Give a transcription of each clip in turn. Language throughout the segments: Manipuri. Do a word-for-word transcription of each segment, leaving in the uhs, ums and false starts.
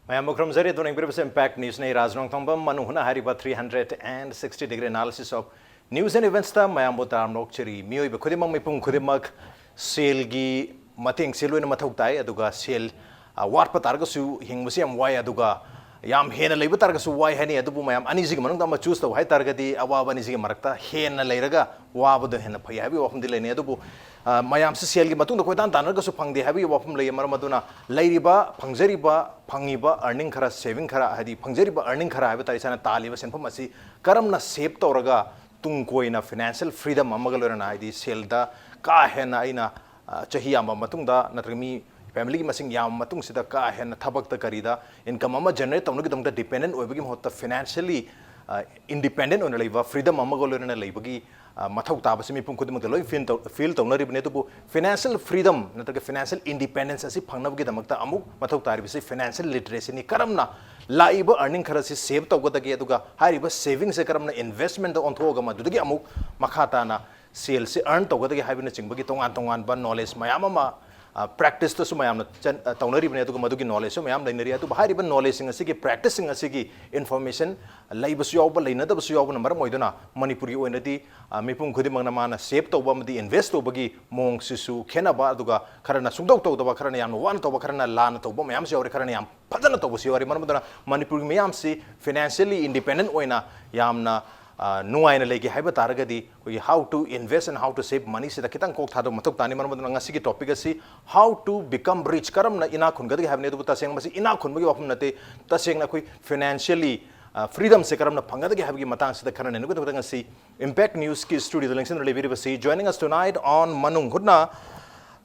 ꯃꯌꯥꯝꯕꯨ ꯈꯨꯔꯨꯝꯖꯔꯤ꯫ ꯑꯗꯨꯅ ꯌꯦꯡꯕꯤꯔꯤꯕꯁꯤ Impact Newsꯅꯤ꯫ ꯔꯥꯖ ꯅꯣꯡꯊꯣꯡꯕꯝ ꯃꯅꯨꯡ ꯍꯨꯠꯅ ꯍꯥꯏꯔꯤꯕ three hundred and sixty degree analysis of news and eventsꯇ ꯃꯌꯥꯝꯕꯨ ꯇꯔꯥꯝꯅ ꯑꯣꯛꯆꯔꯤ꯫ ꯃꯤꯑꯣꯏꯕ ꯈꯨꯗꯤꯡꯃꯛ, ꯃꯤꯄꯨꯝ ꯈꯨꯗꯤꯡꯃꯛ ꯁꯦꯜꯒꯤ ꯃꯇꯦꯡꯁꯦ ꯂꯣꯏꯅ ꯃꯊꯧ ꯇꯥꯏ꯫ ꯑꯗꯨꯒ ꯁꯦꯜ, ꯑ, ꯋꯥꯠꯄ ꯇꯥꯔꯒꯁꯨ ꯍꯤꯡꯕꯁꯤ ꯌꯥꯝ ꯋꯥꯏ꯫ ꯑꯗꯨꯒ ꯌꯥꯝ ꯍꯦꯟꯅ ꯂꯩꯕ ꯇꯥꯔꯒꯁꯨ ꯋꯥꯏ ꯍꯥꯏꯅꯩ꯫ ꯑꯗꯨꯕꯨ ꯃꯌꯥꯝ ꯑꯅꯤꯁꯤꯒꯤ ꯃꯅꯨꯡꯗ ꯑꯃ choose ꯇꯧ ꯍꯥꯏ ꯇꯥꯔꯒꯗꯤ ꯑꯋꯥꯕ ꯑꯅꯤꯁꯤꯒꯤ ꯃꯔꯛꯇ ꯍꯦꯟꯅ ꯂꯩꯔꯒ ꯋꯥꯕꯗꯣ ꯍꯦꯟꯅ ꯐꯩ ꯍꯥꯏꯕꯒꯤ ꯋꯥꯐꯝꯗꯤ ꯂꯩꯅꯩ꯫ ꯑꯗꯨꯕꯨ, ꯑ, ꯃꯌꯥꯝꯁꯤ ꯁꯦꯜꯒꯤ ꯃꯇꯨꯡꯗ ꯀꯣꯏꯇꯥꯟ ꯇꯥꯟꯅꯔꯒꯁꯨ ꯐꯪꯗꯦ ꯍꯥꯏꯕꯒꯤ ꯋꯥꯐꯝ ꯂꯩ꯫ ꯃꯔꯝ ꯑꯗꯨꯅ ꯂꯩꯔꯤꯕ, ꯐꯪꯖꯔꯤꯕ, ꯐꯪꯉꯤꯕ earning ꯈꯔ, saving ꯈꯔ, ꯍꯥꯏꯗꯤ ꯐꯪꯖꯔꯤꯕ earning ꯈꯔ ꯍꯥꯏꯕ ꯇꯥꯔꯦ, ꯏꯁꯥꯅ ꯇꯥꯜꯂꯤꯕ ꯁꯦꯟꯐꯝ ꯑꯁꯤ ꯀꯔꯝꯅ save ꯇꯧꯔꯒ ꯇꯨꯡ ꯀꯣꯏꯅ financial freedom ꯑꯃꯒ ꯂꯣꯏꯅꯅ, ꯍꯥꯏꯗꯤ ꯁꯦꯜꯗ ꯀꯥ ꯍꯦꯟꯅ ꯑꯩꯅ, ꯑ, ꯆꯍꯤ ꯌꯥꯝꯕ ꯃꯇꯨꯡꯗ ꯅꯠꯇ꯭ꯔꯒ ꯃꯤ familyꯒꯤ ꯃꯁꯤꯡ ꯌꯥꯝꯕ ꯃꯇꯨꯡꯁꯤꯗ ꯀꯥ ꯍꯦꯟꯅ ꯊꯕꯛꯇ ꯀꯔꯤꯗ income ꯑꯃ generate ꯇꯧꯅꯕꯒꯤꯗꯃꯛꯇ dependent ꯑꯣꯏꯕꯒꯤ ꯃꯍꯨꯠꯇ financially, ꯑ, independent ꯑꯣꯏꯅ ꯂꯩꯕ, freedom ꯑꯃꯒ ꯂꯣꯏꯅꯅ ꯂꯩꯕꯒꯤ, ꯑ, ꯃꯊꯧ ꯇꯥꯕꯁꯤ ꯃꯤꯄꯨꯝ ꯈꯨꯗꯤꯡꯃꯛꯇ ꯂꯣꯏ feel ꯇꯧ-, feel ꯇꯧꯅꯔꯤꯕꯅꯤ꯫ ꯑꯗꯨꯕꯨ financial freedom ꯅꯠꯇ꯭ꯔꯒ financial independence ꯑꯁꯤ ꯐꯪꯅꯕꯒꯤꯗꯃꯛꯇ ꯑꯃꯨꯛ ꯃꯊꯧ ꯇꯥꯔꯤꯕꯁꯤ financial literacyꯅꯤ꯫ ꯀꯔꯝꯅ ꯂꯥꯛꯏꯕ earning ꯈꯔꯁꯤ save ꯇꯧꯒꯗꯒꯦ, ꯑꯗꯨꯒ ꯍꯥꯏꯔꯤꯕ savingꯁꯦ ꯀꯔꯝꯅ investmentꯇ ꯑꯣꯟꯊꯣꯛꯑꯒ ꯃꯗꯨꯗꯒꯤ ꯑꯃꯨꯛ ꯃꯈꯥ ꯇꯥꯅ ꯁꯦꯜꯁꯤ earn ꯇꯧꯒꯗꯒꯦ ꯍꯥꯏꯕꯅꯆꯤꯡꯕꯒꯤ ꯇꯣꯉꯥꯟ ꯇꯣꯉꯥꯟꯕ knowledge ꯃꯌꯥꯝ ꯑꯃ, ꯑ, practiceꯇꯁꯨ ꯃꯌꯥꯝꯅ ꯆꯟ-, ꯑ, ꯇꯧꯅꯔꯤꯕꯅꯤ, ꯑꯗꯨꯒ ꯃꯗꯨꯒꯤ knowledgeꯁꯨ ꯃꯌꯥꯝ ꯂꯩꯅꯔꯤ꯫ ꯑꯗꯨꯕꯨ ꯍꯥꯏꯔꯤꯕ knowledgeꯁꯤꯡ ꯑꯁꯤꯒꯤ, practiceꯁꯤꯡ ꯑꯁꯤꯒꯤ information ꯂꯩꯕꯁꯨ ꯌꯥꯎꯕ, ꯂꯩꯅꯗꯕꯁꯨ ꯌꯥꯎꯕꯅ ꯃꯔꯝ ꯑꯣꯏꯗꯨꯅ ꯃꯅꯤꯄꯨꯔꯒꯤ ꯑꯣꯏꯅꯗꯤ, ꯑ, ꯃꯤꯄꯨꯝ ꯈꯨꯗꯤꯡꯃꯛꯅ ꯃꯥꯅ save ꯇꯧꯕ ꯑꯃꯗꯤ invest ꯇꯧꯕꯒꯤ ꯃꯑꯣꯡꯁꯤꯁꯨ ꯈꯦꯠꯅꯕ, ꯑꯗꯨꯒ ꯈꯔꯅ ꯁꯨꯡꯇꯧ ꯇꯧꯗꯕ, ꯈꯔꯅ ꯌꯥꯝꯅ ꯋꯥꯅ ꯇꯧꯕ, ꯈꯔꯅ ꯂꯥꯟꯅ ꯇꯧꯕ ꯃꯌꯥꯝꯁꯨ ꯌꯥꯎꯔꯤ, ꯈꯔꯅ ꯌꯥꯝ ꯐꯖꯅ ꯇꯧꯕꯁꯨ ꯌꯥꯎꯔꯤ꯫ ꯃꯔꯝ ꯑꯗꯨꯅ ꯃꯅꯤꯄꯨꯔꯒꯤ ꯃꯤꯌꯥꯝꯁꯤ financially independent ꯑꯣꯏꯅ ꯌꯥꯝꯅ, ꯑ, ꯅꯨꯡꯉꯥꯏꯅ ꯂꯩꯒꯦ ꯍꯥꯏꯕ ꯇꯥꯔꯒꯗꯤ ꯑꯩꯈꯣꯏꯒꯤ how to invest and how to save moneyꯁꯤꯗ ꯈꯤꯇꯪ ꯀꯣꯛ ꯊꯥꯗꯕ ꯃꯊꯧ ꯇꯥꯅꯤ꯫ ꯃꯔꯝ ꯑꯗꯨꯅ ꯉꯁꯤꯒꯤ topic ꯑꯁꯤ how to become rich, ꯀꯔꯝꯅ ꯏꯅꯥꯛ ꯈꯨꯟꯒꯗꯒꯦ ꯍꯥꯏꯕꯅꯤ꯫ ꯑꯗꯨꯕꯨ ꯇꯁꯦꯡꯅ ꯃꯁꯤ ꯏꯅꯥꯛ ꯈꯨꯟꯕꯒꯤ ꯋꯥꯐꯝ ꯅꯠꯇꯦ, ꯇꯁꯦꯡꯅ ꯑꯩꯈꯣꯏ financially, ꯑ, freedomꯁꯦ ꯀꯔꯝꯅ ꯐꯪꯒꯗꯒꯦ ꯍꯥꯏꯕꯒꯤ ꯃꯇꯥꯡꯁꯤꯗ ꯈꯔ ꯅꯩꯅꯒꯗꯕꯗ ꯉꯁꯤ Impact Newsꯀꯤ studioꯗ ꯂꯦꯡꯁꯤꯟꯗꯨꯅ ꯂꯩꯕꯤꯔꯤꯕꯁꯤ, joining us tonight on ꯃꯅꯨꯡ ꯍꯨꯠꯅ,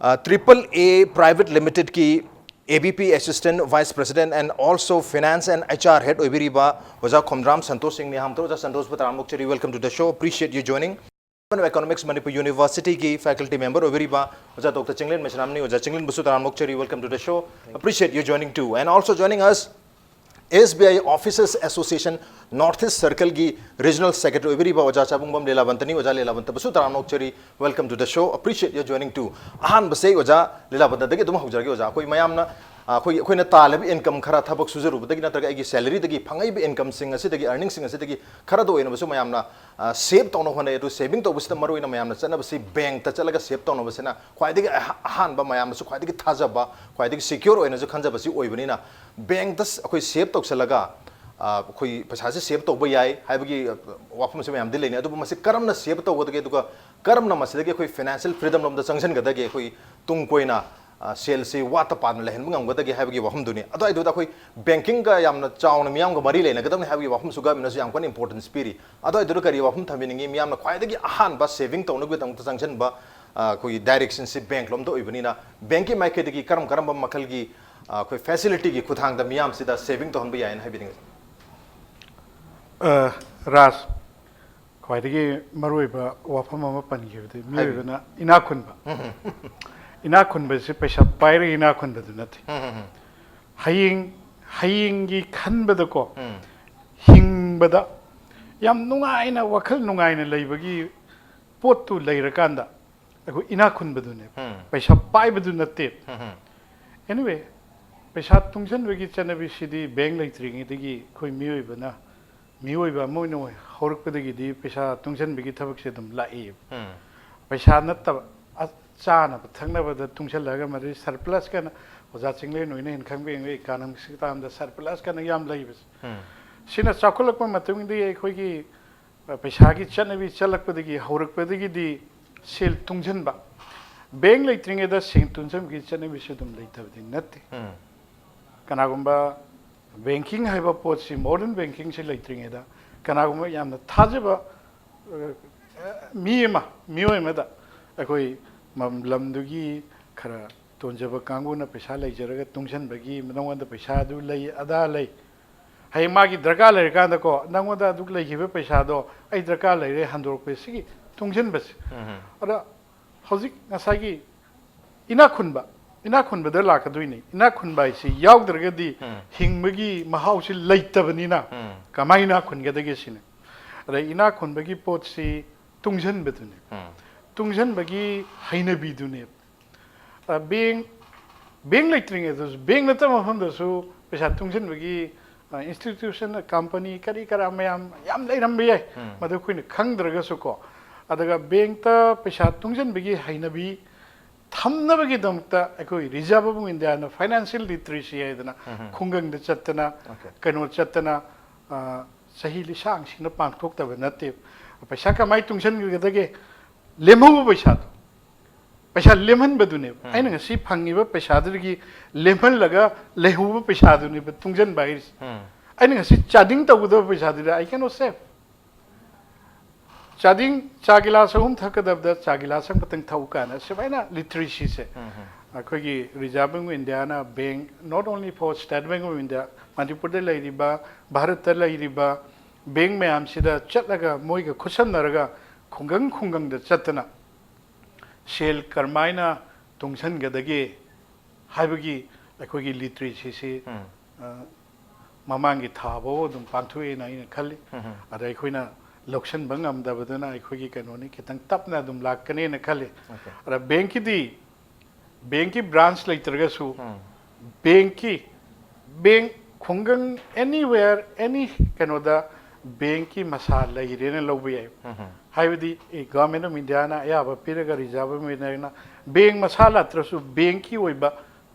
ꯑ, Triple A Private Limitedꯀꯤ ABP Assistant Vice President and also Finance and HR Head ꯑꯣꯏꯕꯤꯔꯤꯕ ꯑꯣꯖꯥ ꯈꯣꯝꯗ꯭ꯔꯥꯝ ꯁꯟꯇꯣꯁ ꯁꯤꯡꯅꯤ꯫ ꯑꯍꯥꯟꯕꯗ ꯑꯣꯖꯥ ꯁꯟꯇꯣꯁꯄꯨ ꯇꯔꯥꯝꯅ ꯑꯣꯛꯆꯔꯤ, welcome to the show, appreciate you joining. Economics Manipur Universityꯒꯤ faculty member ꯑꯣꯏꯕꯤꯔꯤꯕ ꯑꯣꯖꯥ ꯗꯣꯛꯇꯔ ꯆꯤꯡꯂꯦꯟ ꯃꯩꯁꯅꯥꯝꯅꯤ꯫ ꯑꯣꯖꯥ ꯆꯤꯡꯂꯦꯟꯕꯨꯁꯨ ꯇꯔꯥꯝꯅ ꯑꯣꯛꯆꯔꯤ, welcome to the show, appreciate you joining too. And also joining us, SBI Officers Association North East Circleꯒꯤ regional secretary ꯑꯣꯏꯕꯤꯔꯤꯕ ꯑꯣꯖꯥ ꯆꯥꯕꯨꯡꯕꯝ ꯂꯤꯂꯥꯕꯟꯇꯅꯤ꯫ ꯑꯣꯖꯥ ꯂꯤꯂꯥꯕꯟꯇꯕꯨꯁꯨ ꯇꯔꯥꯝꯅ ꯑꯣꯛꯆꯔꯤ, welcome to the show, appreciate you joining too. ꯑꯍꯥꯟꯕꯁꯦ ꯑꯩ ꯑꯣꯖꯥ ꯂꯤꯂꯥꯕꯟꯇꯗꯒꯤ ꯑꯗꯨꯝ ꯍꯧꯖꯔꯒꯦ꯫ ꯑꯣꯖꯥ, ꯑꯩꯈꯣꯏ ꯃꯌꯥꯝꯅ, ꯑꯩꯈꯣꯏꯒꯤ, ꯑꯩꯈꯣꯏꯅ ꯇꯥꯜꯂꯤꯕ income ꯈꯔ, ꯊꯕꯛ ꯁꯨꯖꯔꯨꯕꯗꯒꯤ ꯅꯠꯇ꯭ꯔꯒ ꯑꯩꯒꯤ salaryꯗꯒꯤ ꯐꯪꯉꯛꯏꯕ incomeꯁꯤꯡ ꯑꯁꯤꯗꯒꯤ, earningsꯤꯡ ꯑꯁꯤꯗꯒꯤ ꯈꯔꯗ ꯑꯣꯏꯅꯕꯁꯨ ꯃꯌꯥꯝꯅ save ꯇꯧꯅꯕ ꯍꯣꯠꯅꯩ꯫ ꯑꯗꯨ saving ꯇꯧꯕꯁꯤꯗ ꯃꯔꯨꯑꯣꯏꯅ ꯃꯌꯥꯝꯅ ꯆꯠꯅꯕꯁꯤ bankꯇ ꯆꯠꯂꯒ save ꯇꯧꯅꯕꯁꯤꯅ ꯈ꯭ꯋꯥꯏꯗꯒꯤ ꯑꯍ-, ꯑꯍꯥꯟꯕ, ꯃꯌꯥꯝꯅꯁꯨ ꯈ꯭ꯋꯥꯏꯗꯒꯤ ꯊꯥꯖꯕ, ꯈ꯭ꯋꯥꯏꯗꯒꯤ secure ꯑꯣꯏꯅꯁꯨ ꯈꯟꯖꯕꯁꯤ ꯑꯣꯏꯕꯅꯤꯅ, bankꯇ ꯑꯩꯈꯣꯏ save ꯇꯧꯁꯜꯂꯒ, ꯑ, ꯑꯩꯈꯣꯏ ꯄꯩꯁꯥꯁꯦ save ꯇꯧꯕ ꯌꯥꯏ ꯍꯥꯏꯕꯒꯤ, ꯑ, ꯋꯥꯐꯝꯁꯦ ꯃꯌꯥꯝꯗꯤ ꯂꯩꯅꯩ꯫ ꯑꯗꯨꯕꯨ ꯃꯁꯤ ꯀꯔꯝꯅ save ꯇꯧꯒꯗꯒꯦ, ꯑꯗꯨꯒ ꯀꯔꯝꯅ ꯃꯁꯤꯗꯒꯤ ꯑꯩꯈꯣꯏ financial freedom ꯂꯣꯝꯗ ꯆꯪꯁꯤꯟꯒꯗꯒꯦ, ꯑꯩꯈꯣꯏ ꯇꯨꯡ ꯀꯣꯏꯅ, ꯑ, ꯁꯦꯜꯁꯤ ꯋꯥꯠꯇ ꯄꯥꯗꯅ ꯂꯩꯍꯟꯕ ꯉꯝꯒꯗꯒꯦ ꯍꯥꯏꯕꯒꯤ ꯋꯥꯐꯝꯗꯨꯅꯤ꯫ ꯑꯗꯨꯋꯥꯏꯗꯨꯗ ꯑꯩꯈꯣꯏ bankingꯒ ꯌꯥꯝꯅ ꯆꯥꯎꯅ ꯃꯤꯌꯥꯝꯒ ꯃꯔꯤ ꯂꯩꯅꯒꯗꯕꯅꯤ ꯍꯥꯏꯕꯒꯤ ꯋꯥꯐꯝꯁꯨ governmentꯅꯁꯨ ꯌꯥꯝ ꯀꯟꯅ importance ꯄꯤꯔꯤ꯫ ꯑꯗꯨꯋꯥꯏꯗꯨꯗ ꯀꯔꯤ ꯋꯥꯐꯝ ꯊꯝꯕꯤꯅꯤꯡꯉꯤ? ꯃꯤꯌꯥꯝꯅ ꯈ꯭ꯋꯥꯏꯗꯒꯤ ꯑꯍꯥꯟꯕ saving ꯇꯧꯅꯕꯒꯤꯗꯃꯛꯇ ꯆꯪꯁꯤꯟꯕ, ꯑ, ꯑꯩꯈꯣꯏꯒꯤ directionꯁꯤ bank ꯂꯣꯝꯗ ꯑꯣꯏꯕꯅꯤꯅ, bankꯀꯤ ꯃꯥꯏꯀꯩꯗꯒꯤ ꯀꯔꯝ ꯀꯔꯝꯕ ꯃꯈꯜꯒꯤ, ꯑ, ꯑꯩꯈꯣꯏ facilityꯒꯤ ꯈꯨꯠꯊꯥꯡꯗ ꯃꯤꯌꯥꯝꯁꯤꯗ saving ꯇꯧꯍꯟꯕ ꯌꯥꯏꯅ ꯍꯥꯏꯕꯤꯅꯤꯡꯉꯤ? ꯑ, ꯔꯥꯖ, ꯈ꯭ꯋꯥꯏꯗꯒꯤ ꯃꯔꯨꯑꯣꯏꯕ ꯋꯥꯐꯝ ꯑꯃ ꯄꯟꯈꯤꯕꯗꯤ ꯃꯤꯑꯣꯏꯕꯅ ꯏꯅꯥꯛ ꯈꯨꯟꯕ꯫ ꯏꯅꯥꯛ ꯈꯨꯟꯕꯁꯤ ꯄꯩꯁꯥ ꯄꯥꯏꯔꯒ ꯏꯅꯥꯛ ꯈꯨꯟꯕꯗꯨ ꯅꯠꯇꯦ꯫ ꯍꯌꯦꯡ, ꯍꯌꯦꯡꯒꯤ ꯈꯟꯕꯗꯀꯣ, ꯍꯤꯡꯕꯗ ꯌꯥꯝ ꯅꯨꯡꯉꯥꯏꯅ, ꯋꯥꯈꯜ ꯅꯨꯡꯉꯥꯏꯅ ꯂꯩꯕꯒꯤ ꯄꯣꯠꯇꯨ ꯂꯩꯔꯀꯥꯟꯗ ꯑꯩꯈꯣꯏ ꯏꯅꯥꯛ ꯈꯨꯟꯕꯗꯨꯅꯦꯕ꯫ ꯄꯩꯁꯥ ꯄꯥꯏꯕꯗꯨ ꯅꯠꯇꯦꯕ꯫ Anyway, ꯄꯩꯁꯥ ꯇꯨꯡꯁꯤꯟꯕꯒꯤ ꯆꯠꯅꯕꯤꯁꯤꯗꯤ bank ꯂꯩꯇ꯭ꯔꯤꯉꯩꯗꯒꯤ ꯑꯩꯈꯣꯏ ꯃꯤꯑꯣꯏꯕꯅ, ꯃꯤꯑꯣꯏꯕ ꯑꯃ ꯑꯣꯏꯅ ꯍꯧꯔꯛꯄꯗꯒꯤꯗꯤ ꯄꯩꯁꯥ ꯇꯨꯡꯁꯤꯟꯕꯒꯤ ꯊꯕꯛꯁꯦ ꯑꯗꯨꯝ ꯂꯥꯛꯏꯕ꯫ ꯄꯩꯁꯥ ꯅꯠꯇꯕ, ꯑ, ꯆꯥꯅꯕ ꯊꯛꯅꯕꯗ ꯇꯨꯡꯁꯤꯜꯂꯒ, ꯃꯗꯨꯗꯤ surplusꯀꯅ, ꯑꯣꯖꯥ ꯆꯤꯡꯂꯦꯟ ꯍꯣꯏꯅ ꯍꯦꯟꯅ ꯈꯪꯕ ꯌꯦꯡꯉꯨ, economicsꯀꯤ termꯗ surplusꯀꯅ ꯌꯥꯝ ꯂꯩꯕꯁꯦ꯫ ꯁꯤꯅ ꯆꯥꯎꯈꯠꯂꯛꯄ ꯃꯇꯨꯡꯗꯤ ꯑꯩꯈꯣꯏꯒꯤ, ꯑ, ꯄꯩꯁꯥꯒꯤ ꯆꯠꯅꯕꯤ ꯆꯠꯂꯛꯄꯗꯒꯤ, ꯍꯧꯔꯛꯄꯗꯒꯤꯗꯤ ꯁꯦꯜ ꯇꯨꯡꯁꯤꯟꯕ, bank ꯂꯩꯇ꯭ꯔꯤꯉꯩꯗ ꯁꯦꯜ ꯇꯨꯡꯁꯤꯟꯕꯒꯤ ꯆꯠꯅꯕꯤꯁꯨ ꯑꯗꯨꯝ ꯂꯩꯇꯕꯗꯤ ꯅꯠꯇꯦ꯫ ꯀꯅꯥꯒꯨꯝꯕ banking ꯍꯥꯏꯕ ꯄꯣꯠꯁꯤ, modern bankingꯁꯤ ꯂꯩꯇ꯭ꯔꯤꯉꯩꯗ ꯀꯅꯥꯒꯨꯝꯕ ꯌꯥꯝꯅ ꯊꯥꯖꯕ, ꯑ, ꯃꯤ ꯑꯃ, ꯃꯤꯑꯣꯏ ꯑꯃꯗ ꯑꯩꯈꯣꯏ ꯃ-, ꯂꯝꯗꯨꯒꯤ ꯈꯔ ꯇꯣꯟꯖꯕ ꯀꯥꯡꯕꯨꯅ ꯄꯩꯁꯥ ꯂꯩꯖꯔꯒ ꯇꯨꯡꯁꯤꯟꯕꯒꯤ, ꯅꯉꯣꯟꯗ ꯄꯩꯁꯥ ꯑꯗꯨ ꯂꯩ, ꯑꯗꯥ ꯂꯩ, ꯍꯌꯦꯡ ꯃꯥꯒꯤ ꯗꯔꯀꯥꯔ ꯂꯩꯔꯀꯥꯟꯗꯀꯣ, ꯅꯉꯣꯟꯗ ꯑꯗꯨ ꯂꯩꯈꯤꯕ ꯄꯩꯁꯥꯗꯣ ꯑꯩ ꯗꯔꯀꯥꯔ ꯂꯩꯔꯦ ꯍꯟꯗꯣꯔꯛꯄ, ꯁꯤꯒꯤ ꯇꯨꯡꯁꯤꯟꯕꯁꯦ꯫ ꯑꯗ ꯍꯧꯖꯤꯛ ꯉꯁꯥꯏꯒꯤ ꯏꯅꯥꯛ ꯈꯨꯟꯕ, ꯏꯅꯥꯛ ꯈꯨꯟꯕꯗ ꯂꯥꯛꯀꯗꯣꯏꯅꯤ꯫ ꯏꯅꯥꯛ ꯈꯨꯟꯕ ꯍꯥꯏꯁꯤ ꯌꯥꯎꯗ꯭ꯔꯒꯗꯤ ꯍꯤꯡꯕꯒꯤ ꯃꯍꯥꯎꯁꯤ ꯂꯩꯇꯕꯅꯤꯅ ꯀꯃꯥꯏꯅ ꯏꯅꯥꯛ ꯈꯨꯟꯒꯗꯒꯦ ꯁꯤꯅꯤ꯫ ꯑꯗ ꯏꯅꯥꯛ ꯈꯨꯟꯕꯒꯤ ꯄꯣꯠꯁꯤ ꯇꯨꯡꯁꯤꯟꯕꯗꯨꯅꯤ꯫ ꯇꯨꯡꯁꯤꯟꯕꯒꯤ ꯍꯩꯅꯕꯤꯗꯨꯅꯦꯕ꯫ ꯑ, bank, ꯕꯦꯡ ꯂꯩꯇ꯭ꯔꯤꯉꯩꯗꯁꯨ, ꯕꯦꯡ ꯅꯠꯇꯕ ꯃꯐꯝꯗꯁꯨ ꯄꯩꯁꯥ ꯇꯨꯡꯁꯤꯟꯕꯒꯤ, ꯑ, institution, company ꯀꯔꯤ ꯀꯔꯥ ꯃꯌꯥꯝ ꯌꯥꯝ ꯂꯩꯔꯝꯕ ꯌꯥꯏ꯫ ꯎꯝ꯫ ꯃꯗꯨ ꯑꯩꯈꯣꯏꯅ ꯈꯪꯗ꯭ꯔꯒꯁꯨꯀꯣ꯫ ꯑꯗꯨꯒ ꯕꯦꯡꯇ ꯄꯩꯁꯥ ꯇꯨꯡꯁꯤꯟꯕꯒꯤ ꯍꯩꯅꯕꯤ ꯊꯝꯅꯕꯒꯤꯗꯃꯛꯇ ꯑꯩꯈꯣꯏ Reserve Bank of Indiaꯅ financial literacy ꯍꯥꯏꯗꯅ ꯎꯝ꯫ ꯈꯨꯡꯒꯪꯗ ꯆꯠꯇꯅ, Okay꯫ ꯀꯩꯅꯣ ꯆꯠꯇꯅ, ꯑ, ꯆꯍꯤ ꯂꯤꯁꯥꯡꯁꯤꯡꯅ ꯄꯥꯡꯊꯣꯛꯇꯕ ꯅꯠꯇꯦ꯫ ꯄꯩꯁꯥ ꯀꯃꯥꯏꯅ ꯇꯨꯡꯁꯤꯟꯒꯗꯒꯦ? ꯂꯦꯝꯍꯧꯕ ꯄꯩꯁꯥꯗꯣ, ꯄꯩꯁꯥ ꯂꯦꯝꯍꯟꯕꯗꯨꯅꯦꯕ꯫ ꯎꯝ꯫ ꯑꯩꯅ ꯉꯁꯤ ꯐꯪꯉꯤꯕ ꯄꯩꯁꯥꯗꯨꯗꯒꯤ ꯂꯦꯝꯍꯜꯂꯒ ꯂꯩꯍꯧꯕ ꯄꯩꯁꯥꯗꯨꯅꯦꯕ ꯇꯨꯡꯁꯤꯟꯕ ꯍꯥꯏꯔꯤꯁꯦ꯫ ꯎꯝ꯫ ꯑꯩꯅ ꯉꯁꯤ ꯆꯥꯗꯤꯡ ꯇꯧꯒꯗꯕ ꯄꯩꯁꯥꯗꯨꯗꯤ I cannot save꯫ ꯆꯥꯗꯤꯡ, ꯆꯥ ꯒꯤꯂꯥꯁ ꯑꯍꯨꯝ ꯊꯛꯀꯗꯕꯗ ꯆꯥ ꯒꯤꯂꯥꯁ ꯑꯃꯈꯛꯇꯪ ꯊꯛꯎ ꯀꯥꯏꯅ ꯁꯨꯃꯥꯏꯅ literacyꯁꯦ ꯎꯝ, ꯎꯝ꯫ ꯑꯩꯈꯣꯏꯒꯤ Reserve Bank of Indiaꯅ ꯕꯦꯡ, not only for State Bank of India, ꯃꯅꯤꯄꯨꯔꯗ ꯂꯩꯔꯤꯕ, ꯚꯥꯔꯠꯇ ꯂꯩꯔꯤꯕ ꯕꯦꯡ ꯃꯌꯥꯝꯁꯤꯗ ꯆꯠꯂꯒ ꯃꯣꯏꯒ ꯈꯨꯠꯁꯝꯅꯔꯒ ꯈꯨꯡꯒꯪ ꯈꯨꯡꯒꯪꯗ ꯆꯠꯇꯅ ꯁꯦꯜ ꯀꯔꯝꯍꯥꯏꯅ ꯇꯨꯡꯁꯤꯟꯒꯗꯒꯦ ꯍꯥꯏꯕꯒꯤ ꯑꯩꯈꯣꯏꯒꯤ literacyꯁꯤ, ꯎꯝ꯫ ꯑ, ꯃꯃꯥꯡꯒꯤ ꯊꯥ ꯐꯥꯎ ꯑꯗꯨꯝ ꯄꯥꯡꯊꯣꯛꯑꯦꯅ ꯑꯩꯅ ꯈꯜꯂꯤ꯫ ꯎꯝ, ꯎꯝ꯫ ꯑꯗ ꯑꯩꯈꯣꯏꯅ ꯂꯧꯁꯤꯟꯕ ꯉꯝꯗꯕꯗꯨꯅ ꯑꯩꯈꯣꯏꯒꯤ ꯀꯩꯅꯣꯅꯤ, ꯈꯤꯇꯪ ꯇꯞꯅ ꯑꯗꯨꯝ ꯂꯥꯛꯀꯅꯦꯅ ꯈꯜꯂꯤ꯫ Okay꯫ ꯑꯗ ꯕꯦꯡꯀꯤꯗꯤ, ꯕꯦꯡꯀꯤ branch ꯂꯩꯇ꯭ꯔꯒꯁꯨ, ꯎꯝ꯫ ꯕꯦꯡꯀꯤ, ꯕꯦꯡ ꯈꯨꯡꯒꯪ anywhere, any ꯀꯩꯅꯣꯗ ꯕꯦꯡꯀꯤ ꯃꯁꯥ ꯂꯩꯔꯦꯅ ꯂꯧꯕ ꯌꯥꯏ꯫ ꯎꯝ, ꯎꯝ꯫ ꯍꯥꯏꯕꯗꯤ, ꯑꯦ, Government of Indiaꯅ ꯑꯌꯥꯕ ꯄꯤꯔꯒ Reserve Bank of Indiaꯅ ꯕꯦꯡ ꯃꯁꯥ ꯂꯥꯛꯇ꯭ꯔꯁꯨ ꯕꯦꯡꯀꯤ ꯑꯣꯏꯕ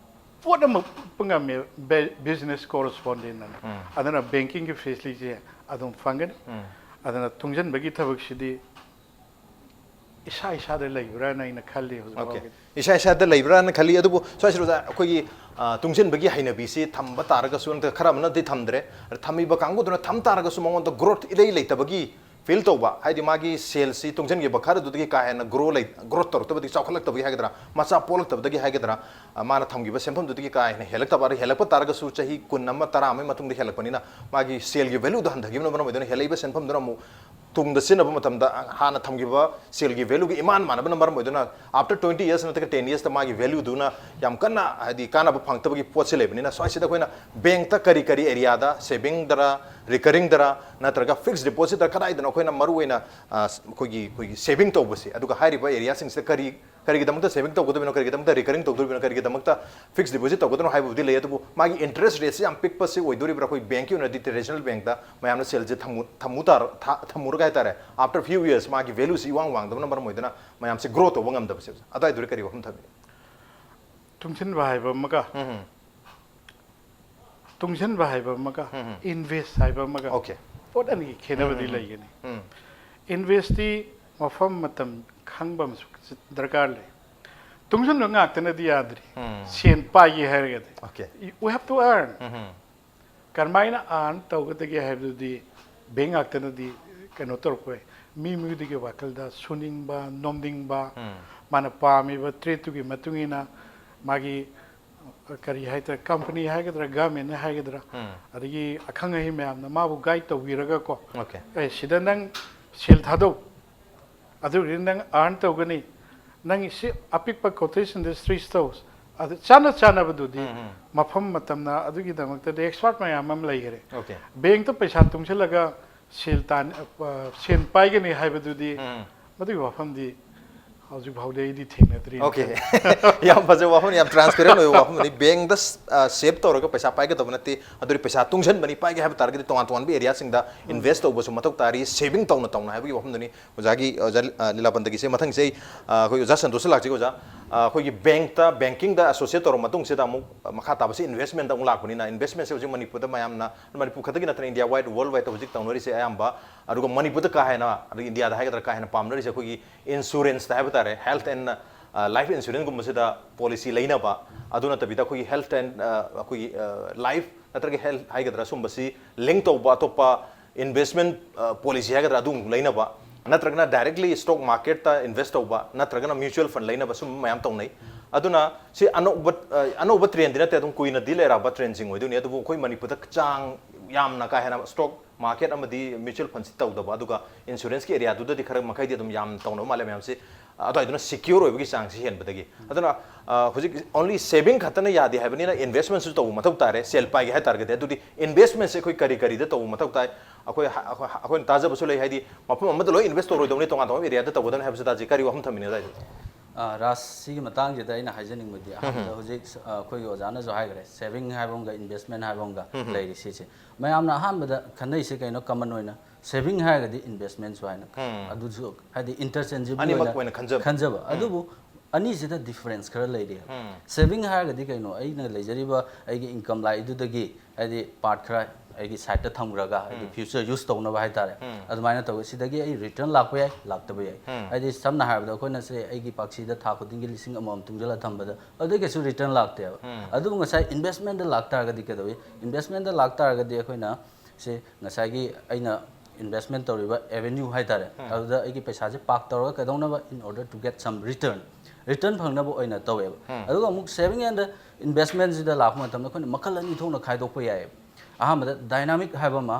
ꯄꯣꯠ ꯑꯃ ꯎꯠꯄ ꯉꯝꯃꯦ, ꯕꯦ-, business correspondent ꯑꯅ꯫ ꯎꯝ꯫ ꯑꯗꯨꯅ bankingꯒꯤ facilityꯁꯦ ꯑꯗꯨꯝ ꯐꯪꯒꯅꯤ꯫ ꯎꯝ꯫ ꯑꯗꯨꯅ ꯇꯨꯡꯁꯤꯟꯕꯒꯤ ꯊꯕꯛꯁꯤꯗꯤ ꯏꯁꯥ ꯏꯁꯥꯗ ꯂꯩꯕ꯭ꯔꯥꯅ ꯑꯩꯅ ꯈꯜꯂꯤ ꯍꯧꯖꯤꯛ Okay꯫ ꯐꯥꯎꯒꯤꯗꯤ꯫ ꯏꯁꯥ ꯏꯁꯥꯗ ꯂꯩꯕ꯭ꯔꯥꯅ ꯈꯜꯂꯤ꯫ ꯑꯗꯨꯕꯨ ꯁ꯭ꯋꯥꯏꯁꯤꯗ ꯑꯩꯈꯣꯏꯒꯤ, ꯑ, ꯇꯨꯡꯁꯤꯟꯕꯒꯤ ꯍꯩꯅꯕꯤꯁꯤ ꯊꯝꯕ ꯇꯥꯔꯒꯁꯨ, ꯅꯠꯇ꯭ꯔꯒ ꯈꯔ ꯑꯃꯅꯗꯤ ꯊꯝꯗ꯭ꯔꯦ, ꯑꯗ ꯊꯝꯃꯤꯕ ꯀꯥꯡꯕꯨꯗꯨꯅ ꯊꯝ ꯇꯥꯔꯒꯁꯨ ꯃꯉꯣꯟꯗ growth ꯏꯂꯩ ꯂꯩꯇꯕꯒꯤ feel ꯇꯧꯕ, ꯍꯥꯏꯗꯤ ꯃꯥꯒꯤ ꯁꯦꯜꯁꯤ ꯇꯨꯡꯁꯤꯟꯈꯤꯕ ꯈꯔꯗꯨꯗꯒꯤ ꯀꯥ ꯍꯦꯟꯅ grow ꯂꯩ-, growth ꯇꯧꯔꯛꯇꯕꯗꯒꯤ, ꯆꯥꯎꯈꯠꯂꯛꯇꯕꯒꯤ ꯍꯥꯏꯒꯗ꯭ꯔꯥ, ꯃꯆꯥ ꯄꯣꯛꯂꯛꯇꯕꯗꯒꯤ ꯍꯥꯏꯒꯗ꯭ꯔꯥ, ꯑ, ꯃꯥꯅ ꯊꯝꯈꯤꯕ ꯁꯦꯟꯐꯝꯗꯨꯗꯒꯤ ꯀꯥ ꯍꯦꯟꯅ ꯍꯦꯜꯂꯛꯇꯕ, ꯑꯗꯩ ꯍꯦꯜꯂꯛꯄ ꯇꯥꯔꯒꯁꯨ ꯆꯍꯤ ꯀꯨꯟ ꯑꯃ, ꯇꯔꯥ ꯑꯃꯒꯤ ꯃꯇꯨꯡꯗ ꯍꯦꯜꯂꯛꯄꯅꯤꯅ ꯃꯥꯒꯤ ꯁꯦꯜꯒꯤ valueꯗꯨ ꯍꯟꯊꯈꯤꯕꯅ ꯃꯔꯝ ꯑꯣꯏꯗꯨꯅ ꯍꯦꯜꯂꯛꯏꯕ ꯁꯦꯟꯐꯝꯗꯨꯅ ꯑꯃꯨꯛ ꯇꯨꯡꯗ ꯁꯤꯖꯤꯟꯅꯕ ꯃꯇꯝꯗ ꯍꯥꯟꯅ ꯊꯝꯈꯤꯕ ꯁꯦꯜꯒꯤ valueꯒ ꯏꯃꯥꯟ ꯃꯥꯟꯅꯕꯅ ꯃꯔꯝ ꯑꯣꯏꯗꯨꯅ after twenty years ꯅꯠꯇ꯭ꯔꯒ ten yearsꯇ ꯃꯥꯒꯤ valueꯗꯨꯅ ꯌꯥꯝ ꯀꯟꯅ, ꯍꯥꯏꯗꯤ, ꯀꯥꯟꯅꯕ ꯐꯪꯉꯛꯇꯕꯒꯤ ꯄꯣꯠꯁꯤ ꯂꯩꯕꯅꯤꯅ, ꯁ꯭ꯋꯥꯏꯁꯤꯗ ꯑꯩꯈꯣꯏꯅ bankꯇ ꯀꯔꯤ ꯀꯔꯤ areaꯗ, savingꯗꯔ, ꯔꯤꯀꯔꯤꯡꯗꯔ ꯅꯠꯇ꯭ꯔꯒ ꯐꯤꯛꯁ ꯗꯤꯄꯣꯖꯤꯠꯇ ꯀꯗꯥꯏꯗꯅꯣ ꯑꯩꯈꯣꯏꯅ ꯃꯔꯨ ꯑꯣꯏꯅ ꯑꯩꯈꯣꯏꯒꯤ ꯑꯩꯈꯣꯏꯒꯤ ꯁꯦꯚꯤꯡ ꯇꯧꯕꯁꯦ? ꯑꯗꯨꯒ ꯍꯥꯏꯔꯤꯕ ꯑꯦꯔꯤꯌꯥꯁꯤꯡꯁꯤꯗ ꯀꯔꯤ ꯀꯔꯤꯒꯤꯗꯃꯛꯇ ꯁꯦꯚꯤꯡ ꯇꯧꯒꯗꯕꯅꯣ, ꯀꯔꯤꯒꯤꯗꯃꯛꯇ ꯔꯤꯀꯔꯤꯡ ꯇꯧꯗꯣꯔꯤꯕꯅꯣ, ꯀꯔꯤꯒꯤꯗꯃꯛꯇ ꯐꯤꯛꯁ ꯗꯤꯄꯣꯖꯤꯠ ꯇꯧꯒꯗꯅꯣ ꯍꯥꯏꯕꯕꯨꯗꯤ ꯂꯩ, ꯑꯗꯨꯕꯨ ꯃꯥꯒꯤ ꯏꯟꯇꯔꯦꯁ ꯔꯦꯠꯁꯤ ꯌꯥꯝ ꯄꯤꯛꯄꯁꯤ ꯑꯣꯏꯗꯣꯔꯤꯕ꯭ꯔꯥ? ꯑꯩꯈꯣꯏ ꯕꯦꯡꯛꯀꯤ ꯑꯣꯏꯅꯗꯤ ꯇ꯭ꯔꯦꯗꯤꯁꯅꯦꯜ ꯕꯦꯡꯛꯇ ꯃꯌꯥꯝꯅ ꯁꯦꯜꯁꯦ ꯊꯝꯃꯨ ꯊꯝꯃꯨ ꯇꯥꯔ ꯊꯝꯃꯨꯔꯒ ꯍꯥꯏꯇꯥꯔꯦ, after few years ꯃꯥꯒꯤ ꯚꯦꯂꯨꯁꯤ ꯏꯋꯥꯡ ꯋꯥꯡꯗꯕꯅ ꯃꯔꯝ ꯑꯣꯏꯗꯅ ꯃꯌꯥꯝꯁꯦ ꯒ꯭ꯔꯣ ꯇꯧꯕ ꯉꯝꯗꯕꯁꯦ, ꯑꯗꯨꯋꯥꯏꯗꯨꯗ ꯀꯔꯤ ꯋꯥꯐꯝ ꯊꯝꯕꯤꯅꯤ? ꯇꯨꯡꯁꯤꯟꯕ ꯍꯥꯏꯕ ꯑꯃꯒ, ꯇꯨꯡꯁꯤꯟꯕ ꯍꯥꯏꯕ ꯑꯃꯒ, ꯏꯟꯚꯦꯁ ꯍꯥꯏꯕ ꯑꯃꯒ, Okay. ꯄꯣꯠ ꯑꯅꯤꯒꯤ ꯈꯦꯠꯅꯕꯗꯤ ꯎꯝ. ꯂꯩꯒꯅꯤ꯫ ꯎꯝ. ꯏꯟꯚꯦꯁꯇꯤ ꯃꯐꯝ ꯃꯇꯝ ꯈꯪꯕ ꯑꯃꯁꯨ ꯗꯔꯀꯥꯔ ꯂꯩ꯫ ꯇꯨꯡꯁꯤꯟꯕ ꯉꯥꯛꯇꯅꯗꯤ ꯌꯥꯗ꯭ꯔꯤ꯫ ꯎꯝ. ꯁꯦꯟ ꯄꯥꯏꯒꯦ ꯍꯥꯏꯔꯒꯗꯤ, Okay. We have to earn꯫ ꯎꯝ. ꯀꯔꯝꯍꯥꯏꯅ ꯑꯥꯔꯟ ꯇꯧꯒꯗꯒꯦ ꯍꯥꯏꯕꯗꯨꯗꯤ ꯕꯦꯡ ꯉꯥꯛꯇꯅꯗꯤ ꯀꯩꯅꯣ ꯇꯧꯔꯛꯄ ꯌꯥꯏ꯫ ꯃꯤ ꯃꯤꯗꯨꯒꯤ ꯋꯥꯈꯜꯗ ꯁꯨꯅꯤꯡꯕ, ꯅꯣꯝꯅꯤꯡꯕ, ꯎꯝ. ꯃꯥꯅ ꯄꯥꯝꯃꯤꯕ ꯇ꯭ꯔꯦꯠꯇꯨꯒꯤ ꯃꯇꯨꯡ ꯏꯟꯅ ꯃꯥꯒꯤ, ꯑ, ꯀꯔꯤ ꯍꯥꯏꯇꯥꯔꯦ, ꯀꯝꯄꯅꯤ ꯍꯥꯏꯒꯗ꯭ꯔꯥ, ꯒꯃꯦꯟꯅ ꯍꯥꯏꯒꯗ꯭ꯔꯥ, ꯎꯝ. ꯑꯗꯒꯤ ꯑꯈꯪ ꯑꯍꯩ ꯃꯌꯥꯝꯅ ꯃꯥꯕꯨ ꯒꯥꯏꯗ ꯇꯧꯕꯤꯔꯒꯀꯣ, Okay. "ꯑꯦ, ꯁꯤꯗ ꯅꯪ ꯁꯦꯜ ꯊꯥꯗꯧ, ꯑꯗꯨꯒꯤꯗꯤ ꯅꯪ ꯑꯥꯔꯟ ꯇꯧꯒꯅꯤ, ꯅꯪ ꯁꯤ ꯑꯄꯤꯛꯄ ꯀꯣꯇꯦꯖ ꯏꯟꯗꯁꯇ꯭ꯔꯤꯁ ꯇꯧ", ꯑꯗꯨ ꯆꯥꯅ ꯆꯥꯅꯕꯗꯨꯗꯤ ꯎꯝ, ꯎꯝ. ꯃꯐꯝ ꯃꯇꯝꯅ ꯑꯗꯨꯒꯤꯗꯃꯛꯇꯗꯤ ꯑꯦꯛꯁꯄꯥꯔꯠ ꯃꯌꯥꯝ ꯑꯃ ꯂꯩꯈꯔꯦ꯫ Okay. ꯕꯦꯡꯛꯇ ꯄꯩꯁꯥ ꯇꯨꯡꯁꯤꯜꯂꯒ ꯁꯦꯜ ꯇꯥꯟ-, ꯑ, ꯁꯦꯟ ꯄꯥꯏꯒꯅꯤ ꯍꯥꯏꯕꯗꯨꯗꯤ ꯎꯝ. ꯃꯗꯨꯒꯤ ꯋꯥꯐꯝꯗꯤ ꯍꯧꯖꯤꯛ ꯐꯥꯎꯗꯤ ꯑꯩꯗꯤ ꯊꯦꯡꯅꯗ꯭ꯔꯤ꯫ Okay. ꯌꯥꯝ ꯐꯖꯕ ꯋꯥꯐꯝꯅꯤ, ꯌꯥꯝ ꯇ꯭ꯔꯥꯟꯁꯄꯦꯔꯦꯟ ꯑꯣꯏꯕ ꯋꯥꯐꯝꯅꯤ꯫ ꯕꯦꯡꯗ ꯁꯦꯚ ꯇꯧꯔꯒ ꯄꯩꯁꯥ ꯄꯥꯏꯒꯗꯕ ꯅꯠꯇꯦ, ꯑꯗꯨꯗꯤ ꯄꯩꯁꯥ ꯇꯨꯡꯁꯤꯟꯕꯅꯤ꯫ ꯄꯥꯏꯒꯦ ꯍꯥꯏꯕ ꯇꯥꯔꯒꯗꯤ ꯇꯣꯉꯥꯟ ꯇꯣꯉꯥꯟꯕ ꯑꯦꯔꯤꯌꯥꯁꯤꯡꯗ ꯏꯟꯚꯦꯁ ꯇꯧꯕꯁꯨ ꯃꯊꯧ ꯇꯥꯔꯤ, ꯁꯦꯚꯤꯡ ꯇꯧꯅ ꯇꯧꯅ ꯍꯥꯏꯕꯒꯤ ꯋꯥꯐꯝꯗꯨꯅꯤ꯫ ꯑꯣꯖꯥꯒꯤ, ꯑꯣꯖꯥ, ꯑ, ꯂꯤꯂꯥꯕꯟꯗꯒꯤꯁꯦ ꯃꯊꯪꯁꯦ ꯑꯩ, ꯑ, ꯑꯩꯈꯣꯏ ꯑꯣꯖꯥ ꯁꯟꯇꯣꯁꯇ ꯂꯥꯛꯆꯒꯦ꯫ ꯑꯣꯖꯥ, ꯑ, ꯑꯩꯈꯣꯏꯒꯤ ꯕꯦꯡꯛꯇ, ꯕꯦꯡꯀꯤꯡꯗ ꯑꯦꯁꯣꯁꯤꯌꯦꯠ ꯇꯧꯔꯕ ꯃꯇꯨꯡꯁꯤꯗ ꯑꯃꯨꯛ, ꯑ, ꯃꯈꯥ ꯇꯥꯕꯁꯤ ꯏꯟꯚꯦꯁꯃꯦꯟꯗ ꯑꯃꯨꯛ ꯂꯥꯛꯄꯅꯤꯅ, ꯏꯟꯚꯦꯁꯃꯦꯟꯁꯦ ꯍꯧꯖꯤꯛ ꯃꯅꯤꯄꯨꯔꯗ ꯃꯌꯥꯝꯅ, ꯃꯅꯤꯄꯨꯔ ꯈꯛꯇꯒꯤ ꯅꯠꯇꯅ ꯏꯟꯗꯤꯌꯥ ꯋꯥꯏꯗ, ꯋꯥꯔꯜ ꯋꯥꯏꯗ ꯍꯧꯖꯤꯛ ꯇꯧꯅꯔꯤꯁꯦ ꯑꯌꯥꯝꯕ, ꯑꯗꯨꯒ ꯃꯅꯤꯄꯨꯔꯗ ꯀꯥ ꯍꯦꯟꯅ, ꯑꯗꯒꯤ ꯏꯟꯗꯤꯌꯥꯗ ꯍꯥꯏꯒꯗ꯭ꯔꯥ, ꯀꯥ ꯍꯦꯟꯅ ꯄꯥꯝꯅꯔꯤꯁꯦ ꯑꯩꯈꯣꯏꯒꯤ ꯏꯟꯁꯨꯔꯦꯟꯁꯇ ꯍꯥꯏꯕ ꯇꯥꯔꯦ, health and, ꯑ, life insuranceꯒꯨꯝꯕꯁꯤꯗ ꯄꯣꯂꯤꯁꯤ ꯂꯩꯅꯕ, ꯑꯗꯨ ꯅꯠꯇꯕꯤꯗ ꯑꯩꯈꯣꯏꯒꯤ health and, ꯑ, ꯑꯩꯈꯣꯏꯒꯤ, ꯑ, life ꯅꯠꯇ꯭ꯔꯒ health ꯍꯥꯏꯒꯗ꯭ꯔꯥ, ꯁꯨꯝꯕꯁꯤ ꯂꯤꯡ ꯇꯧꯕ ꯑꯇꯣꯞꯄ ꯏꯟꯚꯦꯁꯃꯦꯟ, ꯑ, ꯄꯣꯂꯤꯁꯤ ꯍꯥꯏꯒꯗ꯭ꯔꯥ, ꯑꯗꯨꯒꯨꯝꯕ ꯂꯩꯅꯕ, ꯅꯠꯇ꯭ꯔꯒꯅ directly stock marketꯇ ꯏꯟꯚꯦꯁ ꯇꯧꯕ, ꯅꯠꯇ꯭ꯔꯒꯅ mutual fund ꯂꯩꯅꯕ, ꯁꯨꯝꯕ ꯃꯌꯥꯝ ꯇꯧꯅꯩ꯫ ꯑꯗꯨꯅ ꯁꯤ ꯑꯅꯧꯕ, ꯑ, ꯑꯅꯧꯕ ꯇ꯭ꯔꯦꯟꯗꯤ ꯅꯠꯇꯦ, ꯑꯗꯨꯝ ꯀꯨꯏꯅꯗꯤ ꯂꯩꯔꯛꯑꯕ ꯇ꯭ꯔꯦꯟꯁꯤꯡ ꯑꯣꯏꯗꯣꯏꯅꯤ꯫ ꯑꯗꯨꯕꯨ ꯑꯩꯈꯣꯏ ꯃꯅꯤꯄꯨꯔꯗ ꯆꯥꯡ ꯌꯥꯝꯅ ꯀꯥ ꯍꯦꯟꯅ stock market ꯑꯃꯗꯤ mutual fundꯁꯤ ꯇꯧꯗꯕ, ꯑꯗꯨꯒ ꯏꯟꯁꯨꯔꯦꯟꯁꯀꯤ ꯑꯦꯔꯤꯌꯥꯗꯨꯗꯗꯤ ꯈꯔ ꯃꯈꯩꯗꯤ ꯑꯗꯨꯝ ꯌꯥꯝ ꯇꯧꯅꯕ ꯃꯥꯜꯂꯦ ꯃꯌꯥꯝꯁꯤ꯫ ꯑꯗꯨꯋꯥꯏꯗꯨꯅ ꯁꯤꯀ꯭ꯌꯣꯔ ꯑꯣꯏꯕꯒꯤ ꯆꯥꯡꯁꯤ ꯍꯦꯟꯕꯗꯒꯤ꯫ ꯑꯗꯨꯅ ꯑ, ꯍꯧꯖꯤꯛ only saving ꯈꯛꯇꯅ ꯌꯥꯗꯦ ꯍꯥꯏꯕꯅꯤꯅ, investmentꯁꯨ ꯇꯧꯕ ꯃꯊꯧ ꯇꯥꯔꯦ, ꯁꯦꯜ ꯄꯥꯏꯒꯦ ꯍꯥꯏ ꯇꯥꯔꯒꯗꯤ꯫ ꯑꯗꯨꯗꯤ investmentꯁꯦ ꯑꯩꯈꯣꯏ ꯀꯔꯤ ꯀꯔꯤꯗ ꯇꯧꯕ ꯃꯊꯧ ꯇꯥꯏ? ꯑꯩꯈꯣꯏ, ꯑꯩꯈꯣꯏ, ꯑꯩꯈꯣꯏꯅ ꯇꯥꯖꯕꯁꯨ ꯂꯩ, ꯍꯥꯏꯗꯤ ꯃꯐꯝ ꯑꯃꯗ ꯂꯣꯏ invest ꯇꯧꯔꯣꯏꯗꯧꯕꯅꯤ, ꯇꯣꯉꯥꯟ ꯇꯣꯉꯥꯟꯕ areaꯗ ꯇꯧꯒꯗꯕꯅꯤ ꯍꯥꯏꯕꯁꯤꯗ ꯀꯔꯤ ꯋꯥꯐꯝ ꯊꯝꯕꯤꯅꯤꯡꯉꯤ ꯑꯗꯨꯋꯥꯏꯗ? ꯑ, ꯔꯥꯖ, ꯁꯤꯒꯤ ꯃꯇꯥꯡꯁꯤꯗ ꯑꯩꯅ ꯍꯥꯏꯖꯅꯤꯡꯕꯗꯤ, ꯑꯍꯥꯟꯕꯗ ꯍꯧꯖꯤꯛ, ꯑ, ꯑꯩꯈꯣꯏꯒꯤ ꯑꯣꯖꯥꯅꯁꯨ ꯍꯥꯏꯈ꯭ꯔꯦ, saving ꯍꯥꯏꯕ ꯑꯃꯒ investment ꯍꯥꯏꯕ ꯑꯃꯒ ꯂꯩꯔꯤ ꯁꯤꯁꯦ꯫ ꯃꯌꯥꯝꯅ ꯑꯍꯥꯟꯕꯗ ꯈꯟꯅꯩꯁꯦ ꯀꯩꯅꯣ, common ꯑꯣꯏꯅ saving ꯍꯥꯏꯔꯒꯗꯤ investmentꯁꯨ ꯍꯥꯏꯅ꯫ ꯑꯗꯨꯁꯨ ꯍꯥꯏꯗꯤ interchangeable ꯑꯅꯤꯃꯛ ꯑꯣꯏꯅ ꯑꯣꯏꯅ ꯈꯟꯖꯕ꯫ ꯈꯟꯖꯕ꯫ ꯑꯗꯨꯕꯨ ꯑꯅꯤꯁꯤꯗ difference ꯈꯔ ꯂꯩꯔꯤ꯫ Saving ꯍꯥꯏꯔꯒꯗꯤ ꯀꯩꯅꯣ, ꯑꯩꯅ ꯂꯩꯖꯔꯤꯕ ꯑꯩꯒꯤ income ꯂꯥꯛꯏꯗꯨꯗꯒꯤ ꯍꯥꯏꯗꯤ part ꯈꯔ ꯑꯩꯒꯤ sideꯇ ꯊꯝꯈ꯭ꯔꯒ, ꯍꯥꯏꯗꯤ future use ꯇꯧꯅꯕ ꯍꯥꯏꯇꯥꯔꯦ꯫ ꯑꯗꯨꯃꯥꯏꯅ ꯇꯧꯋꯦ꯫ ꯁꯤꯗꯒꯤ ꯑꯩ return ꯂꯥꯛꯄ ꯌꯥꯏ, ꯂꯥꯛꯇꯕ ꯌꯥꯏ꯫ ꯍꯥꯏꯗꯤ ꯁꯝꯅ ꯍꯥꯏꯔꯕꯗ ꯑꯩꯈꯣꯏꯅ ꯁꯦ ꯑꯩꯒꯤ ꯄꯥꯛꯁꯤꯗ ꯊꯥ ꯈꯨꯗꯤꯡꯒꯤ ꯂꯤꯁꯤꯡ ꯑꯃꯃꯝ ꯇꯨꯡꯁꯤꯜꯂ ꯊꯝꯕꯗ ꯑꯗꯨꯗꯩ ꯀꯩꯁꯨ return ꯂꯥꯛꯇꯦꯕ꯫ ꯑꯗꯨꯕꯨ ꯉꯁꯥꯏ investmentꯗ ꯂꯥꯛꯇꯥꯔꯒꯗꯤ ꯀꯩꯗꯧꯏ? Investmentꯗ ꯂꯥꯛꯇꯥꯔꯒꯗꯤ ꯑꯩꯈꯣꯏꯅ ꯁꯦ ꯉꯁꯥꯏꯒꯤ ꯑꯩꯅ investment ꯇꯧꯔꯤꯕ avenue ꯍꯥꯏꯇꯥꯔꯦ, ꯑꯗꯨꯗ ꯑꯩꯒꯤ ꯄꯩꯁꯥꯁꯦ park ꯇꯧꯔꯒ ꯀꯩꯗꯧꯅꯕ, in order to get some return, return ꯐꯪꯅꯕ ꯑꯣꯏꯅ ꯇꯧꯋꯦꯕ꯫ ꯑꯗꯨꯒ ꯑꯃꯨꯛ saving and investmentꯁꯤꯗ ꯂꯥꯛꯄ ꯃꯇꯝꯗ ꯑꯩꯈꯣꯏꯅ ꯃꯈꯜ ꯑꯅꯤ ꯊꯣꯛꯅ ꯈꯥꯏꯗꯣꯛꯄ ꯌꯥꯏꯌꯦꯕ꯫ ꯑꯍꯥꯟꯕꯗ dynamic ꯍꯥꯏꯕ ꯑꯃ,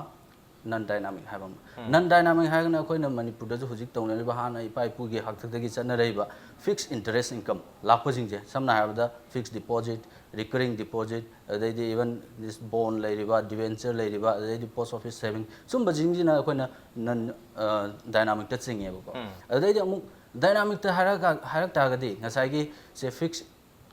non dynamic ꯍꯥꯏꯕ ꯑꯃ꯫ Non dynamic ꯍꯥꯏꯔꯒꯅ ꯑꯩꯈꯣꯏꯅ ꯃꯅꯤꯄꯨꯔꯗꯁꯨ ꯍꯧꯖꯤꯛ ꯇꯧꯅꯔꯤꯕ, ꯍꯥꯟꯅ ꯏꯄꯥ ꯏꯄꯨꯒꯤ ꯍꯥꯛꯇꯛꯇꯒꯤ ꯆꯠꯅꯔꯛꯏꯕ fixed interest income ꯂꯥꯛꯄꯁꯤꯡꯁꯦ, ꯁꯝꯅ ꯍꯥꯏꯔꯕꯗ fixed deposit, recurring deposit, ꯑꯗꯩꯗꯤ even this bond ꯂꯩꯔꯤꯕ, debenture ꯂꯩꯔꯤꯕ, ꯑꯗꯩꯗꯤ post office saving, ꯁꯨꯝꯕꯁꯤꯡꯁꯤꯅ ꯑꯩꯈꯣꯏꯅ non dynamicꯇ ꯆꯤꯡꯉꯦꯕꯀꯣ꯫ ꯑꯗꯩꯗꯤ ꯑꯃꯨꯛ dynamicꯇ ꯍꯥꯏꯔꯛ ꯍꯥꯏꯔꯛ ꯇꯥꯔꯒꯗꯤ ꯉꯁꯥꯏꯒꯤ ꯁꯦ fixed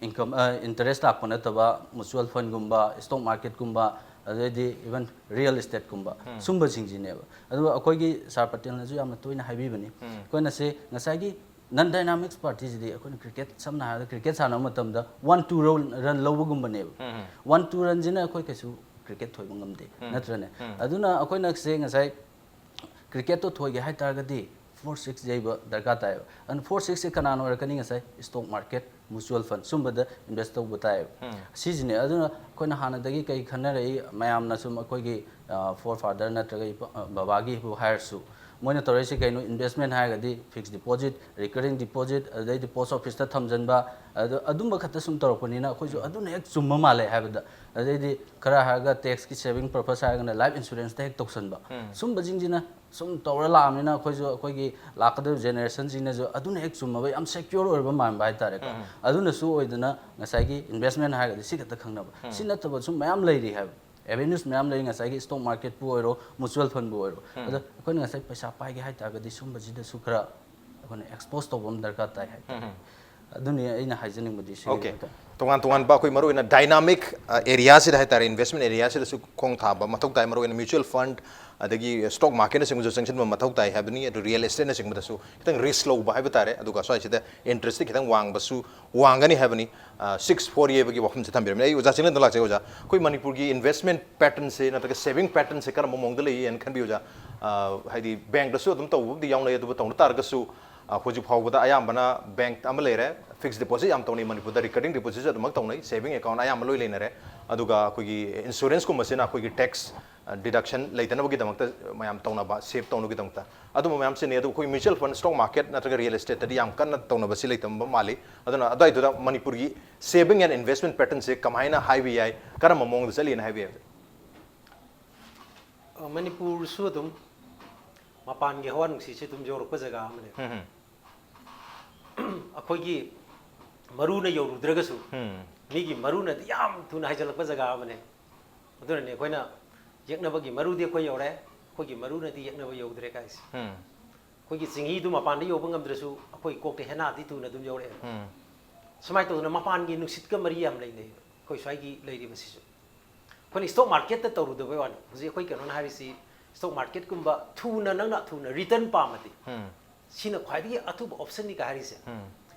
income, interest ꯂꯥꯛꯄ ꯅꯠꯇꯕ mutual fundꯒꯨꯝꯕ, stock marketꯀꯨꯝꯕ, ꯑꯗꯩꯗꯤ even real estateꯀꯨꯝꯕ, ꯁꯨꯝꯕꯁꯤꯡꯁꯤꯅꯦꯕ꯫ ꯑꯗꯨꯒ ꯑꯩꯈꯣꯏꯒꯤ ꯁꯥꯔ ꯄꯇꯦꯜꯅꯁꯨ ꯌꯥꯝꯅ ꯇꯣꯏꯅ ꯍꯥꯏꯕꯤꯕꯅꯤ, ꯑꯩꯈꯣꯏꯅ ꯁꯤ ꯉꯁꯥꯏꯒꯤ non dynamics partyꯁꯤꯗꯤ ꯑꯩꯈꯣꯏꯅ cricket, ꯁꯝꯅ ꯍꯥꯏꯔꯕꯗ cricket ꯁꯥꯟꯅꯕ ꯃꯇꯝꯗ one two run, run ꯂꯧꯕꯒꯨꯝꯕꯅꯦꯕ꯫ One two runꯁꯤꯅ ꯑꯩꯈꯣꯏ ꯀꯩꯁꯨ cricket ꯊꯣꯏꯕ ꯉꯝꯗꯦ, ꯅꯠꯇ꯭ꯔꯅꯦ? ꯑꯗꯨꯅ ꯑꯩꯈꯣꯏꯅ ꯁꯦ ꯉꯁꯥꯏ cricketꯇꯣ ꯊꯣꯏꯒꯦ ꯍꯥꯏꯇꯥꯔꯒꯗꯤ four six ꯌꯩꯕ ꯗꯔꯀꯥꯔ ꯇꯥꯏꯌꯦꯕ꯫ ꯑꯗꯨꯅ four sixꯁꯦ ꯀꯅꯥꯅ ꯑꯣꯏꯔꯛꯀꯅꯤ? ꯉꯁꯥꯏ stock market, mutual fund ꯁꯨꯝꯕꯗ invest ꯇꯧꯕ ꯇꯥꯏꯌꯦꯕ꯫ ꯁꯤꯁꯤꯅꯦ꯫ ꯑꯗꯨꯅ ꯑꯩꯈꯣꯏꯅ ꯍꯥꯟꯅꯗꯒꯤ ꯀꯩ ꯈꯟꯅꯔꯛꯏ, ꯃꯌꯥꯝꯅ ꯁꯨꯝ ꯑꯩꯈꯣꯏꯒꯤ, ꯑ, forefather ꯅꯠꯇ꯭ꯔꯒ ꯏꯄꯥ-, ꯑ, ꯕꯕꯥꯒꯤꯕꯨ ꯍꯥꯏꯔꯁꯨ, ꯃꯣꯏꯅ ꯇꯧꯔꯛꯏꯁꯤ ꯀꯩꯅꯣ? ꯏꯟꯚꯦꯁꯃꯦꯟ ꯍꯥꯏꯔꯒꯗꯤ ꯐꯤꯛꯁ ꯗꯤꯄꯣꯖꯤꯠ, ꯔꯤꯀꯔꯤꯡ ꯗꯤꯄꯣꯖꯤꯠ, ꯑꯗꯩꯗꯤ ꯄꯣꯁ ꯑꯣꯐꯤꯁꯇ ꯊꯝꯖꯤꯟꯕ, ꯑꯗꯨ ꯑꯗꯨꯝꯕ ꯈꯛꯇ ꯁꯨꯝ ꯇꯧꯔꯛꯄꯅꯤꯅ ꯑꯩꯈꯣꯏꯁꯨ ꯑꯗꯨꯅ ꯍꯦꯛ ꯆꯨꯝꯕ ꯃꯥꯜꯂꯦ ꯍꯥꯏꯕꯗ, ꯑꯗꯩꯗꯤ ꯈꯔ ꯍꯥꯏꯔꯒ ꯇꯦꯛꯁꯀꯤ ꯁꯦꯚꯤꯡ ꯄꯔꯄꯁ ꯍꯥꯏꯔꯒꯅ ꯂꯥꯏꯐ ꯏꯟꯁꯨꯔꯦꯟꯁꯇ ꯍꯦꯛ ꯇꯧꯁꯟꯕ꯫ ꯁꯨꯝꯕꯁꯤꯡꯁꯤꯅ ꯁꯨꯝ ꯇꯧꯔ ꯂꯥꯛꯑꯕꯅꯤꯅ ꯑꯩꯈꯣꯏꯁꯨ ꯑꯩꯈꯣꯏꯒꯤ ꯂꯥꯛꯀꯗꯧꯔꯤꯕ ꯖꯦꯅꯦꯔꯦꯁꯟꯁꯤꯡꯅꯁꯨ ꯑꯗꯨꯅ ꯍꯦꯛ ꯆꯨꯝꯃꯕ, ꯌꯥꯝ ꯁꯦꯀ꯭ꯌꯣꯔ ꯑꯣꯏꯔꯕ ꯃꯥꯟꯕ ꯍꯥꯏꯇꯥꯔꯦꯀꯣ꯫ ꯑꯗꯨꯅꯁꯨ ꯑꯣꯏꯗꯅ ꯉꯁꯥꯏꯒꯤ ꯏꯟꯚꯦꯁꯃꯦꯟ ꯍꯥꯏꯔꯒꯗꯤ ꯁꯤ ꯈꯛꯇ ꯈꯪꯅꯕ, ꯁꯤ ꯅꯠꯇꯕ ꯁꯨꯝ ꯃꯌꯥꯝ ꯂꯩꯔꯤ ꯍꯥꯏꯕ꯫ ꯑꯦꯚꯦꯅ꯭ꯌꯨꯁ ꯃꯌꯥꯝ ꯂꯩ, ꯉꯁꯥꯏꯒꯤ ꯁ꯭ꯇꯣꯛ ꯃꯥꯔꯀꯦꯠꯄꯨ ꯑꯣꯏꯔꯣ, ꯃ꯭ꯌꯨꯆꯨꯋꯦꯜ ꯐꯟꯕꯨ ꯑꯣꯏꯔꯣ꯫ ꯑꯗꯣ ꯑꯩꯈꯣꯏꯅ ꯉꯁꯥꯏ ꯄꯩꯁꯥ ꯄꯥꯏꯒꯦ ꯍꯥꯏꯇꯥꯔꯒꯗꯤ ꯁꯨꯝꯕꯁꯤꯗꯁꯨ ꯈꯔ ꯑꯩꯈꯣꯏꯅ ꯑꯦꯛꯁꯄꯣꯖ ꯇꯧꯕ ꯑꯃ ꯗꯔꯀꯥꯔ ꯇꯥꯏ ꯍꯥꯏꯇꯥꯔꯦ꯫ ꯑꯗꯨꯅꯤ ꯑꯩꯅ ꯍꯥꯏꯖꯅꯤꯡꯕꯗꯤ ꯁꯤꯒꯤ ꯑꯣꯀꯦ꯫ ꯃꯇꯥꯡ꯫ ꯇꯣꯉꯥꯟ ꯇꯣꯉꯥꯟꯕ ꯑꯩꯈꯣꯏ ꯃꯔꯨꯑꯣꯏꯅ ꯗꯥꯏꯅꯥꯃꯤꯛ ꯑꯦꯔꯤꯌꯥꯁꯤꯗ ꯍꯥꯏꯇꯥꯔꯦ, ꯏꯟꯚꯦꯁꯃꯦꯟ ꯑꯦꯔꯤꯌꯥꯁꯤꯗꯁꯨ ꯈꯣꯡ ꯊꯥꯕ ꯃꯊꯧ ꯇꯥꯏ꯫ ꯃꯔꯨꯑꯣꯏꯅ ꯃ꯭ꯌꯨꯆꯨꯋꯦꯜ ꯐꯟ, ꯑꯗꯒꯤ ꯁ꯭ꯇꯣꯛ ꯃꯥꯔꯀꯦꯠꯅꯆꯤꯡꯕꯁꯨ ꯆꯪꯁꯤꯟꯕ ꯃꯊꯧ ꯇꯥꯏ ꯍꯥꯏꯕꯅꯤ꯫ ꯑꯗꯨ ꯔꯤꯌꯦꯜ ꯑꯦꯁꯇꯦꯠꯅꯆꯤꯡꯕꯗꯁꯨ ꯈꯤꯇꯪ ꯔꯤꯁ꯭ꯛ ꯂꯧꯕ ꯍꯥꯏꯕ ꯇꯥꯔꯦ꯫ ꯑꯗꯨꯒ ꯁ꯭ꯋꯥꯏꯁꯤꯗ ꯏꯟꯇꯔꯦꯁꯇꯤ ꯈꯤꯇꯪ ꯋꯥꯡꯕꯁꯨ ꯋꯥꯡꯒꯅꯤ ꯍꯥꯏꯕꯅꯤ꯫ ꯁꯤꯛꯁ ꯐꯣꯔ ꯑꯦꯒꯤ ꯋꯥꯐꯝꯁꯦ ꯊꯝꯕꯤꯔꯝꯃꯤ꯫ ꯑꯩ ꯑꯣꯖꯥ ꯆꯤꯡꯂꯦꯟꯗ ꯂꯥꯛꯆꯒꯦ꯫ ꯑꯣꯖꯥ, ꯑꯩꯈꯣꯏ ꯃꯅꯤꯄꯨꯔꯒꯤ ꯏꯟꯚꯦꯁꯃꯦꯟ ꯄꯦꯇꯔꯟꯁꯦ ꯅꯠꯇ꯭ꯔꯒ ꯁꯦꯚꯤꯡ ꯄꯦꯇꯔꯟꯁꯦ ꯀꯔꯝꯕ ꯃꯑꯣꯡꯗ ꯂꯩꯌꯦꯅ ꯈꯟꯕꯤ ꯑꯣꯖꯥ? ꯑ, ꯍꯥꯏꯗꯤ ꯕꯦꯡꯛꯇꯁꯨ ꯑꯗꯨꯝ ꯇꯧꯕꯕꯨꯗꯤ ꯌꯥꯎꯅꯩ, ꯑꯗꯨꯕꯨ ꯇꯧꯅ ꯇꯥꯔꯒꯁꯨ, ꯑ, ꯍꯧꯖꯤꯛ ꯐꯥꯎꯕꯗ ꯑꯌꯥꯝꯕꯅ ꯕꯦꯡꯛ ꯑꯃ ꯂꯩꯔꯦ, ꯐꯤꯛꯁ ꯗꯤꯄꯣꯖꯤꯠ ꯌꯥꯝ ꯇꯧꯅꯩ ꯃꯅꯤꯄꯨꯔꯗ, ꯔꯤꯀꯔꯤꯡ ꯗꯤꯄꯣꯖꯤꯠꯁꯨ ꯑꯗꯨꯃꯛ ꯇꯧꯅꯩ, ꯁꯦꯚꯤꯡ ꯑꯦꯀꯥꯎꯟ ꯑꯌꯥꯝꯕ ꯂꯣꯏ ꯂꯩꯅꯔꯦ꯫ ꯑꯗꯨꯒ ꯑꯩꯈꯣꯏꯒꯤ ꯏꯟꯁꯨꯔꯦꯟꯁꯀꯨꯝꯕꯁꯤꯅ ꯑꯩꯈꯣꯏꯒꯤ ꯇꯦꯛꯁ ꯗꯤꯗꯛꯁꯟ ꯂꯩꯇꯅꯕꯒꯤꯗꯃꯛꯇ ꯃꯌꯥꯝ ꯇꯧꯅꯕ, ꯁꯦꯚ ꯇꯧꯅꯕꯒꯤꯗꯃꯛꯇ ꯑꯗꯨꯝꯕ ꯃꯌꯥꯝ ꯁꯤꯖꯤꯟꯅꯩ꯫ ꯑꯗꯨ ꯑꯩꯈꯣꯏ ꯃ꯭ꯌꯨꯆꯨꯋꯦꯜ ꯐꯟ, ꯁ꯭ꯇꯣꯛ ꯃꯥꯔꯀꯦꯠ ꯅꯠꯇ꯭ꯔꯒ ꯔꯤꯌꯦꯜ ꯑꯦꯁꯇꯦꯠꯇꯗꯤ ꯌꯥꯝ ꯀꯟꯅ ꯇꯧꯅꯕꯁꯤ ꯂꯩꯇꯕ ꯃꯥꯜꯂꯤ꯫ ꯑꯗꯨꯅ ꯑꯗꯨꯋꯥꯏꯗꯨꯗ ꯃꯅꯤꯄꯨꯔꯒꯤ ꯁꯦꯚꯤꯡ ꯑꯦꯟ ꯏꯟꯚꯦꯁꯃꯦꯟ ꯄꯦꯇꯔꯟꯁꯦ ꯀꯃꯥꯏꯅ ꯍꯥꯏꯕ ꯌꯥꯏ, ꯀꯔꯝꯕ ꯃꯑꯣꯡꯗ ꯆꯠꯂꯤꯅ ꯍꯥꯏꯕ ꯌꯥꯏ? ꯑ, ꯃꯅꯤꯄꯨꯔꯁꯨ ꯑꯗꯨꯝ ꯃꯄꯥꯟꯒꯤ ꯍꯋꯥ ꯅꯨꯡꯁꯤꯠꯁꯦ ꯑꯗꯨꯝ ꯌꯧꯔꯛꯄ ꯖꯒꯥ ꯑꯃꯅꯦ꯫ ꯎꯝ, ꯎꯝ꯫ ꯑꯩꯈꯣꯏꯒꯤ ꯃꯔꯨꯅ ꯌꯧꯔꯨꯗ꯭ꯔꯒꯁꯨ ꯎꯝ꯫ ꯃꯤꯒꯤ ꯃꯔꯨꯅꯗꯤ ꯌꯥꯝ ꯊꯨꯅ ꯍꯥꯏꯖꯤꯜꯂꯛꯄ ꯖꯒꯥ ꯑꯃꯅꯦ꯫ ꯑꯗꯨꯅꯅꯦ ꯑꯩꯈꯣꯏꯅ ꯌꯦꯛꯅꯕꯒꯤ ꯃꯔꯨꯗꯤ ꯑꯩꯈꯣꯏ ꯌꯧꯔꯦ, ꯑꯩꯈꯣꯏꯒꯤ ꯃꯔꯨꯅꯗꯤ ꯌꯦꯛꯅꯕ ꯌꯧꯗ꯭ꯔꯦ ꯀꯥꯏꯁꯦ꯫ ꯎꯝ꯫ ꯑꯩꯈꯣꯏꯒꯤ ꯆꯤꯡꯍꯤꯗꯨ ꯃꯄꯥꯟꯗ ꯌꯧꯕ ꯉꯝꯗ꯭ꯔꯁꯨ ꯑꯩꯈꯣꯏ ꯀꯣꯛꯇ ꯍꯦꯅꯥꯗꯤ ꯊꯨꯅ ꯑꯗꯨꯝ ꯌꯧꯔꯛꯑꯦ꯫ ꯎꯝ꯫ ꯁꯨꯃꯥꯏꯅ ꯇꯧꯗꯅ ꯃꯄꯥꯟꯒꯤ ꯅꯨꯡꯁꯤꯠꯀ ꯃꯔꯤ ꯌꯥꯝ ꯂꯩꯅꯩ ꯑꯩꯈꯣꯏ ꯁ꯭ꯋꯥꯏꯒꯤ ꯂꯩꯔꯤꯕꯁꯤꯁꯨ꯫ ꯑꯩꯈꯣꯏꯅ ꯁ꯭ꯇꯣꯛ ꯃꯥꯔꯀꯦꯠꯇ ꯇꯧꯔꯨꯗꯕꯩ ꯋꯥꯅꯤ꯫ ꯍꯧꯖꯤꯛ ꯑꯩꯈꯣꯏ ꯀꯩꯅꯣꯅ ꯍꯥꯏꯔꯤꯁꯤ, ꯁ꯭ꯇꯣꯛ ꯃꯥꯔꯀꯦꯠꯀꯨꯝꯕ ꯊꯨꯅ, ꯅꯪꯅ ꯊꯨꯅ ꯔꯤꯇꯔꯟ ꯄꯥꯝꯃꯗꯤ, ꯎꯝ꯫ ꯁꯤꯅ ꯈ꯭ꯋꯥꯏꯗꯒꯤ ꯑꯊꯨꯕ ꯑꯣꯞꯁꯟꯅꯤ ꯀ ꯍꯥꯏꯔꯤꯁꯦ꯫ ꯎꯝ꯫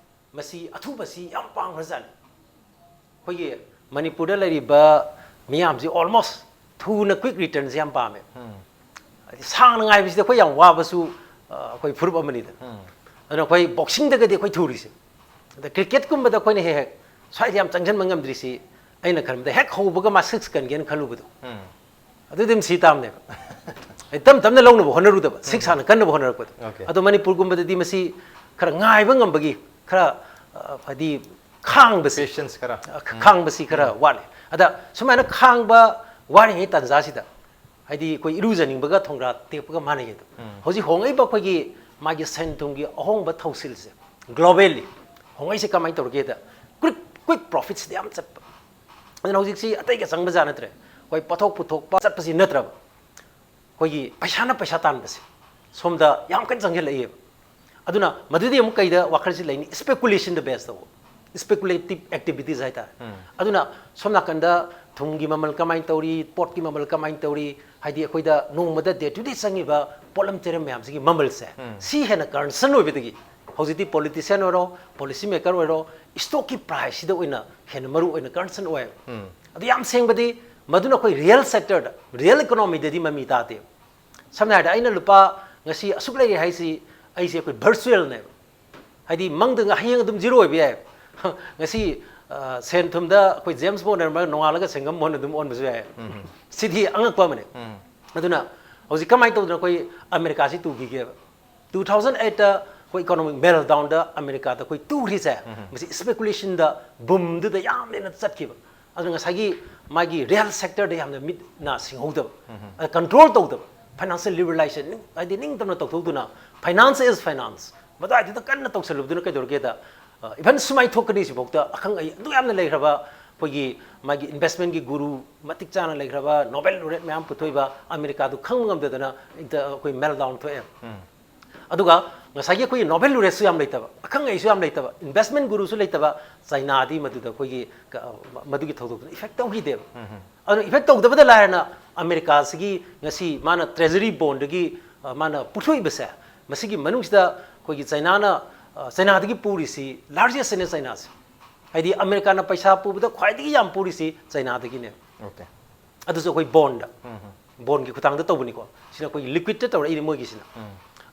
ꯃꯁꯤ ꯑꯊꯨꯕꯁꯤ ꯌꯥꯝ ꯄꯥꯝꯈ꯭ꯔꯖꯥꯠꯅꯤ꯫ ꯑꯩꯈꯣꯏꯒꯤ ꯃꯅꯤꯄꯨꯔꯗ ꯂꯩꯔꯤꯕ ꯃꯤꯌꯥꯝꯁꯤ almost ꯊꯨꯅ quick returnꯁꯦ ꯌꯥꯝ ꯄꯥꯝꯃꯦ꯫ ꯎꯝ꯫ ꯍꯥꯏꯗꯤ ꯁꯥꯡꯅ ꯉꯥꯏꯕꯁꯤꯗꯤ ꯑꯩꯈꯣꯏ ꯌꯥꯝ ꯋꯥꯕꯁꯨ, ꯑ, ꯑꯩꯈꯣꯏ ꯐꯨꯔꯨꯞ ꯑꯃꯅꯤꯗꯅ꯫ ꯎꯝ꯫ ꯑꯗꯨꯅ ꯑꯩꯈꯣꯏ boxingꯗꯒꯗꯤ ꯑꯩꯈꯣꯏ ꯊꯨꯔꯤꯁꯦ꯫ ꯑꯗ cricketꯀꯨꯝꯕꯗ ꯑꯩꯈꯣꯏꯅ ꯍꯦꯛ ꯍꯦꯛ ꯁ꯭ꯋꯥꯏꯗ ꯌꯥꯝ ꯆꯪꯁꯤꯟꯕ ꯉꯝꯗ꯭ꯔꯤꯁꯤ, ꯑꯩꯅ ꯈꯟꯕꯗ ꯍꯦꯛ ꯍꯧꯕꯒ ꯃꯥ six ꯀꯟꯒꯦꯅ ꯈꯜꯂꯨꯕꯗꯣ꯫ ꯎꯝ꯫ ꯑꯗꯨꯗꯤ ꯑꯗꯨꯝ ꯁꯤ ꯇꯥꯕꯅꯦꯕ꯫ ꯑꯩ ꯇꯞ ꯇꯞꯅ ꯂꯧꯅꯕ ꯍꯣꯠꯅꯔꯨꯗꯕ, ꯁꯤꯛꯁ ꯍꯥꯟꯅ ꯀꯟꯅꯕ ꯍꯣꯠꯅꯔꯛꯄꯗꯣ꯫ Okay. ꯑꯗꯣ ꯃꯅꯤꯄꯨꯔꯒꯨꯝꯕꯗꯗꯤ ꯃꯁꯤ ꯈꯔ ꯉꯥꯏꯕ ꯉꯝꯕꯒꯤ ꯈꯔ, ꯑ, ꯍꯥꯏꯗꯤ ꯈꯥꯡꯕꯁꯤ, Patience ꯈꯔ꯫ ꯑ, ꯈ- ꯈꯥꯡꯕꯁꯤ ꯈꯔ ꯋꯥꯠꯂꯤ꯫ ꯑꯗ ꯁꯨꯃꯥꯏꯅ ꯈꯥꯡꯕ ꯋꯥꯔꯤꯉꯩ ꯇꯥꯟꯖꯥꯁꯤꯗ ꯍꯥꯏꯗꯤ ꯑꯩꯈꯣꯏ ꯏꯔꯨꯖꯅꯤꯡꯕꯒ ꯊꯣꯡꯒ꯭ꯔꯥ ꯇꯦꯛꯄꯒ ꯃꯥꯟꯅꯩ ꯑꯗꯣ꯫ ꯍꯧꯖꯤꯛ ꯍꯣꯡꯉꯛꯏꯕ ꯑꯩꯈꯣꯏꯒꯤ ꯃꯥꯒꯤ ꯁꯦꯟ ꯊꯨꯝꯒꯤ ꯑꯍꯣꯡꯕ ꯊꯧꯁꯤꯜꯁꯦ globally ꯍꯣꯡꯉꯛꯏꯁꯦ ꯀꯃꯥꯏꯅ ꯇꯧꯔꯒꯦꯗ, quick, quick profitsꯇ ꯌꯥꯝ ꯆꯠꯄ꯫ ꯑꯗꯨꯅ ꯍꯧꯖꯤꯛꯁꯤ ꯑꯇꯩꯒ ꯆꯪꯕꯖꯥꯠ ꯅꯠꯇ꯭ꯔꯦ, ꯑꯩꯈꯣꯏ ꯄꯣꯠꯊꯣꯛ ꯄꯨꯊꯣꯛꯄ ꯆꯠꯄꯁꯤ ꯅꯠꯇ꯭ꯔꯕ, ꯑꯩꯈꯣꯏꯒꯤ ꯄꯩꯁꯥꯅ ꯄꯩꯁꯥ ꯇꯥꯟꯕꯁꯦ ꯁꯣꯝꯗ ꯌꯥꯝ ꯀꯟꯅ ꯆꯪꯁꯤꯜꯂꯛꯏꯕ꯫ ꯑꯗꯨꯅ ꯃꯗꯨꯗꯤ ꯑꯃꯨꯛ ꯀꯩꯗ ꯋꯥꯈꯜꯁꯤ ꯂꯩꯅꯤ? Speculationꯗ base ꯇꯧꯕ, speculative activities ꯍꯥꯏꯇꯥꯔꯦ꯫ ꯑꯗꯨꯅ ꯁꯣꯝ ꯅꯥꯀꯟꯗ ꯊꯨꯝꯒꯤ ꯃꯃꯜ ꯀꯃꯥꯏꯅ ꯇꯧꯔꯤ, ꯄꯣꯠꯀꯤ ꯃꯃꯜ ꯀꯃꯥꯏꯅ ꯇꯧꯔꯤ, ꯍꯥꯏꯗꯤ ꯑꯩꯈꯣꯏꯗ ꯅꯣꯡꯃꯗ day to day ꯆꯪꯉꯤꯕ ꯄꯣꯠꯂꯝ ꯆꯩꯔꯝ ꯃꯌꯥꯝꯁꯤꯒꯤ ꯃꯃꯜꯁꯦ, ꯁꯤ ꯍꯦꯟꯅ concern ꯑꯣꯏꯕꯗꯒꯤ ꯍꯧꯖꯤꯛꯇꯤ politician ꯑꯣꯏꯔꯣ, policy maker ꯑꯣꯏꯔꯣ, stockꯀꯤ priceꯁꯤꯗ ꯑꯣꯏꯅ ꯍꯦꯟꯅ ꯃꯔꯨ ꯑꯣꯏꯅ concern ꯑꯣꯏ꯫ ꯑꯗꯨ ꯌꯥꯝ ꯁꯦꯡꯕꯗꯤ ꯃꯗꯨꯅ ꯑꯩꯈꯣꯏ real sectorꯗ, real economyꯗꯗꯤ ꯃꯃꯤ ꯇꯥꯗꯦ꯫ ꯁꯝꯅ ꯍꯥꯏꯔꯕꯗ ꯑꯩꯅ ꯂꯨꯄꯥ ꯉꯁꯤ ꯑꯁꯨꯛ ꯂꯩꯔꯦ ꯍꯥꯏꯁꯤ ꯑꯩꯁꯦ ꯑꯩꯈꯣꯏ virtualꯅꯦꯕ꯫ ꯍꯥꯏꯗꯤ ꯃꯪꯗ ꯉ- ꯍꯌꯦꯡ ꯑꯗꯨꯝ zero ꯑꯣꯏꯕ ꯌꯥꯏ꯫ ꯉꯁꯤ, ꯑ, ꯁꯦꯟ ꯊꯨꯝꯗ ꯑꯩꯈꯣꯏ James Bond ꯑꯣꯏꯔꯝꯃꯒ ꯅꯣꯡꯉꯥꯜꯂꯒ ꯁꯦꯡꯒꯝ ꯃꯣꯟ ꯑꯗꯨꯝ ꯑꯣꯟꯕꯁꯨ ꯌꯥꯏ꯫ ꯁꯤꯗꯤ ꯑꯉꯛꯄ ꯑꯃꯅꯤ꯫ ꯑꯗꯨꯅ ꯍꯧꯖꯤꯛ ꯀꯃꯥꯏꯅ ꯇꯧꯗꯅ ꯑꯩꯈꯣꯏ ꯑꯃꯦꯔꯤꯀꯥꯁꯤ ꯇꯨꯈꯤꯒꯦꯕ? Two thousand eightꯇ ꯑꯩꯈꯣꯏ economic meltdownꯗ ꯑꯃꯦꯔꯤꯀꯥꯗ ꯑꯩꯈꯣꯏ ꯇꯨꯈ꯭ꯔꯤꯁꯦ, ꯃꯁꯤ speculationꯗ, boomꯗꯨꯗ ꯌꯥꯝ ꯍꯦꯟꯅ ꯆꯠꯈꯤꯕ꯫ ꯑꯗꯨꯅ ꯉꯁꯥꯏꯒꯤ ꯃꯥꯒꯤ real sectorꯗ ꯌꯥꯝꯅ ꯃꯤꯠ ꯅꯥ ꯁꯤꯡꯍꯧꯗꯕ, ꯑꯗ control ꯇꯧꯗꯕ, financial liberalization ꯅꯤꯡ-, ꯍꯥꯏꯗꯤ ꯅꯤꯡꯇꯝꯅ ꯇꯧꯊꯣꯛꯇꯨꯅ, finance is finance ꯃꯗꯨꯋꯥꯏꯗꯨꯗ ꯀꯟꯅ ꯇꯧꯁꯜꯂꯨꯕꯗꯨꯅ ꯀꯩꯗꯧꯔꯒꯦꯗ, ꯑ, even ꯁꯨꯃꯥꯏ ꯊꯣꯛꯀꯅꯤ ꯁꯤꯐꯥꯎꯗ ꯑꯈꯪ ꯑꯍꯩ ꯑꯗꯨꯛ ꯌꯥꯝꯅ ꯂꯩꯈ꯭ꯔꯕ ꯑꯩꯈꯣꯏꯒꯤ ꯃꯥꯒꯤ investmentꯀꯤ guru ꯃꯇꯤꯛ ꯆꯥꯅ ꯂꯩꯈ꯭ꯔꯕ Nobel laureate ꯃꯌꯥꯝ ꯄꯨꯊꯣꯛꯏꯕ ꯑꯃꯦꯔꯤꯀꯥꯗꯨ ꯈꯪꯕ ꯉꯝꯗꯗꯅ ꯏꯟꯇ-, ꯑꯩꯈꯣꯏ meltdown ꯊꯣꯛꯑꯦ꯫ ꯑꯗꯨꯒ ꯉꯁꯥꯏꯒꯤ ꯑꯩꯈꯣꯏꯒꯤ Nobel laureateꯁꯨ ꯌꯥꯝ ꯂꯩꯇꯕ, ꯑꯈꯪ ꯑꯍꯩꯁꯨ ꯌꯥꯝ ꯂꯩꯇꯕ, investment guruꯁꯨ ꯂꯩꯇꯕ, ꯆꯩꯅꯥꯗꯤ ꯃꯗꯨꯗ ꯑꯩꯈꯣꯏꯒꯤ ꯀ-, ꯃꯗꯨꯒꯤ ꯊꯧꯗꯣꯛꯇꯨꯅ effect ꯇꯧꯈꯤꯗꯦꯕ꯫ ꯑꯗꯨꯅ effect ꯇꯧꯗꯕꯗ ꯂꯥꯏꯔꯅ ꯑꯃꯦꯔꯤꯀꯥꯁꯤꯒꯤ ꯉꯁꯤ ꯃꯥꯅ treasury bondꯗꯒꯤ, ꯑ, ꯃꯥꯅ ꯄꯨꯊꯣꯛꯏꯕꯁꯦ, ꯃꯁꯤꯒꯤ ꯃꯅꯨꯡꯁꯤꯗ ꯑꯩꯈꯣꯏꯒꯤ ꯆꯩꯅꯥꯅ, ꯑ, ꯆꯩꯅꯥꯗꯒꯤ ꯄꯨꯔꯤꯁꯤ largestꯅꯦ ꯆꯩꯅꯥꯁꯦ꯫ ꯍꯥꯏꯗꯤ ꯑꯃꯦꯔꯤꯀꯥꯅ ꯄꯩꯁꯥ ꯄꯨꯕꯗ ꯈ꯭ꯋꯥꯏꯗꯒꯤ ꯌꯥꯝ ꯄꯨꯔꯤꯁꯤ ꯆꯩꯅꯥꯗꯒꯤꯅꯦ꯫ Okay. ꯑꯗꯨꯁꯨ ꯑꯩꯈꯣꯏ bondꯗ, bondꯒꯤ ꯈꯨꯊꯥꯡꯗ ꯇꯧꯕꯅꯤꯀꯣ꯫ ꯁꯤꯅ ꯑꯩꯈꯣꯏꯒꯤ liquidꯇ ꯇꯧꯔꯛꯏꯅꯤ ꯃꯣꯏꯒꯤꯁꯤꯅ꯫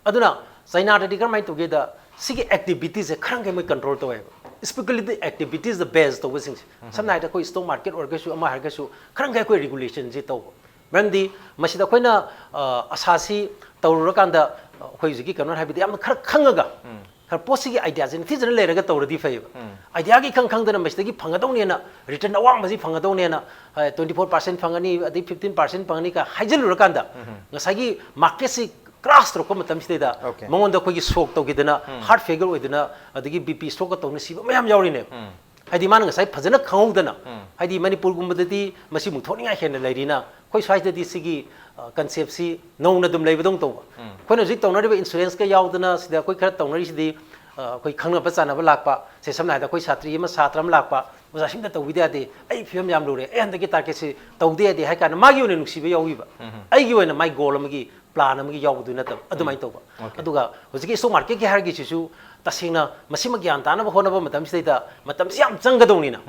ꯑꯗꯨꯅ ꯆꯩꯅꯥꯗꯗꯤ ꯀꯔꯝꯍꯥꯏꯅ ꯇꯧꯒꯦꯗ, ꯁꯤꯒꯤ activitiesꯁꯦ ꯈꯔ ꯃꯈꯩ ꯃꯣꯏ control ꯇꯧꯋꯦꯕ, speculative activitiesꯇ base ꯇꯧꯕꯁꯤꯡꯁꯦ꯫ ꯁꯝꯅ ꯍꯥꯏꯔꯕꯗ ꯑꯩꯈꯣꯏ stock market ꯑꯣꯏꯔꯒꯁꯨ, ꯑꯃ ꯍꯥꯏꯔꯒꯁꯨ, ꯈꯔ ꯃꯈꯩ ꯑꯩꯈꯣꯏ regulationꯁꯦ ꯇꯧꯕ꯫ ꯃꯔꯝꯗꯤ ꯃꯁꯤꯗ ꯑꯩꯈꯣꯏꯅ ꯑ, ꯑꯁꯥꯁꯤ ꯇꯧꯔꯨꯔꯀꯥꯟꯗ ꯑ, ꯑꯩꯈꯣꯏ ꯍꯧꯖꯤꯛꯀꯤ ꯀꯩꯅꯣ ꯍꯥꯏꯕꯗꯤ ꯌꯥꯝꯅ ꯈꯔ ꯈꯪꯉꯒ ꯈꯔ ꯄꯣꯠꯁꯤꯒꯤ ꯑꯥꯏꯗꯤꯌꯥꯁꯤ ꯅꯤꯡꯊꯤꯖꯅ ꯂꯩꯔꯒ ꯇꯧꯔꯗꯤ ꯐꯩꯌꯦꯕ꯫ ꯑꯥꯏꯗꯤꯌꯥꯒꯤ ꯏꯈꯪ ꯈꯪꯗꯅ ꯃꯁꯤꯗꯒꯤ ꯐꯪꯒꯗꯧꯅꯦꯅ, ꯔꯤꯇꯔꯟ ꯑꯋꯥꯡꯕꯁꯤ ꯐꯪꯒꯗꯧꯅꯦꯅ, ꯇ꯭ꯋꯦꯟꯇꯤ ꯐꯣꯔ ꯄꯥꯔꯁꯦꯟ ꯐꯪꯒꯅꯤ, ꯑꯗꯩ ꯐꯤꯐꯇꯤꯟ ꯄꯥꯔꯁꯦꯟ ꯐꯪꯒꯅꯤ ꯀ ꯍꯥꯏꯖꯤꯜꯂꯨꯔꯀꯥꯟꯗ ꯉꯁꯥꯏꯒꯤ ꯃꯥꯔꯀꯦꯠꯁꯤ ꯀ꯭ꯔꯥꯁ ꯇꯧꯔꯛꯄ ꯃꯇꯝꯁꯤꯗꯩꯗ Okay. ꯃꯉꯣꯟꯗ ꯑꯩꯈꯣꯏꯒꯤ ꯁꯣꯛ ꯇꯧꯈꯤꯗꯅ, ꯍꯥꯔꯠ ꯐꯦꯜꯌꯔ ꯑꯣꯏꯗꯅ, ꯑꯗꯒꯤ ꯕꯤ ꯄꯤ ꯁ꯭ꯇ꯭ꯔꯣꯛꯀ ꯇꯧꯅ ꯁꯤꯕ ꯃꯌꯥꯝ ꯌꯥꯎꯔꯤꯅꯦꯕ꯫ ꯍꯥꯏꯗꯤ ꯃꯥꯅ ꯉꯁꯥꯏ ꯐꯖꯅ ꯈꯪꯍꯧꯗꯅ, ꯍꯥꯏꯗꯤ ꯃꯅꯤꯄꯨꯔꯒꯨꯝꯕꯗꯗꯤ ꯃꯁꯤꯃꯨꯛ ꯊꯣꯛꯅꯤꯡꯉꯥꯏ ꯍꯦꯟꯅ ꯂꯩꯔꯤꯅ, ꯑꯩꯈꯣꯏ ꯁ꯭ꯋꯥꯏꯗꯗꯤ ꯁꯤꯒꯤ ꯀꯟꯁꯦꯞꯁꯤ ꯅꯧꯅ ꯑꯗꯨꯝ ꯂꯩꯕꯗꯧꯅ ꯇꯧꯕ꯫ ꯑꯩꯈꯣꯏꯅ ꯍꯧꯖꯤꯛ ꯇꯧꯅꯔꯤꯕ ꯏꯟꯁꯨꯔꯦꯟꯁꯀ ꯌꯥꯎꯗꯅ ꯁꯤꯗ ꯑꯩꯈꯣꯏ ꯈꯔ ꯇꯧꯅꯔꯤꯁꯤꯗꯤ, ꯑ, ꯑꯩꯈꯣꯏ ꯈꯪꯅꯕ ꯆꯥꯟꯅꯕ ꯂꯥꯛꯄ, ꯁꯦ ꯁꯝꯅ ꯍꯥꯏꯔꯕꯗ ꯑꯩꯈꯣꯏ ꯁꯥꯇ꯭ꯔꯤ ꯑꯃ ꯁꯥꯇ꯭ꯔ ꯑꯃ ꯂꯥꯛꯄ, "ꯑꯣꯖꯥ, ꯁꯤꯝꯇ ꯇꯧꯕꯤꯗ ꯌꯥꯗꯦ, ꯑꯩ ꯐꯤꯕꯝ ꯌꯥꯝ ꯂꯨꯔꯦ, ꯑꯩ ꯍꯟꯗꯛꯀꯤ ꯇꯥꯔꯒꯦꯠꯁꯤ ꯇꯧꯗ ꯌꯥꯗꯦ" ꯍꯥꯏ ꯀꯥꯟꯗ ꯃꯥꯒꯤ ꯑꯣꯏꯅ ꯅꯨꯡꯁꯤꯕ ꯌꯥꯎꯕꯤꯕ, ꯑꯩꯒꯤ ꯑꯣꯏꯅ ꯃꯥꯏ ꯒꯣꯜ ꯑꯃꯒꯤ ꯄ꯭ꯂꯥꯟ ꯑꯃꯒꯤ ꯌꯥꯎꯕꯗꯨ ꯅꯠꯇꯕ ꯑꯗꯨꯃꯥꯏꯅ ꯇꯧꯕ꯫ Okay. ꯑꯗꯨꯒ ꯍꯧꯖꯤꯛꯀꯤ ꯏꯁꯇꯣꯛ ꯃꯥꯔꯀꯦꯠꯀꯤ ꯍꯥꯏꯔꯒꯤꯁꯤꯁꯨ ꯇꯁꯦꯡꯅ ꯃꯁꯤꯃ ꯒ꯭ꯌꯥꯟ ꯇꯥꯅꯕ ꯍꯣꯠꯅꯕ ꯃꯇꯝꯁꯤꯗꯩꯗ ꯃꯇꯝꯁꯤ ꯌꯥꯝ ꯆꯪꯒꯗꯧꯅꯤꯅ,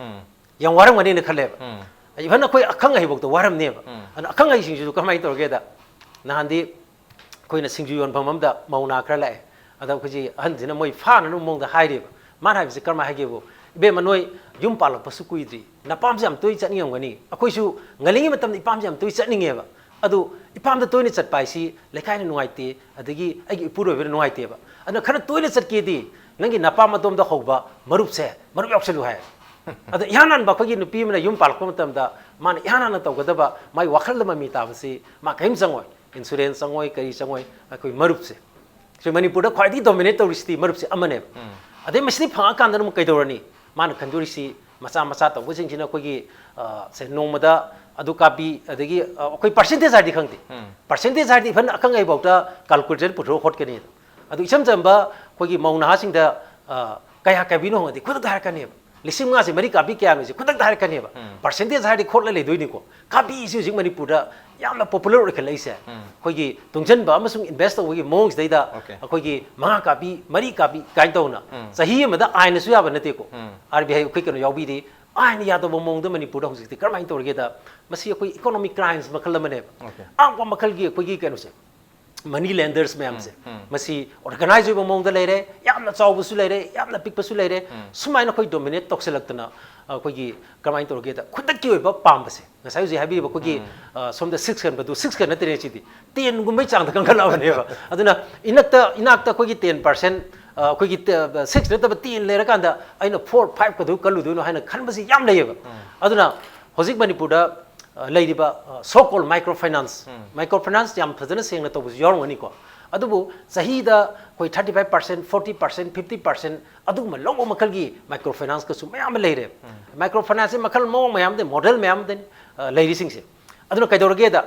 ꯌꯥꯝ ꯋꯥꯔꯝꯒꯅꯤꯅ ꯈꯜꯂꯦꯕ꯫ ꯏꯚꯟ ꯑꯩꯈꯣꯏ ꯑꯈꯪ ꯑꯍꯩꯐꯥꯎꯗ ꯋꯥꯔꯝꯅꯦꯕ꯫ ꯑꯗꯨꯅ ꯑꯈꯪ ꯑꯍꯩꯁꯤꯡꯁꯤꯁꯨ ꯀꯃꯥꯏꯅ ꯇꯧꯔꯒꯦꯗ, ꯅꯍꯥꯟꯗꯤ ꯑꯩꯈꯣꯏꯅ ꯁꯤꯡꯖꯨ ꯌꯣꯟꯐꯝ ꯑꯃꯗ ꯃꯧ ꯅꯍꯥ ꯈꯔ ꯂꯥꯛꯑꯦ꯫ ꯑꯗ ꯑꯩꯈꯣꯏꯁꯤ ꯑꯍꯟꯁꯤꯅ ꯃꯣꯏ ꯐꯥꯅꯅꯕ ꯃꯑꯣꯡꯗ ꯍꯥꯏꯔꯤꯕ꯫ ꯃꯥꯅ ꯍꯥꯏꯕꯁꯤ ꯀꯔꯝꯍꯥꯏꯅ ꯍꯥꯏꯒꯦꯕꯨ, "ꯏꯕꯦꯝꯃ, ꯅꯣꯏ ꯌꯨꯝ ꯄꯥꯜꯂꯛꯄꯁꯨ ꯀꯨꯏꯗ꯭ꯔꯤ, ꯅꯄꯥꯝꯁꯦ ꯌꯥꯝ ꯇꯣꯏꯅ ꯆꯠꯅꯤꯡꯉꯝꯒꯅꯤ꯫ ꯑꯩꯈꯣꯏꯁꯨ ꯉꯜꯂꯤꯉꯩ ꯃꯇꯝꯗ ꯏꯄꯥꯝꯁꯦ ꯌꯥꯝ ꯇꯣꯏꯅ ꯆꯠꯅꯤꯡꯉꯦꯕ꯫ ꯑꯗꯨ ꯏꯄꯥꯝꯗ ꯇꯣꯏꯅ ꯆꯠꯄ ꯍꯥꯏꯁꯤ ꯂꯩꯀꯥꯏꯅ ꯅꯨꯡꯉꯥꯏꯇꯦ, ꯑꯗꯒꯤ ꯑꯩꯒꯤ ꯏꯄꯨꯔꯣꯏꯕꯅ ꯅꯨꯡꯉꯥꯏꯇꯦꯕ꯫ ꯑꯗꯨꯅ ꯈꯔ ꯇꯣꯏꯅ ꯆꯠꯀꯦꯗꯤ ꯅꯪꯒꯤ ꯅꯄꯥꯝ ꯑꯗꯣꯝꯗ ꯍꯧꯕ ꯃꯔꯨꯞꯁꯦ, ꯃꯔꯨꯞ ꯌꯥꯎꯁꯜꯂꯨ" ꯍꯥꯏ꯫ ꯑꯗ ꯏꯍꯥꯟ ꯍꯥꯟꯕ ꯑꯩꯈꯣꯏꯒꯤ ꯅꯨꯄꯤ ꯑꯃꯅ ꯌꯨꯝ ꯄꯥꯜꯂꯛꯄ ꯃꯇꯝꯗ ꯃꯥꯅ ꯏꯍꯥꯟ ꯍꯥꯟꯅ ꯇꯧꯒꯗꯕ, ꯃꯥꯒꯤ ꯋꯥꯈꯜꯗ ꯃꯃꯤ ꯇꯥꯕꯁꯤ ꯃꯥ ꯀꯔꯤꯝ ꯆꯪꯉꯣꯏ, ꯏꯟꯁꯨꯔꯦꯟꯁ ꯆꯪꯉꯣꯏ, ꯀꯔꯤ ꯆꯪꯉꯣꯏ, ꯑꯩꯈꯣꯏ ꯃꯔꯨꯞꯁꯦ꯫ ꯁꯤ ꯃꯅꯤꯄꯨꯔꯗ ꯈ꯭ꯋꯥꯏꯗꯒꯤ ꯗꯣꯃꯤꯅꯦꯠ ꯇꯧꯔꯤꯁꯤꯗꯤ ꯃꯔꯨꯞꯁꯦ ꯑꯃꯅꯦꯕ꯫ ꯑꯗꯩ ꯃꯁꯤꯗꯤ ꯐꯪꯉꯀꯥꯟꯗ ꯑꯃꯨꯛ ꯀꯩꯗꯧꯔꯅꯤ? ꯃꯥꯅ ꯈꯟꯗꯣꯔꯤꯁꯤ ꯃꯆꯥ ꯃꯆꯥ ꯇꯧꯕꯁꯤꯡꯁꯤꯅ ꯑꯩꯈꯣꯏꯒꯤ, ꯑ, ꯁꯦ, ꯅꯣꯡꯃꯗ ꯑꯗꯨ ꯀꯥꯞꯄꯤ, ꯑꯗꯒꯤ, ꯑ, ꯑꯩꯈꯣꯏ ꯄꯥꯔꯁꯦꯟꯇꯦꯖ ꯍꯥꯏꯔꯗꯤ ꯈꯪꯗꯦ꯫ ꯄꯥꯔꯁꯦꯟꯇꯦꯖ ꯍꯥꯏꯔꯗꯤ ꯏꯚꯟ ꯑꯈꯪ ꯑꯍꯩꯐꯥꯎꯗ ꯀꯥꯜꯀꯨꯂꯦꯇꯔ ꯄꯨꯊꯣꯛꯑ ꯍꯣꯠꯀꯅꯤ꯫ ꯑꯗꯨ ꯏꯆꯝ ꯆꯝꯕ ꯑꯩꯈꯣꯏꯒꯤ ꯃꯧ ꯅꯍꯥꯁꯤꯡꯗ, ꯑ, "ꯀꯌꯥ ꯀꯥꯕꯤꯅꯣ?" ꯍꯪꯉꯗꯤ ꯈꯨꯗꯛꯇ ꯍꯥꯏꯔꯛꯀꯅꯦꯕ꯫ "ꯂꯤꯁꯤꯡ ꯃꯉꯥꯁꯦ ꯃꯔꯤ ꯀꯥꯕꯤ ꯀꯌꯥꯅꯣ?" ꯍꯥꯏꯁꯦ ꯈꯨꯗꯛꯇ ꯍꯥꯏꯔꯛꯀꯅꯦꯕ꯫ ꯄꯥꯔꯁꯦꯟꯇꯦꯖ ꯍꯥꯏꯔꯗꯤ ꯈꯣꯠꯂ ꯂꯩꯗꯣꯏꯅꯤꯀꯣ꯫ ꯀꯥꯕꯤꯁꯤ ꯍꯧꯖꯤꯛ ꯃꯅꯤꯄꯨꯔꯗ ꯌꯥꯝꯅ ꯄꯣꯄꯨꯂꯔ ꯑꯣꯏꯈꯠꯂꯛꯏꯁꯦ꯫ ꯑꯩꯈꯣꯏꯒꯤ ꯇꯨꯡꯁꯤꯟꯕ ꯑꯃꯁꯨꯡ ꯏꯟꯚꯦꯁ ꯇꯧꯕꯒꯤ ꯃꯑꯣꯡꯁꯤꯗꯩꯗ Okay. ꯑꯩꯈꯣꯏꯒꯤ ꯃꯉꯥ ꯀꯥꯕꯤ, ꯃꯔꯤ ꯀꯥꯕꯤ ꯀꯥꯏꯅ ꯇꯧꯅ ꯆꯍꯤ ꯑꯃꯗ ꯑꯥꯏꯟꯅꯁꯨ ꯌꯥꯕ ꯅꯠꯇꯦꯀꯣ꯫ ꯑꯥꯔ ꯕꯤ ꯑꯥꯏ ꯑꯩꯈꯣꯏ ꯀꯩꯅꯣ ꯌꯥꯎꯕꯤꯔꯤ꯫ ꯑꯥꯏꯟ ꯌꯥꯗꯕ ꯃꯑꯣꯡꯗ ꯃꯅꯤꯄꯨꯔꯗ ꯍꯧꯖꯤꯛꯇꯤ ꯀꯔꯝꯍꯥꯏꯅ ꯇꯧꯔꯒꯦꯗ, ꯃꯁꯤ ꯑꯩꯈꯣꯏ ꯏꯀꯣꯅꯣꯃꯤꯛ ꯀ꯭ꯔꯥꯏꯝꯁ ꯃꯈꯜ ꯑꯃꯅꯦꯕ꯫ Okay. ꯑꯉꯛꯄ ꯃꯈꯜꯒꯤ ꯑꯩꯈꯣꯏꯒꯤ ꯀꯩꯅꯣꯁꯦ, ꯃꯅꯤ ꯂꯦꯟꯗꯔꯁ ꯃꯌꯥꯝꯁꯦ, ꯃꯁꯤ ꯑꯣꯔꯒꯅꯥꯏꯖ ꯑꯣꯏꯕ ꯃꯑꯣꯡꯗ ꯂꯩꯔꯦ, ꯌꯥꯝꯅ ꯆꯥꯎꯕꯁꯨ ꯂꯩꯔꯦ, ꯌꯥꯝꯅ ꯄꯤꯛꯄꯁꯨ ꯂꯩꯔꯦ꯫ ꯁꯨꯃꯥꯏꯅ ꯑꯩꯈꯣꯏ ꯗꯣꯃꯤꯅꯦꯠ ꯇꯧꯁꯤꯜꯂꯛꯇꯅ ꯑꯩꯈꯣꯏꯒꯤ ꯀꯃꯥꯏꯅ ꯇꯧꯔꯒꯦꯗ, ꯈꯨꯗꯛꯀꯤ ꯑꯣꯏꯕ ꯄꯥꯝꯕꯁꯦ, ꯉꯁꯥꯏ ꯍꯧꯖꯤꯛ ꯍꯥꯏꯕꯤꯔꯤꯕ ꯑꯩꯈꯣꯏꯒꯤ, ꯑ, ꯁꯣꯝꯗ ꯁꯤꯛꯁ ꯈꯟꯕꯗꯨ ꯁꯤꯛꯁ ꯈꯟ ꯅꯠꯇ꯭ꯔꯦ, ꯁꯤꯗꯤ ꯇꯦꯟꯒꯨꯝꯕꯩ ꯆꯥꯡꯗ ꯀꯟꯈꯠꯂꯛꯑꯕꯅꯦꯕ꯫ ꯑꯗꯨꯅ ꯏꯅꯛꯇ ꯏꯅꯥꯛꯇ ꯑꯩꯈꯣꯏꯒꯤ ꯇꯦꯟ ꯄꯥꯔꯁꯦꯟ, ꯑꯩꯈꯣꯏꯒꯤ ꯁꯤꯛꯁ ꯅꯠꯇꯕ ꯇꯦꯟ ꯂꯩꯔꯀꯥꯟꯗ ꯑꯩꯅ ꯐꯣꯔ ꯐꯥꯏꯚ ꯀꯗꯨ ꯀꯜꯂꯨꯗꯣꯏꯅꯣ ꯍꯥꯏꯅ ꯈꯟꯕꯁꯤ ꯌꯥꯝ ꯂꯩꯌꯦꯕ꯫ ꯑꯗꯨꯅ ꯍꯧꯖꯤꯛ ꯃꯅꯤꯄꯨꯔꯗ, ꯑ, ꯂꯩꯔꯤꯕ, ꯑ, so called micro finance, micro finance ꯌꯥꯝ ꯐꯖꯅ ꯁꯦꯡꯅ ꯇꯧꯕꯁꯨ ꯌꯥꯎꯔꯝꯒꯅꯤꯀꯣ꯫ ꯑꯗꯨꯕꯨ ꯆꯍꯤꯗ ꯑꯩꯈꯣꯏ thirty five percent, forty percent, fifty percent ꯑꯗꯨꯒꯨꯝꯕ ꯂꯧꯕ ꯃꯈꯜꯒꯤ micro finance ꯀꯁꯨ ꯃꯌꯥꯝ ꯑꯃ ꯂꯩꯔꯦ꯫ Micro finance ꯁꯦ ꯃꯈꯜ ꯃꯑꯣꯡ ꯃꯌꯥꯝꯗ, ꯃꯣꯗꯦꯜ ꯃꯌꯥꯝꯗꯅꯤ, ꯑ, ꯂꯩꯔꯤꯁꯤꯡꯁꯦ꯫ ꯑꯗꯨꯅ ꯀꯩꯗꯧꯔꯒꯦꯗ,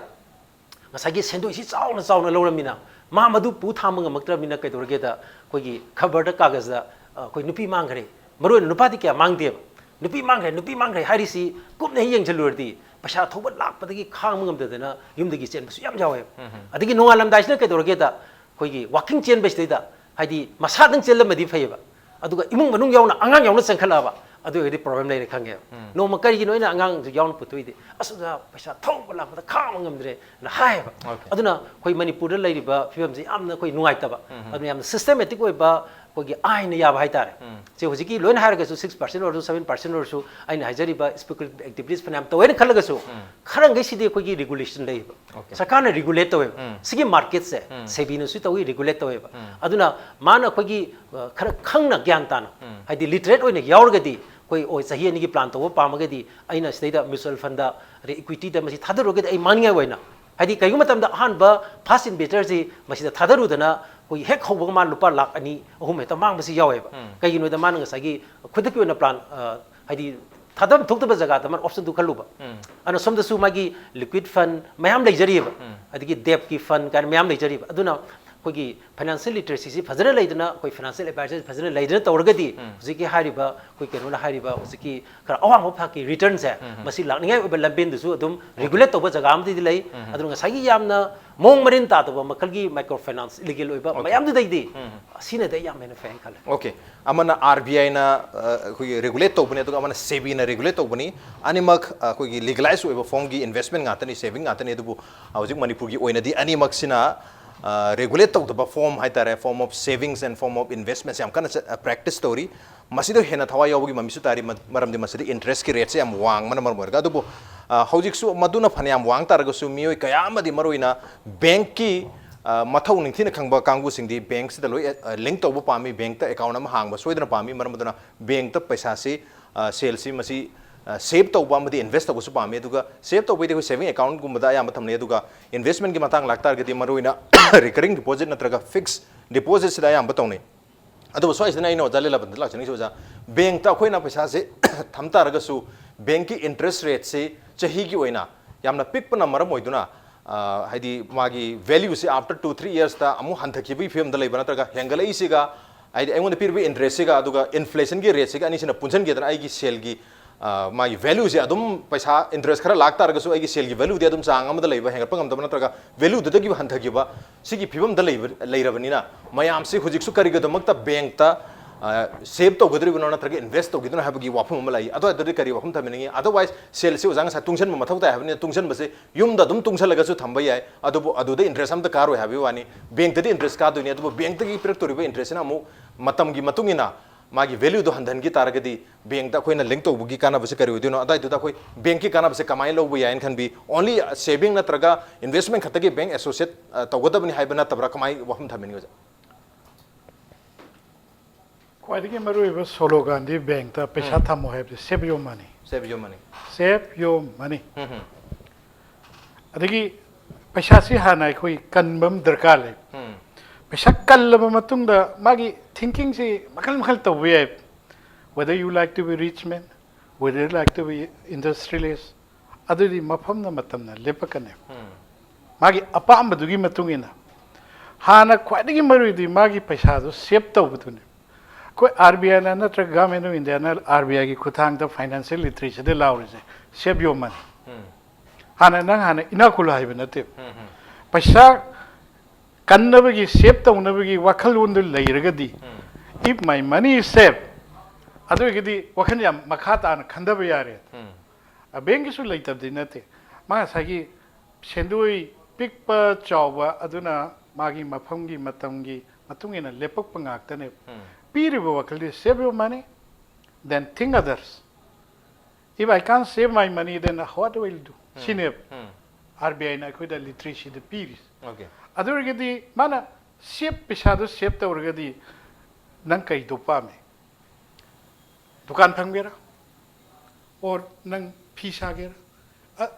ꯉꯁꯥꯏꯒꯤ ꯁꯦꯟꯗꯣꯏꯁꯤ ꯆꯥꯎꯅ ꯆꯥꯎꯅ ꯂꯧꯔꯝꯃꯤꯅ ꯃꯥ ꯃꯗꯨ ꯄꯨ ꯊꯥꯡꯕ ꯉꯝꯃꯛꯇ꯭ꯔꯕꯅꯤꯅ ꯀꯩꯗꯧꯔꯒꯦꯗ, ꯑꯩꯈꯣꯏꯒꯤ ꯈꯕꯔꯗ, ꯀꯥꯒꯖꯗ, ꯑ, ꯑꯩꯈꯣꯏ ꯅꯨꯄꯤ ꯃꯥꯡꯈ꯭ꯔꯦ, ꯃꯔꯨ ꯑꯣꯏꯅ ꯅꯨꯄꯥꯗꯤ ꯀꯌꯥ ꯃꯥꯡꯗꯦꯕ, ꯅꯨꯄꯤ ꯃꯥꯡꯈ꯭ꯔꯦ, ꯅꯨꯄꯤ ꯃꯥꯡꯈ꯭ꯔꯦ ꯍꯥꯏꯔꯤꯁꯤ ꯀꯨꯞꯅ ꯍꯦꯛ ꯌꯦꯡꯁꯤꯜꯂꯨꯔꯗꯤ ꯄꯩꯁꯥ ꯊꯧꯕ ꯂꯥꯛꯄꯗꯒꯤ ꯈꯥꯡꯕ ꯉꯝꯗꯗꯅ ꯌꯨꯝꯗꯒꯤ ꯆꯦꯟꯕꯁꯨ ꯌꯥꯝ ꯌꯥꯎꯋꯦꯕ꯫ ꯑꯗꯒꯤ ꯅꯣꯡꯉꯥꯜꯂꯝꯗꯥꯏꯁꯤꯅ ꯀꯩꯗꯧꯔꯒꯦꯗ, ꯑꯩꯈꯣꯏꯒꯤ ꯋꯥꯀꯤꯡ ꯆꯦꯟꯕꯁꯤꯗꯩꯗ, ꯍꯥꯏꯗꯤ ꯃꯁꯥꯗꯪ ꯆꯦꯜꯂꯝꯃꯗꯤ ꯐꯩꯌꯦꯕ, ꯑꯗꯨꯒ ꯏꯃꯨꯡ ꯃꯅꯨꯡ ꯌꯥꯎꯅ, ꯑꯉꯥꯡ ꯌꯥꯎꯅ ꯆꯦꯟꯈꯠꯂꯛꯑꯕ, ꯑꯗꯨ ꯑꯣꯏꯔꯗꯤ ꯄ꯭ꯔꯣꯕ꯭ꯂꯦꯝ ꯂꯩꯔꯦ ꯈꯪꯉꯦꯕ꯫ ꯅꯣꯡꯃ ꯀꯔꯤꯒꯤꯅꯣ ꯑꯩꯅ ꯑꯉꯥꯡꯁꯨ ꯌꯥꯎꯅ ꯄꯨꯊꯣꯛꯏꯗꯤ, "ꯑꯁ ꯑꯣꯖꯥ, ꯄꯩꯁꯥ ꯊꯧꯕ ꯂꯥꯛꯄꯗ ꯈꯥꯡꯕ ꯉꯝꯗ꯭ꯔꯦꯅ" ꯍꯥꯏꯌꯦꯕ꯫ ꯑꯗꯨꯅ ꯑꯩꯈꯣꯏ ꯃꯅꯤꯄꯨꯔꯗ ꯂꯩꯔꯤꯕ ꯐꯤꯕꯝꯁꯤ ꯌꯥꯝꯅ ꯑꯩꯈꯣꯏ ꯅꯨꯡꯉꯥꯏꯇꯕ, ꯑꯗꯨꯅ ꯌꯥꯝꯅ systematic ꯑꯣꯏꯕ ꯑꯩꯈꯣꯏꯒꯤ ꯑꯥꯏꯟꯅ ꯌꯥꯕ ꯍꯥꯏꯇꯥꯔꯦ꯫ ꯁꯦ ꯍꯧꯖꯤꯛꯀꯤ ꯂꯣꯏꯅ ꯍꯥꯏꯔꯒꯁꯨ, six percent ꯑꯣꯏꯔꯁꯨ, seven percent ꯑꯣꯏꯔꯁꯨ, ꯑꯩꯅ ꯍꯥꯏꯖꯔꯤꯕ speculative activities ꯐꯅꯌꯥꯝ ꯇꯧꯋꯦꯅ ꯈꯜꯂꯒꯁꯨ, ꯈꯔ ꯃꯈꯩꯁꯤꯗꯤ ꯑꯩꯈꯣꯏꯒꯤ regulation ꯂꯩꯌꯦꯕ꯫ ꯁꯔꯀꯥꯔꯅ regulate ꯇꯧꯋꯦꯕ꯫ ꯁꯤꯒꯤ market ꯁꯦ SEBI ꯅꯁꯨ ꯇꯧꯏ, regulate ꯇꯧꯋꯦꯕ꯫ ꯑꯗꯨꯅ ꯃꯥꯅ ꯑꯩꯈꯣꯏꯒꯤ, ꯑ, ꯈꯔ ꯈꯪꯅ ꯒ꯭ꯌꯥꯟ ꯇꯥꯅ, ꯍꯥꯏꯗꯤ literate ꯑꯣꯏꯅ ꯌꯥꯎꯔꯒꯗꯤ, ꯑꯩꯈꯣꯏ, ꯑꯣ, ꯆꯍꯤ ꯑꯅꯤꯒꯤ plan ꯇꯧꯕ ꯄꯥꯝꯃꯒꯗꯤ ꯑꯩꯅ ꯁꯤꯗꯩꯗ mutual fund ꯗ, ꯑꯗꯩ equity ꯗ ꯃꯁꯤ ꯊꯥꯗꯔꯨꯔꯒꯗꯤ ꯑꯩ ꯃꯥꯡꯅꯤꯡꯉꯥꯏ ꯑꯣꯏꯅ, ꯍꯥꯏꯗꯤ ꯀꯩꯒꯨꯝꯕ ꯃꯇꯝꯗ ꯑꯍꯥꯟꯕ first investor ꯁꯤ ꯃꯁꯤꯗ ꯊꯥꯗꯔꯨꯗꯅ ꯑꯩꯈꯣꯏ ꯍꯦꯛ ꯍꯧꯕꯒ ꯃꯥ ꯂꯨꯄꯥ ꯂꯥꯛ ꯑꯅꯤ, ꯑꯍꯨꯝ ꯍꯦꯛꯇ ꯃꯥꯡꯕꯁꯤ ꯌꯥꯎꯋꯦꯕ꯫ ꯀꯩꯒꯤꯅꯣꯗ ꯃꯥꯅ ꯉꯁꯥꯏꯒꯤ ꯈꯨꯗꯛꯀꯤ ꯑꯣꯏꯅ plan, ꯑ, ꯍꯥꯏꯗꯤ ꯊꯥꯗꯐꯝ ꯊꯣꯛꯇꯕ ꯖꯒꯥꯗ ꯃꯥꯅ option ꯗꯨ ꯈꯜꯂꯨꯕ꯫ ꯑꯗꯨꯅ ꯁꯣꯝꯗꯁꯨ ꯃꯥꯒꯤ liquid fund ꯃꯌꯥꯝ ꯂꯩꯖꯔꯤꯕ, ꯑꯗꯒꯤ debt ꯀꯤ fund ꯀꯥꯏꯅ ꯃꯌꯥꯝ ꯂꯩꯖꯔꯤꯕ꯫ ꯑꯗꯨꯅ ꯑꯩꯈꯣꯏꯒꯤ financial literacy ꯁꯤ ꯐꯖꯅ ꯂꯩꯗꯅ, ꯑꯩꯈꯣꯏ financial advisor ꯁꯤ ꯐꯖꯅ ꯂꯩꯗꯅ ꯇꯧꯔꯒꯗꯤ, ꯍꯧꯖꯤꯛꯀꯤ ꯍꯥꯏꯔꯤꯕ, ꯑꯩꯈꯣꯏ ꯀꯩꯅꯣꯅ ꯍꯥꯏꯔꯤꯕ, ꯍꯧꯖꯤꯛꯀꯤ ꯈꯔ ꯑꯋꯥꯡꯕ ꯊꯥꯛꯀꯤ return ꯁꯦ, ꯃꯁꯤ ꯂꯥꯛꯅꯤꯡꯉꯥꯏ ꯑꯣꯏꯕ ꯂꯝꯕꯦꯟꯗꯨꯁꯨ ꯑꯗꯨꯝ regulate ꯇꯧꯕ ꯖꯒꯥ ꯑꯃꯗꯤ ꯂꯩ꯫ ꯑꯗꯨꯅ ꯉꯁꯥꯏꯒꯤ ꯌꯥꯝꯅ ꯃꯑꯣꯡ ꯃꯔꯤꯟ ꯇꯥꯗꯕ ꯃꯈꯜꯒꯤ micro finance illegal ꯑꯣꯏꯕ ꯃꯌꯥꯝꯗꯨꯗꯩꯗꯤ ꯁꯤꯅꯗꯤ ꯑꯩ ꯌꯥꯝ ꯍꯦꯟꯅ ꯐꯩ ꯍꯥꯏꯅ ꯈꯜꯂꯦ꯫ ꯑꯣꯀꯦ꯫ ꯑꯃꯅ RBI ꯅ, ꯑ, ꯑꯩꯈꯣꯏꯒꯤ regulate ꯇꯧꯕꯅꯤ, ꯑꯗꯨꯒ ꯑꯃꯅ SEBI ꯅ regulate ꯇꯧꯕꯅꯤ꯫ ꯑꯅꯤꯃꯛ, ꯑ, ꯑꯩꯈꯣꯏꯒꯤ legalize ꯑꯣꯏꯕ form ꯒꯤ investment ꯉꯥꯛꯇꯅꯤ, saving ꯉꯥꯛꯇꯅꯤ꯫ ꯑꯗꯨꯕꯨ, ꯑ, ꯍꯧꯖꯤꯛ ꯃꯅꯤꯄꯨꯔꯒꯤ ꯑꯣꯏꯅꯗꯤ ꯑꯅꯤꯃꯛꯁꯤꯅ ꯔꯦꯒꯨꯂꯦꯠ ꯇꯧꯗꯕ ꯐꯣꯔꯝ ꯍꯥꯏꯇꯥꯔꯦ, form of savings and form of investments ꯌꯥꯝ ꯀꯟꯅ ꯆꯠ- practice ꯇꯧꯔꯤ꯫ ꯃꯁꯤꯗ ꯍꯦꯟꯅ ꯊꯋꯥꯏ ꯌꯥꯎꯕꯒꯤ ꯃꯃꯤꯁꯨ ꯇꯥꯔꯤ, ꯃ- ꯃꯔꯝꯗꯤ ꯃꯁꯤꯗ ꯏꯟꯇꯔꯦꯁꯀꯤ ꯔꯦꯠꯁꯦ ꯌꯥꯝ ꯋꯥꯡꯕꯅ ꯃꯔꯝ ꯑꯣꯏꯔꯒ꯫ ꯑꯗꯨꯕꯨ ꯑ, ꯍꯧꯖꯤꯛꯁꯨ ꯃꯗꯨꯅ ꯐꯅꯌꯥꯝ ꯋꯥꯡ ꯇꯥꯔꯒꯁꯨ, ꯃꯤꯑꯣꯏ ꯀꯌꯥ ꯑꯃꯗꯤ, ꯃꯔꯨꯑꯣꯏꯅ ꯕꯦꯡꯛꯀꯤ ꯑ, ꯃꯊꯧ ꯅꯤꯡꯊꯤꯅ ꯈꯪꯕ ꯀꯥꯡꯕꯨꯁꯤꯡꯗꯤ ꯕꯦꯡꯛꯁꯤꯗ ꯂꯣꯏ ꯂꯤꯡꯛ ꯇꯧꯕ ꯄꯥꯝꯃꯤ, ꯕꯦꯡꯛꯇ ꯑꯦꯀꯥꯎꯟ ꯑꯃ ꯍꯥꯡꯕ ꯁꯣꯏꯗꯅ ꯄꯥꯝꯃꯤ꯫ ꯃꯔꯝ ꯑꯗꯨꯅ ꯕꯦꯡꯛꯇ ꯄꯩꯁꯥꯁꯤ, ꯑ, ꯁꯦꯜꯁꯤ ꯃꯁꯤ ꯁꯦꯚ ꯇꯧꯕ ꯑꯃꯗꯤ ꯏꯟꯚꯦꯁ ꯇꯧꯕꯁꯨ ꯄꯥꯝꯃꯤ꯫ ꯑꯗꯨꯒ ꯁꯦꯚ ꯇꯧꯕꯩꯗꯤ ꯑꯩꯈꯣꯏ ꯁꯦꯚꯤꯡ ꯑꯦꯀꯥꯎꯟꯒꯨꯝꯕꯗ ꯑꯌꯥꯝꯕ ꯊꯝꯅꯩ꯫ ꯑꯗꯨꯒ ꯏꯟꯚꯦꯁꯃꯦꯟꯠꯀꯤ ꯃꯇꯥꯡ ꯂꯥꯛꯇꯥꯔꯒꯗꯤ, ꯃꯔꯨꯑꯣꯏꯅ ꯔꯤꯀꯔꯤꯡ ꯗꯤꯄꯣꯖꯤꯠ ꯅꯠꯇ꯭ꯔꯒ ꯐꯤꯛꯁ ꯗꯤꯄꯣꯖꯤꯠꯁꯤꯗ ꯑꯌꯥꯝꯕ ꯇꯧꯅꯩ꯫ ꯑꯗꯨꯕꯨ ꯁ꯭ꯋꯥꯏꯁꯤꯗꯅ ꯑꯩꯅ ꯑꯣꯖꯥ ꯂꯤꯂꯥꯕꯟꯗ ꯂꯥꯛꯆꯅꯤꯡꯉꯤꯁꯦ, ꯑꯣꯖꯥ, ꯕꯦꯡꯛꯇ ꯑꯩꯈꯣꯏꯅ ꯄꯩꯁꯥꯁꯦ ꯊꯝ ꯇꯥꯔꯒꯁꯨ, ꯕꯦꯡꯛꯀꯤ ꯏꯟꯇꯔꯦꯁ ꯔꯦꯠꯁꯤ ꯆꯍꯤꯒꯤ ꯑꯣꯏꯅ ꯌꯥꯝꯅ ꯄꯤꯛꯄꯅ ꯃꯔꯝ ꯑꯣꯏꯗꯨꯅ, ꯑ, ꯍꯥꯏꯗꯤ ꯃꯥꯒꯤ ꯚꯦꯂ꯭ꯌꯨꯁꯤ after two three yearsꯇ ꯑꯃꯨꯛ ꯍꯟꯊꯈꯤꯕꯒꯤ ꯐꯤꯕꯝꯗ ꯂꯩꯕ ꯅꯠꯇ꯭ꯔꯒ ꯍꯦꯟꯒꯠꯂꯛꯏꯁꯤꯒ, ꯍꯥꯏꯗꯤ ꯑꯩꯉꯣꯟꯗ ꯄꯤꯔꯤꯕ ꯏꯟꯇꯔꯦꯁꯁꯤꯒ ꯑꯗꯨꯒ ꯏꯟꯐ꯭ꯂꯦꯁꯟꯒꯤ ꯔꯦꯠꯁꯤꯒ ꯑꯅꯤꯁꯤꯅ ꯄꯨꯟꯁꯤꯟꯒꯦꯗꯅ ꯑꯩꯒꯤ ꯁꯦꯜꯒꯤ, ꯑ, ꯃꯥꯒꯤ ꯚꯦꯂ꯭ꯌꯨꯁꯦ ꯑꯗꯨꯝ, ꯄꯩꯁꯥ ꯏꯟꯇꯔꯦꯁ ꯈꯔ ꯂꯥꯛ ꯇꯥꯔꯒꯁꯨ ꯑꯩꯒꯤ ꯁꯦꯜꯒꯤ ꯚꯦꯂ꯭ꯌꯨꯗꯤ ꯑꯗꯨꯝ ꯆꯥꯡ ꯑꯃꯗ ꯂꯩꯕ, ꯍꯦꯟꯒꯠꯄ ꯉꯝꯗꯕ ꯅꯠꯇ꯭ꯔꯒ ꯚꯦꯂ꯭ꯌꯨꯗꯨꯗꯒꯤ ꯍꯟꯊꯈꯤꯕ, ꯁꯤꯒꯤ ꯐꯤꯕꯝꯗ ꯂꯩꯕ, ꯂꯩꯔꯕꯅꯤꯅ, ꯃꯌꯥꯝꯁꯤ ꯍꯧꯖꯤꯛꯁꯨ ꯀꯔꯤꯒꯤꯗꯃꯛꯇ ꯕꯦꯡꯛꯇ, ꯑ, ꯁꯦꯚ ꯇꯧꯒꯗꯧꯔꯤꯕꯅꯣ ꯅꯠꯇ꯭ꯔꯒ ꯏꯟꯚꯦꯁ ꯇꯧꯒꯗꯣꯏꯅꯣ ꯍꯥꯏꯕꯒꯤ ꯋꯥꯐꯝ ꯑꯃ ꯂꯥꯛꯏ꯫ ꯑꯗꯨ ꯑꯗꯨꯗꯤ ꯀꯔꯤ ꯋꯥꯐꯝ ꯊꯝꯕꯤꯅꯤꯡꯉꯤ? Otherwise, ꯁꯦꯜꯁꯤ ꯑꯣꯖꯥ ꯉꯁꯥꯏ ꯇꯨꯡꯁꯤꯟꯕ ꯃꯊꯧ ꯇꯥꯏ ꯍꯥꯏꯕꯅꯤꯅ, ꯇꯨꯡꯁꯤꯟꯕꯁꯦ ꯌꯨꯝꯗ ꯑꯗꯨꯝ ꯇꯨꯡꯁꯤꯜꯂꯒꯁꯨ ꯊꯝꯕ ꯌꯥꯏ, ꯑꯗꯨꯕꯨ ꯑꯗꯨꯗ ꯏꯟꯇꯔꯦꯁ ꯑꯝꯇ ꯀꯥꯔꯣꯏ ꯍꯥꯏꯕꯒꯤ ꯋꯥꯅꯤ꯫ ꯕꯦꯡꯛꯇꯗꯤ ꯏꯟꯇꯔꯦꯁ ꯀꯥꯗꯣꯏꯅꯤ, ꯑꯗꯨꯕꯨ ꯕꯦꯡꯛꯇꯒꯤ ꯄꯤꯔꯛꯇꯧꯔꯤꯕ ꯏꯟꯇꯔꯦꯁꯁꯤꯅ ꯑꯃꯨꯛ ꯃꯇꯝꯒꯤ ꯃꯇꯨꯡ ꯏꯟꯅ ꯃꯥꯒꯤ ꯚꯦꯂ꯭ꯌꯨꯗꯣ ꯍꯟꯊꯍꯟꯈꯤ ꯇꯥꯔꯒꯗꯤ, ꯕꯦꯡꯛꯇ ꯑꯩꯈꯣꯏꯅ ꯂꯤꯡꯛ ꯇꯧꯕꯒꯤ ꯀꯥꯟꯅꯕꯁꯦ ꯀꯔꯤ ꯑꯣꯏꯗꯣꯏꯅꯣ? ꯑꯗꯨꯋꯥꯏꯗꯨꯗ ꯑꯩꯈꯣꯏ ꯕꯦꯡꯛꯀꯤ ꯀꯥꯟꯅꯕꯁꯦ ꯀꯃꯥꯏꯅ ꯂꯧꯕ ꯌꯥꯏꯅ ꯈꯟꯕꯤ? Only saving ꯅꯠꯇ꯭ꯔꯒ ꯏꯟꯚꯦꯁꯃꯦꯟꯠ ꯈꯛꯇꯒꯤ ꯕꯦꯡꯛ ꯑꯦꯁꯣꯁꯤꯌꯦꯠ, ꯑ, ꯇꯧꯒꯗꯕꯅꯤ ꯍꯥꯏꯕ ꯅꯠꯇꯕ꯭ꯔꯥ? ꯀꯃꯥꯏꯅ ꯋꯥꯐꯝ ꯊꯝꯕꯤꯅꯤꯡꯉꯤ, ꯑꯣꯖꯥ? ꯈ꯭ꯋꯥꯏꯗꯒꯤ ꯃꯔꯨꯑꯣꯏꯕ ꯁ꯭ꯂꯣꯒꯥꯟꯗꯤ ꯕꯦꯡꯛꯇ ꯄꯩꯁꯥ ꯎꯝ꯫ ꯊꯝꯃꯣ ꯍꯥꯏꯕꯁꯦ, "Save your money, Save your money. Save your money"꯫ ꯎꯝ, ꯎꯝ, ꯑꯗꯒꯤ ꯄꯩꯁꯥꯁꯤ ꯍꯥꯟꯅ ꯑꯩꯈꯣꯏ ꯀꯟꯕ ꯑꯃ ꯗꯔꯀꯥꯔ ꯂꯩ꯫ ꯎꯝ꯫ ꯄꯩꯁꯥ ꯀꯜꯂꯕ ꯃꯇꯨꯡꯗ ꯃꯥꯒꯤ ꯊꯤꯡꯀꯤꯡꯁꯤ ꯃꯈꯜ ꯃꯈꯜ ꯇꯧꯕ ꯌꯥꯏ꯫ Whether you like to be rich man, whether you like to be industrialist, ꯑꯗꯨꯗꯤ ꯃꯐꯝꯅ ꯃꯇꯝꯅ ꯂꯦꯞꯄꯛꯀꯅꯤ꯫ ꯎꯝ꯫ ꯃꯥꯒꯤ ꯑꯄꯥꯝꯕꯗꯨꯒꯤ ꯃꯇꯨꯡ ꯏꯟꯅ ꯍꯥꯟꯅ ꯈ꯭ꯋꯥꯏꯗꯒꯤ ꯃꯔꯨꯗꯤ ꯃꯥꯒꯤ ꯄꯩꯁꯥꯗꯨ ꯁꯦꯚ ꯇꯧꯕꯗꯨꯅꯤ꯫ ꯑꯩꯈꯣꯏ RBIꯅ ꯅꯠꯇ꯭ꯔꯒ Government of Indiaꯅ RBIꯒꯤ ꯈꯨꯠꯊꯥꯡꯗ financial literacyꯗ ꯂꯥꯎꯔꯤꯁꯦ, "Save your money"꯫ ꯎꯝ꯫ ꯍꯥꯟꯅ ꯅꯪ ꯍꯥꯟꯅ ꯏꯅꯥꯛ ꯈꯨꯜꯂꯣ ꯍꯥꯏꯕ ꯅꯠꯇꯦ꯫ ꯎꯝ, ꯎꯝ꯫ ꯄꯩꯁꯥ ꯀꯟꯅꯕꯒꯤ, ꯁꯦꯚ ꯇꯧꯅꯕꯒꯤ ꯋꯥꯈꯜꯂꯣꯟꯗꯨ ꯂꯩꯔꯒꯗꯤ, ꯎꯝ꯫ "If my money is saved", ꯑꯗꯨ ꯑꯣꯏꯔꯒꯗꯤ ꯋꯥꯈꯜ ꯌꯥꯝ ꯃꯈꯥ ꯇꯥꯅ ꯈꯟꯊꯕ ꯌꯥꯔꯦ꯫ ꯎꯝ꯫ ꯑ, ꯕꯦꯡꯛꯀꯤꯁꯨ ꯂꯩꯇꯕꯗꯤ ꯅꯠꯇꯦ꯫ ꯃꯥ ꯉꯁꯥꯏꯒꯤ ꯁꯦꯟꯗꯣꯏ ꯄꯤꯛꯄ ꯆꯥꯎꯕ ꯑꯗꯨꯅ ꯃꯥꯒꯤ ꯃꯐꯝꯒꯤ ꯃꯇꯝꯒꯤ ꯃꯇꯨꯡ ꯏꯟꯅ ꯂꯦꯞꯄꯛꯄ ꯉꯥꯛꯇꯅꯦꯕ꯫ ꯎꯝ꯫ ꯄꯤꯔꯤꯕ ꯋꯥꯈꯜꯗꯤ save your money, then think others. If I can't save my money, then what will I do? ꯎꯝ꯫ ꯁꯤꯅꯦꯕ꯫ ꯎꯝ꯫ ꯑꯥꯔ ꯕꯤ ꯑꯥꯏꯅ ꯑꯩꯈꯣꯏꯗ ꯂꯤꯇꯔꯦꯁꯤꯗ ꯄꯤꯔꯤꯁꯦ꯫ ꯑꯣꯀꯦ꯫ ꯑꯗꯨ ꯑꯣꯏꯔꯒꯗꯤ ꯃꯥꯅ ꯁꯦꯞ, ꯄꯩꯁꯥꯗꯣ ꯁꯦꯞ ꯇꯧꯔꯒꯗꯤ ꯅꯪ ꯀꯩꯗꯣ ꯄꯥꯝꯃꯦ? ꯗꯨꯀꯥꯟ ꯐꯝꯒꯦꯔꯥ? ꯑꯣꯔ ꯅꯪ ꯐꯤ ꯁꯥꯒꯦꯔꯥ? ꯑ-,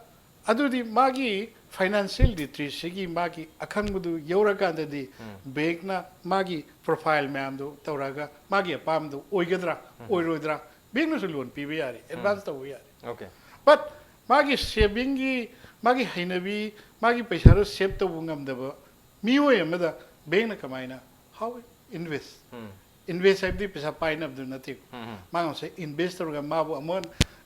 ꯑꯗꯨꯗꯤ ꯃꯥꯒꯤ ꯐꯥꯏꯅꯥꯟꯁꯤꯌꯦꯜ ꯂꯤꯇꯔꯦꯁꯤꯒꯤ ꯃꯥꯒꯤ ꯑꯈꯪꯕꯗꯨ ꯌꯧꯔꯀꯥꯟꯗꯗꯤ ꯎꯝ꯫ ꯕꯦꯡꯛꯅ ꯃꯥꯒꯤ ꯄ꯭ꯔꯣꯐꯥꯏꯜ ꯃꯌꯥꯝꯗꯨ ꯇꯧꯔꯒ ꯃꯥꯒꯤ ꯑꯄꯥꯝꯕꯗꯨ ꯑꯣꯏꯒꯗ꯭ꯔꯥ, ꯎꯝ꯫ ꯑꯣꯏꯔꯣꯏꯗ꯭ꯔꯥ, ꯕꯦꯡꯛꯅꯁꯨ ꯂꯣꯟ ꯄꯤꯕ ꯌꯥꯔꯦ, ꯎꯝ꯫ ꯑꯦꯗꯚꯥꯟꯁ ꯇꯧꯕ ꯌꯥꯔꯦ꯫ ꯑꯣꯀꯦ꯫ ꯕꯠ ꯃꯥꯒꯤ ꯁꯦꯚꯤꯡꯒꯤ, ꯃꯥꯒꯤ ꯍꯩꯅꯕꯤ, ꯃꯥꯒꯤ ꯄꯩꯁꯥꯗꯣ ꯁꯦꯞ ꯇꯧꯕ ꯉꯝꯗꯕ ꯃꯤꯑꯣꯏ ꯑꯃꯗ ꯕꯦꯡꯛꯅ ꯀꯃꯥꯏꯅ, how invest? ꯎꯝ꯫ ꯏꯟꯚꯦꯁ ꯍꯥꯏꯕꯗꯤ ꯄꯩꯁꯥ ꯄꯥꯏꯅꯕꯗꯨ ꯅꯠꯇꯦ꯫ ꯎꯝ, ꯎꯝ꯫ ꯃꯥ ꯉꯁꯥꯏ ꯏꯟꯚꯦꯁ ꯇꯧꯔꯒ ꯃꯥꯕꯨ ꯑꯃꯨꯛ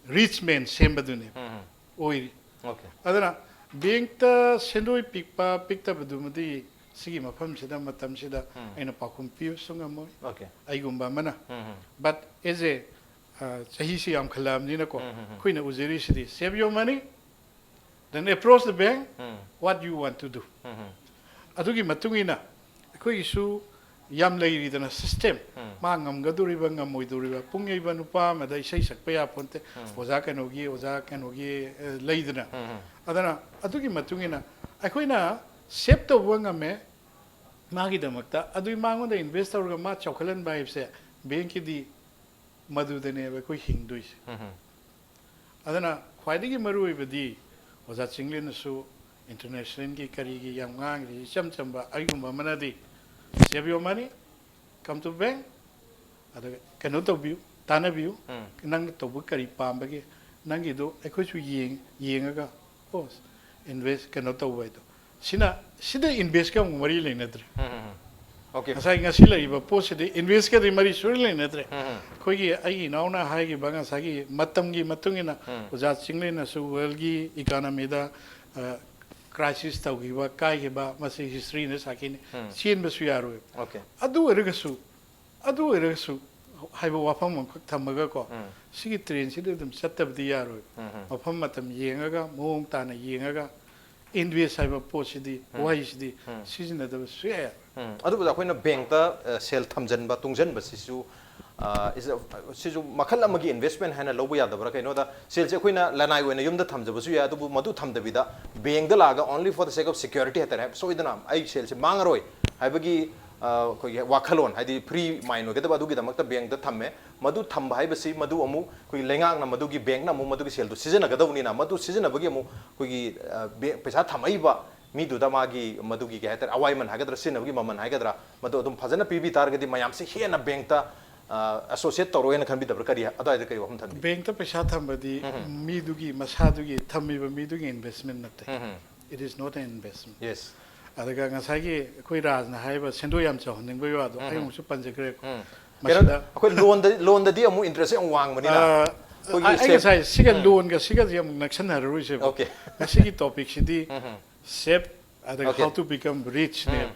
ꯔꯤꯆ ꯃꯦꯟ ꯁꯦꯝꯕꯗꯨꯅꯦ ꯎꯝ, ꯎꯝ꯫ ꯑꯣꯏꯔꯤ꯫ ꯑꯣꯀꯦ꯫ ꯑꯗꯨꯅ ꯕꯦꯡꯛꯇ ꯁꯦꯟꯗꯣꯏ ꯄꯤꯛꯄ ꯄꯤꯛꯇꯕꯗꯨꯃꯗꯤ ꯁꯤꯒꯤ ꯃꯐꯝꯁꯤꯗ, ꯃꯇꯝꯁꯤꯗ ꯎꯝ꯫ ꯑꯩꯅ ꯄꯥꯎꯈꯨꯝ ꯄꯤꯕꯁꯨ ꯉꯝꯃꯣꯏ꯫ ꯑꯣꯀꯦ꯫ ꯑꯩꯒꯨꯝꯕ ꯑꯃꯅ꯫ ꯎꯝ, ꯎꯝ꯫ But as a, ꯑ, ꯆꯍꯤꯁꯤ ꯌꯥꯝꯈꯠꯂꯛꯑꯕꯅꯤꯅꯀꯣ, ꯎꯝ, ꯎꯝ, ꯎꯝ꯫ ꯑꯩꯈꯣꯏꯅ ꯎꯖꯔꯤꯁꯤꯗꯤ, save your money, then approach the bank, um. What you want to do? ꯎꯝ, ꯎꯝ꯫ ꯑꯗꯨꯒꯤ ꯃꯇꯨꯡ ꯏꯟꯅ ꯑꯩꯈꯣꯏꯒꯤꯁꯨ ꯌꯥꯝ ꯂꯩꯔꯤꯗꯅ ꯁꯤꯁꯇꯦꯝ, ꯎꯝ꯫ ꯃꯥ ꯉꯝꯒꯗꯣꯔꯤꯕ ꯉꯝꯃꯣꯏꯗꯣꯔꯤꯕ, ꯄꯨꯡ ꯌꯩꯕ ꯅꯨꯄꯥ ꯑꯃꯗ ꯏꯁꯩ ꯁꯛꯄ ꯌꯥꯄꯣꯟꯇꯦ, ꯎꯝ꯫ ꯑꯣꯖꯥ ꯀꯩꯅꯣꯒꯤ, ꯑꯣꯖꯥ ꯀꯩꯅꯣꯒꯤ, ꯑ, ꯂꯩꯗꯅ꯫ ꯎꯝ, ꯎꯝ꯫ ꯑꯗꯨꯅ ꯑꯗꯨꯒꯤ ꯃꯇꯨꯡ ꯏꯟꯅ ꯑꯩꯈꯣꯏꯅ ꯁꯦꯞ ꯇꯧꯕ ꯉꯝꯃꯦ ꯃꯥꯒꯤꯗꯃꯛꯇ, ꯑꯗꯨꯒꯤ ꯃꯉꯣꯟꯗ ꯏꯟꯚꯦꯁ ꯇꯧꯔꯒ ꯃꯥ ꯆꯥꯎꯈꯠꯍꯟꯕ ꯍꯥꯏꯕꯁꯦ ꯕꯦꯡꯛꯀꯤꯗꯤ ꯃꯗꯨꯗꯅꯦꯕ ꯑꯩꯈꯣꯏ ꯍꯤꯡꯗꯣꯏꯁꯦ꯫ ꯎꯝ, ꯎꯝ꯫ ꯑꯗꯨꯅ ꯈ꯭ꯋꯥꯏꯗꯒꯤ ꯃꯔꯨ ꯑꯣꯏꯕꯗꯤ ꯑꯣꯖꯥ ꯆꯤꯡꯂꯦꯟꯅꯁꯨ ꯏꯟꯇꯔꯅꯦꯁꯅꯦꯜꯒꯤ ꯀꯔꯤꯒꯤ ꯌꯥꯝ ꯉꯥꯡꯉꯤꯁꯤ ꯏꯆꯝ ꯆꯝꯕ ꯑꯩꯒꯨꯝꯕ ꯑꯃꯅꯗꯤ, save your money, come to bank, ꯑꯗꯨꯒ ꯀꯩꯅꯣ ꯇꯧꯕꯤꯌꯨ, ꯇꯥꯟꯅꯕꯤꯌꯨ, ꯎꯝ꯫ ꯅꯪꯅ ꯇꯧꯕ ꯀꯔꯤ ꯄꯥꯝꯕꯒꯦ, ꯅꯪꯒꯤꯗꯣ ꯑꯩꯈꯣꯏꯁꯨ ꯌꯦꯡ-, ꯌꯦꯡꯉꯒ, ꯑꯣ, ꯏꯟꯚꯦꯁ ꯀꯩꯅꯣ ꯇꯧꯕ ꯍꯥꯏꯗꯣ꯫ ꯁꯤꯅ, ꯁꯤꯗ ꯏꯟꯚꯦꯁꯀ ꯑꯃꯨꯛ ꯃꯔꯤ ꯂꯩꯅꯗ꯭ꯔꯦ꯫ ꯎꯝ, ꯎꯝ, ꯎꯝ꯫ ꯑꯣꯀꯦ꯫ ꯉꯁꯥꯏ, ꯉꯁꯤ ꯂꯩꯔꯤꯕ ꯄꯣꯠꯁꯤꯗꯤ ꯏꯟꯚꯦꯁꯀꯗꯤ ꯃꯔꯤ ꯁꯨꯡꯂꯩ ꯂꯩꯅꯗ꯭ꯔꯦ꯫ ꯎꯝ, ꯎꯝ꯫ ꯑꯩꯈꯣꯏꯒꯤ, ꯑꯩꯒꯤ ꯏꯅꯥꯎꯅ ꯍꯥꯏꯈꯤꯕ ꯉꯁꯥꯏꯒꯤ ꯃꯇꯝꯒꯤ ꯃꯇꯨꯡ ꯏꯟꯅ ꯎꯝ꯫ ꯑꯣꯖꯥ ꯆꯤꯡꯂꯦꯟꯅꯁꯨ ꯋꯥꯔꯜꯒꯤ ꯏꯀꯣꯅꯣꯃꯤꯗ, ꯑ, ꯀ꯭ꯔꯥꯏꯁꯤꯁ ꯇꯧꯈꯤꯕ, ꯀꯥꯏꯈꯤꯕ, ꯃꯁꯤ ꯍꯤꯁꯇ꯭ꯔꯤꯅ ꯁꯥꯈꯤꯅꯤ꯫ ꯎꯝ꯫ ꯆꯦꯟꯕꯁꯨ ꯌꯥꯔꯣꯏ꯫ ꯑꯣꯀꯦ꯫ ꯑꯗꯨ ꯑꯣꯏꯔꯒꯁꯨ, ꯑꯗꯨ ꯑꯣꯏꯔꯒꯁꯨ ꯍꯥꯏꯕ ꯋꯥꯐꯝ ꯑꯃꯈꯛ ꯊꯝꯃꯒꯀꯣ, ꯎꯝ꯫ ꯁꯤꯒꯤ ꯇ꯭ꯔꯦꯟꯁꯤꯗ ꯑꯗꯨꯝ ꯆꯠꯇꯕꯗꯤ ꯌꯥꯔꯣꯏ꯫ ꯎꯝ, ꯎꯝ꯫ ꯃꯐꯝ ꯃꯇꯝ ꯌꯦꯡꯉꯒ, ꯃꯑꯣꯡ ꯇꯥꯅ ꯌꯦꯡꯉꯒ, ꯏꯟꯚꯦꯁ ꯍꯥꯏꯕ ꯄꯣꯠꯁꯤꯗꯤ, ꯋꯥꯍꯩꯁꯤꯗꯤ ꯁꯤꯖꯤꯟꯅꯗꯕ ꯁꯨꯌꯥ ꯌꯥꯔꯣꯏ꯫ ꯎꯝ, ꯑꯗꯨꯕꯨ ꯑꯩꯈꯣꯏꯅ ꯕꯦꯡꯛꯇ ꯁꯦꯜ ꯊꯝꯖꯤꯟꯕ, ꯇꯨꯡꯁꯤꯟꯕꯁꯤꯁꯨ, ꯑ, is a- ꯁꯤꯁꯨ ꯃꯈꯜ ꯑꯃꯒꯤ ꯏꯟꯚꯦꯁꯃꯦꯟ ꯍꯥꯏꯅ ꯂꯧꯕ ꯌꯥꯗꯕ꯭ꯔꯥ? ꯀꯩꯅꯣꯗ ꯁꯦꯜꯁꯦ ꯑꯩꯈꯣꯏꯅ ꯂꯅꯥꯏ ꯑꯣꯏꯅ ꯌꯨꯝꯗ ꯊꯝꯖꯕꯁꯨ ꯌꯥꯏ, ꯑꯗꯨꯕꯨ ꯃꯗꯨ ꯊꯝꯗꯕꯤꯗ ꯕꯦꯡꯛꯇ ꯂꯥꯛꯑꯒ only for the sake of security ꯍꯥꯏꯇꯥꯔꯦ, ꯁꯣꯏꯗꯅ ꯑꯩ ꯁꯦꯜꯁꯦ ꯃꯥꯡꯉꯔꯣꯏ ꯍꯥꯏꯕꯒꯤ, ꯑ, ꯑꯩꯈꯣꯏꯒꯤ ꯋꯥꯈꯜꯂꯣꯟ, ꯍꯥꯏꯗꯤ ꯐ꯭ꯔꯤ ꯃꯥꯏꯟ ꯑꯣꯏꯒꯗꯕ, ꯑꯗꯨꯒꯤꯗꯃꯛꯇ ꯕꯦꯡꯛꯇ ꯊꯝꯃꯦ꯫ ꯃꯗꯨ ꯊꯝꯕ ꯍꯥꯏꯕꯁꯤ ꯃꯗꯨ ꯑꯃꯨꯛ ꯑꯩꯈꯣꯏꯒꯤ ꯂꯩꯉꯥꯛꯅ ꯃꯗꯨꯒꯤ ꯕꯦꯡꯛꯅ ꯑꯃꯨꯛ ꯃꯗꯨꯒꯤ ꯁꯦꯜꯗꯨ ꯁꯤꯖꯤꯟꯅꯒꯗꯧꯕꯅꯤꯅ, ꯃꯗꯨ ꯁꯤꯖꯤꯟꯅꯕꯒꯤ ꯑꯃꯨꯛ ꯑꯩꯈꯣꯏꯒꯤ, ꯑ, ꯕꯦꯡ-, ꯄꯩꯁꯥ ꯊꯝꯃꯛꯏꯕ ꯃꯤꯗꯨꯗ ꯃꯥꯒꯤ ꯃꯗꯨꯒꯤ ꯀꯩ ꯍꯥꯏꯇꯥꯔꯦ, ꯑꯋꯥꯏꯃꯟ ꯍꯥꯏꯒꯗ꯭ꯔꯥ, ꯁꯤꯖꯤꯟꯅꯕꯒꯤ ꯃꯃꯜ ꯍꯥꯏꯒꯗ꯭ꯔꯥ, ꯃꯗꯨ ꯑꯗꯨꯝ ꯐꯖꯅ ꯄꯤꯕꯤ ꯇꯥꯔꯒꯗꯤ ꯃꯌꯥꯝꯁꯦ ꯍꯦꯟꯅ ꯕꯦꯡꯛꯇ, ꯑ, ꯑꯦꯁꯣꯁꯤꯌꯦꯠ ꯇꯧꯔꯛꯑꯣꯏꯅ ꯈꯟꯕꯤꯗꯕ꯭ꯔꯥ? ꯀꯔꯤ, ꯑꯗꯨꯋꯥꯏꯗ ꯀꯔꯤ ꯋꯥꯐꯝ ꯊꯝꯕꯤ? ꯕꯦꯡꯛꯇ ꯄꯩꯁꯥ ꯊꯝꯕꯗꯤ ꯃꯤꯗꯨꯒꯤ, ꯃꯁꯥꯗꯨꯒꯤ, ꯊꯝꯃꯤꯕ ꯃꯤꯗꯨꯒꯤ ꯏꯟꯚꯦꯁꯃꯦꯟ ꯅꯠꯇꯦ꯫ It is not an investment. Yes. ꯑꯗꯨꯒ ꯉꯁꯥꯏꯒꯤ ꯑꯩꯈꯣꯏ ꯔꯥꯖꯅ ꯍꯥꯏꯔꯤꯕ ꯁꯦꯟꯗꯣꯏ ꯌꯥꯝ ꯆꯥꯎꯍꯟꯅꯤꯡꯕꯒꯤ ꯋꯥꯗꯣ ꯑꯩ ꯑꯃꯨꯛꯁꯨ ꯄꯟꯖꯈ꯭ꯔꯦꯀꯣ꯫ ꯀꯩꯅꯣꯗ ꯃꯁꯤꯗ ꯑꯩꯈꯣꯏ ꯂꯣꯟꯗ, ꯂꯣꯟꯗꯗꯤ ꯑꯃꯨꯛ ꯏꯟꯇꯔꯦꯁ ꯌꯥꯝ ꯋꯥꯡꯕꯅꯤꯅ ꯑ, ꯑꯩꯈꯣꯏꯒꯤ ꯑꯩ ꯁꯦꯞ- ꯉꯁꯥꯏ ꯁꯤꯒ ꯂꯣꯟꯒ ꯁꯤꯒꯁꯦ ꯑꯃꯨꯛ ꯅꯛꯁꯟꯅꯔꯔꯣꯏꯁꯦꯕ꯫ Okay. ꯉꯁꯤꯒꯤ ꯇꯣꯄꯤꯛꯁꯤꯗꯤ ꯁꯦꯞ ꯑꯗꯨꯒ Okay. How to become richꯅꯦꯕ꯫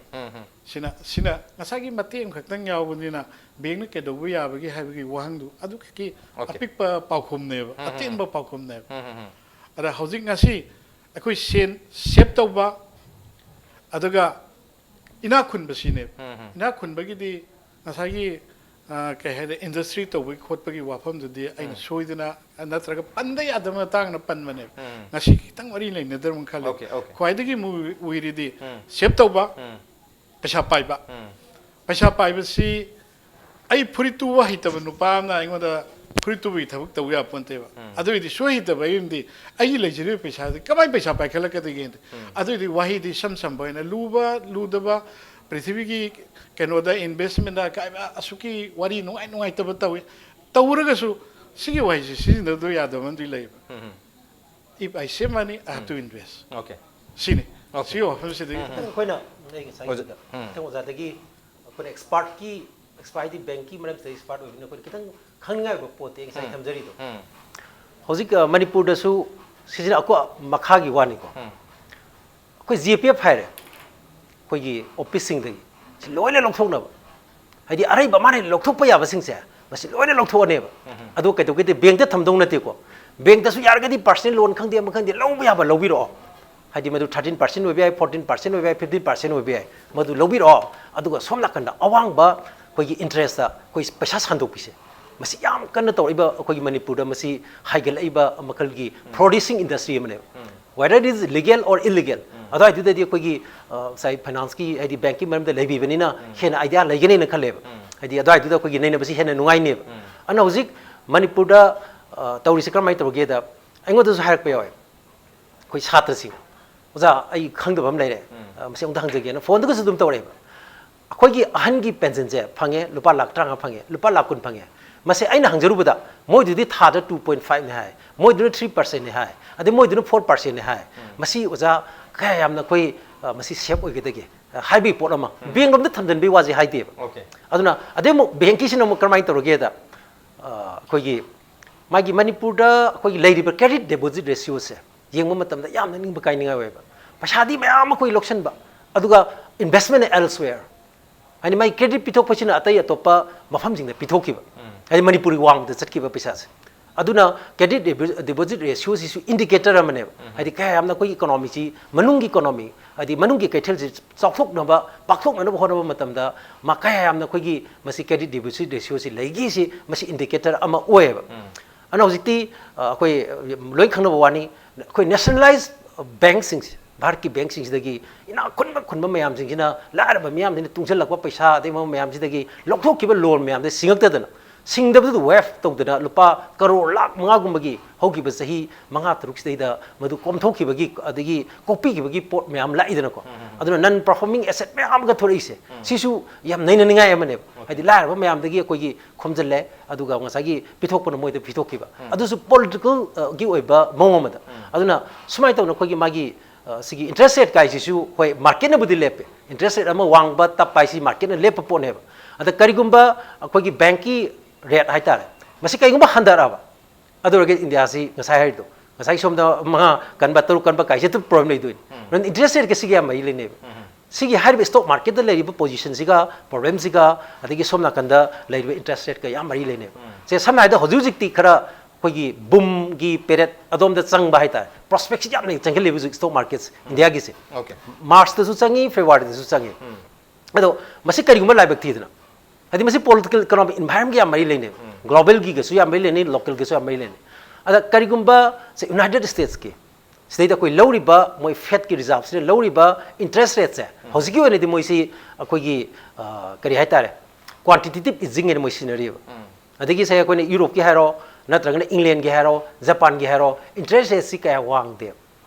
ꯁꯤꯅ, ꯁꯤꯅ ꯉꯁꯥꯏꯒꯤ ꯃꯇꯦꯛ ꯑꯃꯈꯛꯇꯪ ꯌꯥꯎꯕꯅꯤꯅ ꯕꯦꯡꯛꯅ ꯀꯩꯗꯧꯕ ꯌꯥꯕꯒꯦ ꯍꯥꯏꯕꯒꯤ ꯋꯥꯍꯪꯗꯨ ꯑꯗꯨꯈꯛꯀꯤ Okay. ꯑꯄꯤꯛꯄ ꯄꯥꯎꯈꯨꯝꯅꯦꯕ, ꯑꯇꯦꯟꯕ ꯄꯥꯎꯈꯨꯝꯅꯦꯕ꯫ ꯑꯗ ꯍꯧꯖꯤꯛ ꯉꯁꯤ ꯑꯩꯈꯣꯏ ꯁꯦꯟ ꯁꯦꯞ ꯇꯧꯕ, ꯑꯗꯨꯒ ꯏꯅꯥꯛ ꯈꯨꯟꯕꯁꯤꯅꯦꯕ꯫ ꯏꯅꯥꯛ ꯈꯨꯟꯕꯒꯤꯗꯤ ꯉꯁꯥꯏꯒꯤ, ꯑ, ꯀꯩ ꯍꯥꯏꯗꯤ, ꯏꯟꯗꯁꯇ꯭ꯔꯤ ꯇꯧꯕꯒꯤ ꯈꯣꯠꯄꯒꯤ ꯋꯥꯐꯝꯗꯨꯗꯤ ꯑꯩꯅ ꯁꯣꯏꯗꯅ, ꯅꯠꯇ꯭ꯔꯒ ꯄꯟꯗ ꯌꯥꯗꯕ ꯃꯇꯥꯡꯗ ꯄꯟꯕꯅꯦꯕ꯫ ꯉꯁꯤ ꯈꯤꯇꯪ ꯃꯔꯤ ꯂꯩꯅꯗ꯭ꯔꯕ ꯈꯜꯂꯦ꯫ Okay, okay. ꯈ꯭ꯋꯥꯏꯗꯒꯤ ꯃꯨ-, ꯎꯏꯔꯤꯗꯤ ꯁꯦꯞ ꯇꯧꯕ, ꯄꯩꯁꯥ ꯄꯥꯏꯕ꯫ ꯄꯩꯁꯥ ꯄꯥꯏꯕꯁꯤ ꯑꯩ ꯐꯨꯔꯤꯠ ꯇꯨꯕ ꯍꯩꯇꯕ ꯅꯨꯄꯥ ꯑꯃꯅ ꯑꯩꯉꯣꯟꯗ ꯐꯨꯔꯤꯠ ꯇꯨꯕꯒꯤ ꯊꯕꯛ ꯇꯧꯕ ꯌꯥꯄꯣꯟꯇꯦꯕ꯫ ꯑꯗꯨꯏꯗꯤ ꯁꯣꯏ ꯍꯩꯇꯕ ꯑꯩ ꯑꯃꯗꯤ ꯑꯩꯒꯤ ꯂꯩꯖꯔꯤꯕ ꯄꯩꯁꯥꯗꯤ ꯀꯃꯥꯏꯅ ꯄꯩꯁꯥ ꯄꯥꯏꯈꯠꯂꯛꯀꯗꯒꯦ? ꯑꯗꯨꯏꯗꯤ ꯋꯥꯍꯩꯗꯤ ꯏꯁꯝ ꯁꯝꯕ ꯑꯣꯏꯅ ꯂꯨꯕ ꯂꯨꯗꯕ ꯄ꯭ꯔꯤꯊꯤꯕꯤꯒꯤ ꯀꯩꯅꯣꯗ ꯏꯟꯚꯦꯁꯃꯦꯟꯗ ꯑꯀꯥꯏꯕ ꯑꯁꯨꯛꯀꯤ ꯋꯥꯔꯤ ꯅꯨꯡꯉꯥꯏ ꯅꯨꯡꯉꯥꯏꯇꯕ ꯇꯧꯏ꯫ ꯇꯧꯔꯒꯁꯨ ꯁꯤꯒꯤ ꯋꯥꯍꯩꯁꯤ ꯁꯤꯖꯤꯟꯅꯗꯕ ꯌꯥꯗꯕ ꯑꯃꯗꯤ ꯂꯩꯕ꯫ If I save money, I have to invest. Okay. ꯁꯤꯅꯤ꯫ Okay. ꯁꯤꯒꯤ ꯋꯥꯐꯝꯁꯤꯗꯤ ꯈꯤꯇꯪ ꯑꯩꯈꯣꯏꯅ ꯑꯩ ꯉꯁꯥꯏꯒꯤꯗ ꯈꯤꯇꯪ ꯑꯣꯖꯥꯗꯒꯤ ꯑꯩꯈꯣꯏꯅ ꯑꯦꯛꯁꯄꯥꯔꯠꯀꯤ ꯑꯦꯛꯁꯄꯥꯔꯠ ꯍꯥꯏꯗꯤ ꯕꯦꯡꯀꯤ ꯃꯔꯝꯁꯤꯗ ꯑꯦꯛꯁꯄꯥꯔꯠ ꯑꯣꯏꯕꯅꯤꯅ ꯑꯩꯈꯣꯏꯅ ꯈꯤꯇꯪ ꯈꯪꯅꯤꯡꯉꯥꯏ ꯑꯣꯏꯕ ꯄꯣꯠꯇꯤ ꯑꯩ ꯉꯁꯥꯏ ꯊꯝꯖꯔꯤꯗꯣ꯫ ꯍꯧꯖꯤꯛ ꯑ, ꯃꯅꯤꯄꯨꯔꯗꯁꯨ ꯁꯤꯖꯤꯟꯅ ꯑꯩꯈꯣꯏ ꯃꯈꯥꯒꯤ ꯋꯥꯅꯤꯀꯣ꯫ ꯑꯩꯈꯣꯏ ꯖꯤ ꯑꯦ ꯄꯤ ꯑꯦꯐ ꯍꯥꯏꯔꯦ, ꯑꯩꯈꯣꯏꯒꯤ ꯑꯣꯐꯤꯁꯁꯤꯡꯗꯒꯤ ꯁꯤ ꯂꯣꯏꯅ ꯂꯧꯊꯣꯛꯅꯕ, ꯍꯥꯏꯗꯤ ꯑꯔꯩꯕ ꯃꯥꯅ ꯂꯧꯊꯣꯛꯄ ꯌꯥꯕꯁꯤꯡꯁꯦ ꯃꯁꯤ ꯂꯣꯏꯅ ꯂꯧꯊꯣꯛꯑꯅꯦꯕ꯫ ꯑꯗꯣ ꯀꯩꯗꯧꯒꯦꯗꯤ ꯕꯦꯡꯛꯇ ꯊꯝꯗꯧ ꯅꯠꯇꯦꯀꯣ꯫ ꯕꯦꯡꯛꯇꯁꯨ ꯌꯥꯔꯒꯗꯤ ꯄꯥꯔꯁꯅꯦꯜ ꯂꯣꯟ ꯈꯪꯗꯦ ꯑꯃ ꯈꯪꯗꯦ ꯂꯧꯕ ꯌꯥꯕ ꯂꯧꯕꯤꯔꯛꯑꯣ꯫ ꯍꯥꯏꯗꯤ ꯃꯗꯨ ꯊꯥꯔꯇꯤꯟ ꯄꯥꯔꯁꯦꯟ ꯑꯣꯏꯕ ꯌꯥꯏ, ꯐꯣꯔꯇꯤꯟ ꯄꯥꯔꯁꯦꯟ ꯑꯣꯏꯕ ꯌꯥꯏ, ꯐꯤꯐꯇꯤꯟ ꯄꯥꯔꯁꯦꯟ ꯑꯣꯏꯕ ꯌꯥꯏ, ꯃꯗꯨ ꯂꯧꯕꯤꯔꯛꯑꯣ꯫ ꯑꯗꯨꯒ ꯁꯣꯝ ꯅꯥꯀꯟꯗ ꯑꯋꯥꯡꯕ ꯑꯩꯈꯣꯏꯒꯤ ꯏꯟꯇꯔꯦꯁꯇ ꯑꯩꯈꯣꯏ ꯄꯩꯁꯥ ꯁꯟꯗꯣꯛꯄꯤꯁꯦ, ꯃꯁꯤ ꯌꯥꯝ ꯀꯟꯅ ꯇꯧꯔꯛꯏꯕ ꯑꯩꯈꯣꯏꯒꯤ ꯃꯅꯤꯄꯨꯔꯗ ꯃꯁꯤ ꯍꯥꯏꯒꯠꯂꯛꯏꯕ ꯃꯈꯜꯒꯤ ꯐ꯭ꯂꯣꯔꯤꯁꯤꯡ ꯏꯟꯗꯁꯇ꯭ꯔꯤ ꯑꯃꯅꯦꯕ꯫ Whether it is legal or illegal, ꯑꯗꯨꯋꯥꯏꯗꯨꯗꯗꯤ ꯑꯩꯈꯣꯏꯒꯤ, ꯑ, ꯉꯁꯥꯏ ꯐꯥꯏꯅꯥꯟꯁꯀꯤ ꯍꯥꯏꯗꯤ ꯕꯦꯡꯀꯤ ꯃꯔꯝꯗ ꯂꯩꯕꯤꯕꯅꯤꯅ ꯍꯦꯟꯅ ꯑꯥꯏꯗꯤꯌꯥ ꯂꯩꯒꯅꯦꯅ ꯈꯜꯂꯦꯕ꯫ ꯍꯥꯏꯗꯤ ꯑꯗꯨꯋꯥꯏꯗꯨꯗ ꯑꯩꯈꯣꯏꯒꯤ ꯅꯩꯅꯕꯁꯤ ꯍꯦꯟꯅ ꯅꯨꯡꯉꯥꯏꯅꯦꯕ꯫ ꯑꯗꯨꯅ ꯍꯧꯖꯤꯛ ꯃꯅꯤꯄꯨꯔꯗ, ꯑ, ꯇꯧꯔꯤꯁꯦ ꯀꯔꯝꯍꯥꯏꯅ ꯇꯧꯔꯒꯦꯗ, ꯑꯩꯉꯣꯟꯗꯁꯨ ꯍꯥꯏꯔꯛꯄ ꯌꯥꯎꯋꯦ꯫ ꯑꯩꯈꯣꯏ ꯁꯥꯇ꯭ꯔꯁꯤꯡ, "ꯑꯣꯖꯥ, ꯑꯩ ꯈꯪꯗꯕ ꯑꯃ ꯂꯩꯔꯦ, ꯑ, ꯃꯁꯤ ꯑꯃꯨꯛꯇ ꯍꯪꯖꯒꯦꯅ" ꯐꯣꯟꯗꯒꯁꯨ ꯑꯗꯨꯝ ꯇꯧꯔꯛꯑꯦꯕ꯫ ꯑꯩꯈꯣꯏꯒꯤ ꯑꯍꯟꯒꯤ ꯄꯦꯟꯁꯟꯁꯦ ꯐꯪꯉꯦ, ꯂꯨꯄꯥ ꯂꯥꯛ ꯇꯔꯥꯃꯉꯥ ꯐꯪꯉꯦ, ꯂꯨꯄꯥ ꯂꯥꯛ ꯀꯨꯟ ꯐꯪꯉꯦ꯫ ꯃꯁꯤ ꯑꯩꯅ ꯍꯪꯖꯔꯨꯕꯗ ꯃꯣꯏꯗꯨꯗꯤ ꯊꯥꯗ ꯇꯨ ꯄꯣꯏꯟ ꯐꯥꯏꯚꯅꯤ ꯍꯥꯏ, ꯃꯣꯏꯗꯨꯅ ꯊ꯭ꯔꯤ ꯄꯥꯔꯁꯦꯟꯅꯤ ꯍꯥꯏ, ꯑꯗꯩ ꯃꯣꯏꯗꯨꯅ ꯐꯣꯔ ꯄꯥꯔꯁꯦꯟꯅꯤ ꯍꯥꯏ꯫ ꯃꯁꯤ ꯑꯣꯖꯥ ꯀꯌꯥ ꯌꯥꯝꯅ ꯑꯩꯈꯣꯏ, ꯑ, ꯃꯁꯤ ꯁꯦꯐ ꯑꯣꯏꯒꯗꯒꯦ? ꯑ, ꯍꯥꯏꯕꯒꯤ ꯄꯣꯠ ꯑꯃ ꯕꯦꯡ ꯂꯣꯝꯗ ꯊꯝꯖꯤꯟꯕꯒꯤ ꯋꯥꯁꯦ ꯍꯥꯏꯗꯦꯕ꯫ ꯑꯗꯨꯅ ꯑꯗꯩ ꯑꯃꯨꯛ ꯕꯦꯡꯀꯤꯁꯤꯅ ꯑꯃꯨꯛ ꯀꯔꯝꯍꯥꯏꯅ ꯇꯧꯔꯒꯦꯗ, ꯑ, ꯑꯩꯈꯣꯏꯒꯤ ꯃꯥꯒꯤ ꯃꯅꯤꯄꯨꯔꯗ ꯑꯩꯈꯣꯏꯒꯤ ꯂꯩꯔꯤꯕ ꯀ꯭ꯔꯦꯗꯤꯠ ꯗꯤꯄꯣꯖꯤꯠ ꯔꯦꯁꯤꯌꯣꯁꯦ ꯌꯦꯡꯕ ꯃꯇꯝꯗ ꯌꯥꯝꯅ ꯅꯤꯡꯕ ꯀꯥꯏꯅꯤꯡꯉꯥꯏ ꯑꯣꯏꯕ꯫ ꯄꯩꯁꯥꯗꯤ ꯃꯌꯥꯝ ꯑꯃ ꯑꯩꯈꯣꯏ ꯂꯧꯁꯟꯕ, ꯑꯗꯨꯒ ꯏꯟꯚꯦꯁꯃꯦꯟ ꯑꯦꯜꯁꯋꯦꯌꯔ, ꯍꯥꯏꯗꯤ ꯃꯥꯒꯤ ꯀ꯭ꯔꯦꯗꯤꯠ ꯄꯤꯊꯣꯛꯄꯁꯤꯅ ꯑꯇꯩ ꯑꯇꯣꯞꯄ ꯃꯐꯝꯁꯤꯡꯗ ꯄꯤꯊꯣꯛꯈꯤꯕ, ꯍꯥꯏꯗꯤ ꯃꯅꯤꯄꯨꯔꯒꯤ ꯋꯥꯡꯃꯗ ꯆꯠꯈꯤꯕ ꯄꯩꯁꯥꯁꯦ꯫ ꯑꯗꯨꯅ ꯀ꯭ꯔꯦꯗꯤꯠ ꯗꯤꯄꯣꯖꯤꯠ ꯔꯦꯁꯤꯌꯣꯁꯤꯁꯨ ꯏꯟꯗꯤꯀꯦꯇꯔ ꯑꯃꯅꯦꯕ꯫ ꯍꯥꯏꯗꯤ ꯀꯌꯥ ꯌꯥꯝꯅ ꯑꯩꯈꯣꯏꯒꯤ ꯏꯀꯣꯅꯣꯃꯤꯁꯤ, ꯃꯅꯨꯡꯒꯤ ꯏꯀꯣꯅꯣꯃꯤ, ꯍꯥꯏꯗꯤ ꯃꯅꯨꯡꯒꯤ ꯀꯩꯊꯦꯜꯁꯤ ꯆꯥꯎꯊꯣꯛꯅꯕ, ꯄꯥꯛꯊꯣꯛꯅꯅꯕ ꯍꯣꯠꯅꯕ ꯃꯇꯝꯗ ꯃꯥ ꯀꯌꯥ ꯌꯥꯝꯅ ꯑꯩꯈꯣꯏꯒꯤ ꯃꯁꯤ ꯀ꯭ꯔꯦꯗꯤꯠ ꯗꯤꯄꯣꯖꯤꯠ ꯔꯦꯁꯤꯌꯣꯁꯤ ꯂꯩꯒꯦꯁꯤ ꯃꯁꯤ ꯏꯟꯗꯤꯀꯦꯇꯔ ꯑꯃ ꯑꯣꯏꯌꯦꯕ꯫ ꯑꯗꯨꯅ ꯍꯧꯖꯤꯛꯇꯤ, ꯑ, ꯑꯩꯈꯣꯏ ꯂꯣꯏ ꯈꯪꯅꯕ ꯋꯥꯅꯤ, ꯑꯩꯈꯣꯏ ꯅꯦꯁꯅꯦꯂꯥꯏꯖ ꯕꯦꯡꯁꯤꯡꯁꯦ, ꯚꯥꯔꯠꯀꯤ ꯕꯦꯡꯁꯤꯡꯁꯤꯗꯒꯤ ꯏꯅꯥꯛ ꯈꯨꯟꯕ ꯈꯨꯟꯕ ꯃꯌꯥꯝꯁꯤꯡꯁꯤꯅ ꯂꯥꯏꯔꯕ ꯃꯤꯌꯥꯝꯁꯤꯅ ꯇꯨꯡꯁꯤꯜꯂꯛꯄ ꯄꯩꯁꯥ ꯑꯗꯩ ꯃꯌꯥꯝꯁꯤꯗꯒꯤ ꯂꯧꯊꯣꯛꯈꯤꯕ ꯂꯣꯟ ꯃꯌꯥꯝꯁꯦ ꯁꯤꯡꯉꯛꯇꯗꯅ, ꯁꯤꯡꯗꯕꯗꯨꯗ ꯋꯦꯐ ꯇꯧꯗꯅ ꯂꯨꯄꯥ ꯀꯔꯣꯔ ꯂꯥꯛ ꯃꯉꯥꯒꯨꯝꯕꯒꯤ ꯍꯧꯈꯤꯕ ꯆꯍꯤ ꯃꯉꯥ ꯇꯔꯨꯛꯁꯤꯗꯩꯗ ꯃꯗꯨ ꯀꯣꯝꯊꯣꯛꯈꯤꯕꯒꯤ ꯑꯗꯒꯤ ꯀꯣꯛꯄꯤꯈꯤꯕꯒꯤ ꯄꯣꯠ ꯃꯌꯥꯝ ꯂꯥꯛꯏꯗꯅꯀꯣ꯫ ꯑꯗꯨꯅ ꯅꯟ ꯄꯔꯐꯣꯔꯃꯤꯡ ꯑꯦꯁꯦꯠ ꯃꯌꯥꯝ ꯑꯃꯒ ꯊꯣꯔꯛꯏꯁꯦ, ꯁꯤꯁꯨ ꯌꯥꯝ ꯅꯩꯅꯅꯤꯡꯉꯥꯏ ꯑꯃꯅꯦꯕ꯫ ꯍꯥꯏꯗꯤ ꯂꯥꯏꯔꯕ ꯃꯌꯥꯝꯗꯒꯤ ꯑꯩꯈꯣꯏꯒꯤ ꯈꯣꯝꯖꯤꯜꯂꯦ, ꯑꯗꯨꯒ ꯉꯁꯥꯏꯒꯤ ꯄꯤꯊꯣꯛꯄꯅ ꯃꯣꯏꯗ ꯄꯤꯊꯣꯛꯈꯤꯕ꯫ ꯑꯗꯨꯁꯨ ꯄꯣꯂꯤꯇꯤꯀꯦꯜꯒꯤ ꯑꯣꯏꯕ ꯃꯑꯣꯡ ꯑꯃꯗ꯫ ꯑꯗꯨꯅ ꯁꯨꯃꯥꯏꯅ ꯇꯧꯅ ꯑꯩꯈꯣꯏꯒꯤ ꯃꯥꯒꯤ, ꯑ, ꯁꯤꯒꯤ ꯏꯟꯇꯔꯦꯁ ꯔꯦꯠ ꯀꯥꯏꯁꯤꯁꯨ ꯍꯣꯏ ꯃꯥꯔꯀꯦꯠꯅꯕꯨꯗꯤ ꯂꯦꯞꯄꯦ, ꯏꯟꯇꯔꯦꯁ ꯔꯦꯠ ꯑꯃ ꯋꯥꯡꯕ ꯇꯞꯄ ꯍꯥꯏꯁꯤ ꯃꯥꯔꯀꯦꯠꯅ ꯂꯦꯞꯄ ꯄꯣꯠꯅꯦꯕ꯫ ꯑꯗ ꯀꯔꯤꯒꯨꯝꯕ ꯑꯩꯈꯣꯏꯒꯤ ꯕꯦꯡꯀꯤ ꯔꯦꯠ ꯍꯥꯏꯇꯥꯔꯦ, ꯃꯁꯤ ꯀꯔꯤꯒꯨꯝꯕ ꯍꯟꯊꯔꯛꯑꯕ, ꯑꯗꯨ ꯑꯣꯏꯔꯒꯗꯤ ꯏꯟꯗꯤꯌꯥꯁꯤ ꯉꯁꯥꯏ ꯍꯥꯏꯔꯤꯗꯣ, ꯉꯁꯥꯏ ꯁꯣꯝꯗ ꯃꯉꯥ ꯀꯟꯕ, ꯇꯔꯨꯛ ꯀꯟꯕ ꯀꯥꯏꯁꯦ ꯑꯗꯨꯝ ꯄ꯭ꯔꯣꯕ꯭ꯂꯦꯝ ꯂꯩꯗꯣꯏꯅꯤ꯫ ꯑꯗꯨꯅ ꯏꯟꯇꯔꯦꯁ ꯔꯦꯠꯀ ꯁꯤꯒ ꯌꯥꯝ ꯃꯔꯤ ꯂꯩꯅꯩꯕ꯫ ꯁꯤꯒꯤ ꯍꯥꯏꯔꯤꯕ ꯁ꯭ꯇꯣꯛ ꯃꯥꯔꯀꯦꯠꯇ ꯂꯩꯔꯤꯕ ꯄꯣꯖꯤꯁꯟꯁꯤꯒ, ꯄ꯭ꯔꯣꯕ꯭ꯂꯦꯝꯁꯤꯒ, ꯑꯗꯒꯤ ꯁꯣꯝ ꯅꯥꯀꯟꯗ ꯂꯩꯔꯤꯕ ꯏꯟꯇꯔꯦꯁ ꯔꯦꯠꯀ ꯌꯥꯝ ꯃꯔꯤ ꯂꯩꯅꯩꯕ꯫ ꯁꯦ ꯁꯝꯅ ꯍꯥꯏꯔꯕꯗ ꯍꯧꯖꯤꯛ ꯍꯧꯖꯤꯛꯇꯤ ꯈꯔ ꯑꯩꯈꯣꯏꯒꯤ ꯕꯨꯝꯒꯤ ꯄꯦꯔꯦꯠ ꯑꯗꯣꯝꯗ ꯆꯪꯕ ꯍꯥꯏꯇꯥꯔꯦ, ꯄ꯭ꯔꯣꯁꯄꯦꯛꯁꯤ ꯌꯥꯝꯅ ꯆꯪꯁꯤꯜꯂꯦꯕ ꯍꯧꯖꯤꯛ ꯁ꯭ꯇꯣꯛ ꯃꯥꯔꯀꯦꯠꯁꯦ ꯏꯟꯗꯤꯌꯥꯒꯤꯁꯦ꯫ Okay. ꯃꯥꯔꯆꯇꯁꯨ ꯆꯪꯉꯤ, ꯐꯦꯕ꯭ꯔꯨꯋꯥꯔꯤꯗꯁꯨ ꯆꯪꯉꯤ꯫ ꯑꯗꯣ ꯃꯁꯤ ꯀꯔꯤꯒꯨꯝꯕ ꯂꯥꯏꯕꯛ ꯊꯤꯗꯅ, ꯍꯥꯏꯗꯤ ꯃꯁꯤ ꯄꯣꯂꯤꯇꯤꯀꯦꯜ ꯏꯀꯣꯅꯣꯃꯤꯛ ꯏꯟꯚꯥꯏꯔꯟꯃꯦꯟꯒ ꯌꯥꯝ ꯃꯔꯤ ꯂꯩꯅꯩ, ꯒ꯭ꯂꯣꯕꯦꯜꯒꯤꯒꯁꯨ ꯌꯥꯝ ꯃꯔꯤ ꯂꯩꯅꯩ, ꯂꯣꯀꯦꯜꯒꯁꯨ ꯌꯥꯝ ꯃꯔꯤ ꯂꯩꯅꯩ꯫ ꯑꯗ ꯀꯔꯤꯒꯨꯝꯕ ꯁꯦ ꯌꯨꯅꯥꯏꯇꯦꯗ ꯁ꯭ꯇꯦꯠꯁꯀꯤ ꯁꯤꯗꯩꯗ ꯑꯩꯈꯣꯏ ꯂꯧꯔꯤꯕ ꯃꯣꯏ ꯐꯦꯗꯀꯤ ꯔꯤꯖꯥꯔꯚꯁꯤꯅ ꯂꯧꯔꯤꯕ ꯏꯟꯇꯔꯦꯁ ꯔꯦꯠꯁꯦ ꯍꯧꯖꯤꯛꯀꯤ ꯑꯣꯏꯅꯗꯤ ꯃꯣꯏꯁꯤ ꯑꯩꯈꯣꯏꯒꯤ ꯑ, ꯀꯔꯤ ꯍꯥꯏꯇꯥꯔꯦ, ꯀ꯭ꯋꯥꯟꯇꯤꯇꯦꯇꯤꯞ ꯏꯖꯤꯡ ꯍꯥꯏꯅ ꯃꯣꯏ ꯁꯤꯖꯤꯟꯅꯔꯤꯕ꯫ ꯑꯗꯒꯤ ꯉꯁꯥꯏ ꯑꯩꯈꯣꯏꯅ ꯌꯨꯔꯣꯞꯀꯤ ꯍꯥꯏꯔꯣ, ꯅꯠꯇ꯭ꯔꯒꯅ ꯏꯪꯂꯦꯟꯒꯤ ꯍꯥꯏꯔꯣ, ꯖꯄꯥꯟꯒꯤ ꯍꯥꯏꯔꯣ, ꯏꯟꯇꯔꯦꯁ ꯔꯦꯠꯁꯤ ꯀꯌꯥ ꯋꯥꯡꯗꯦ꯫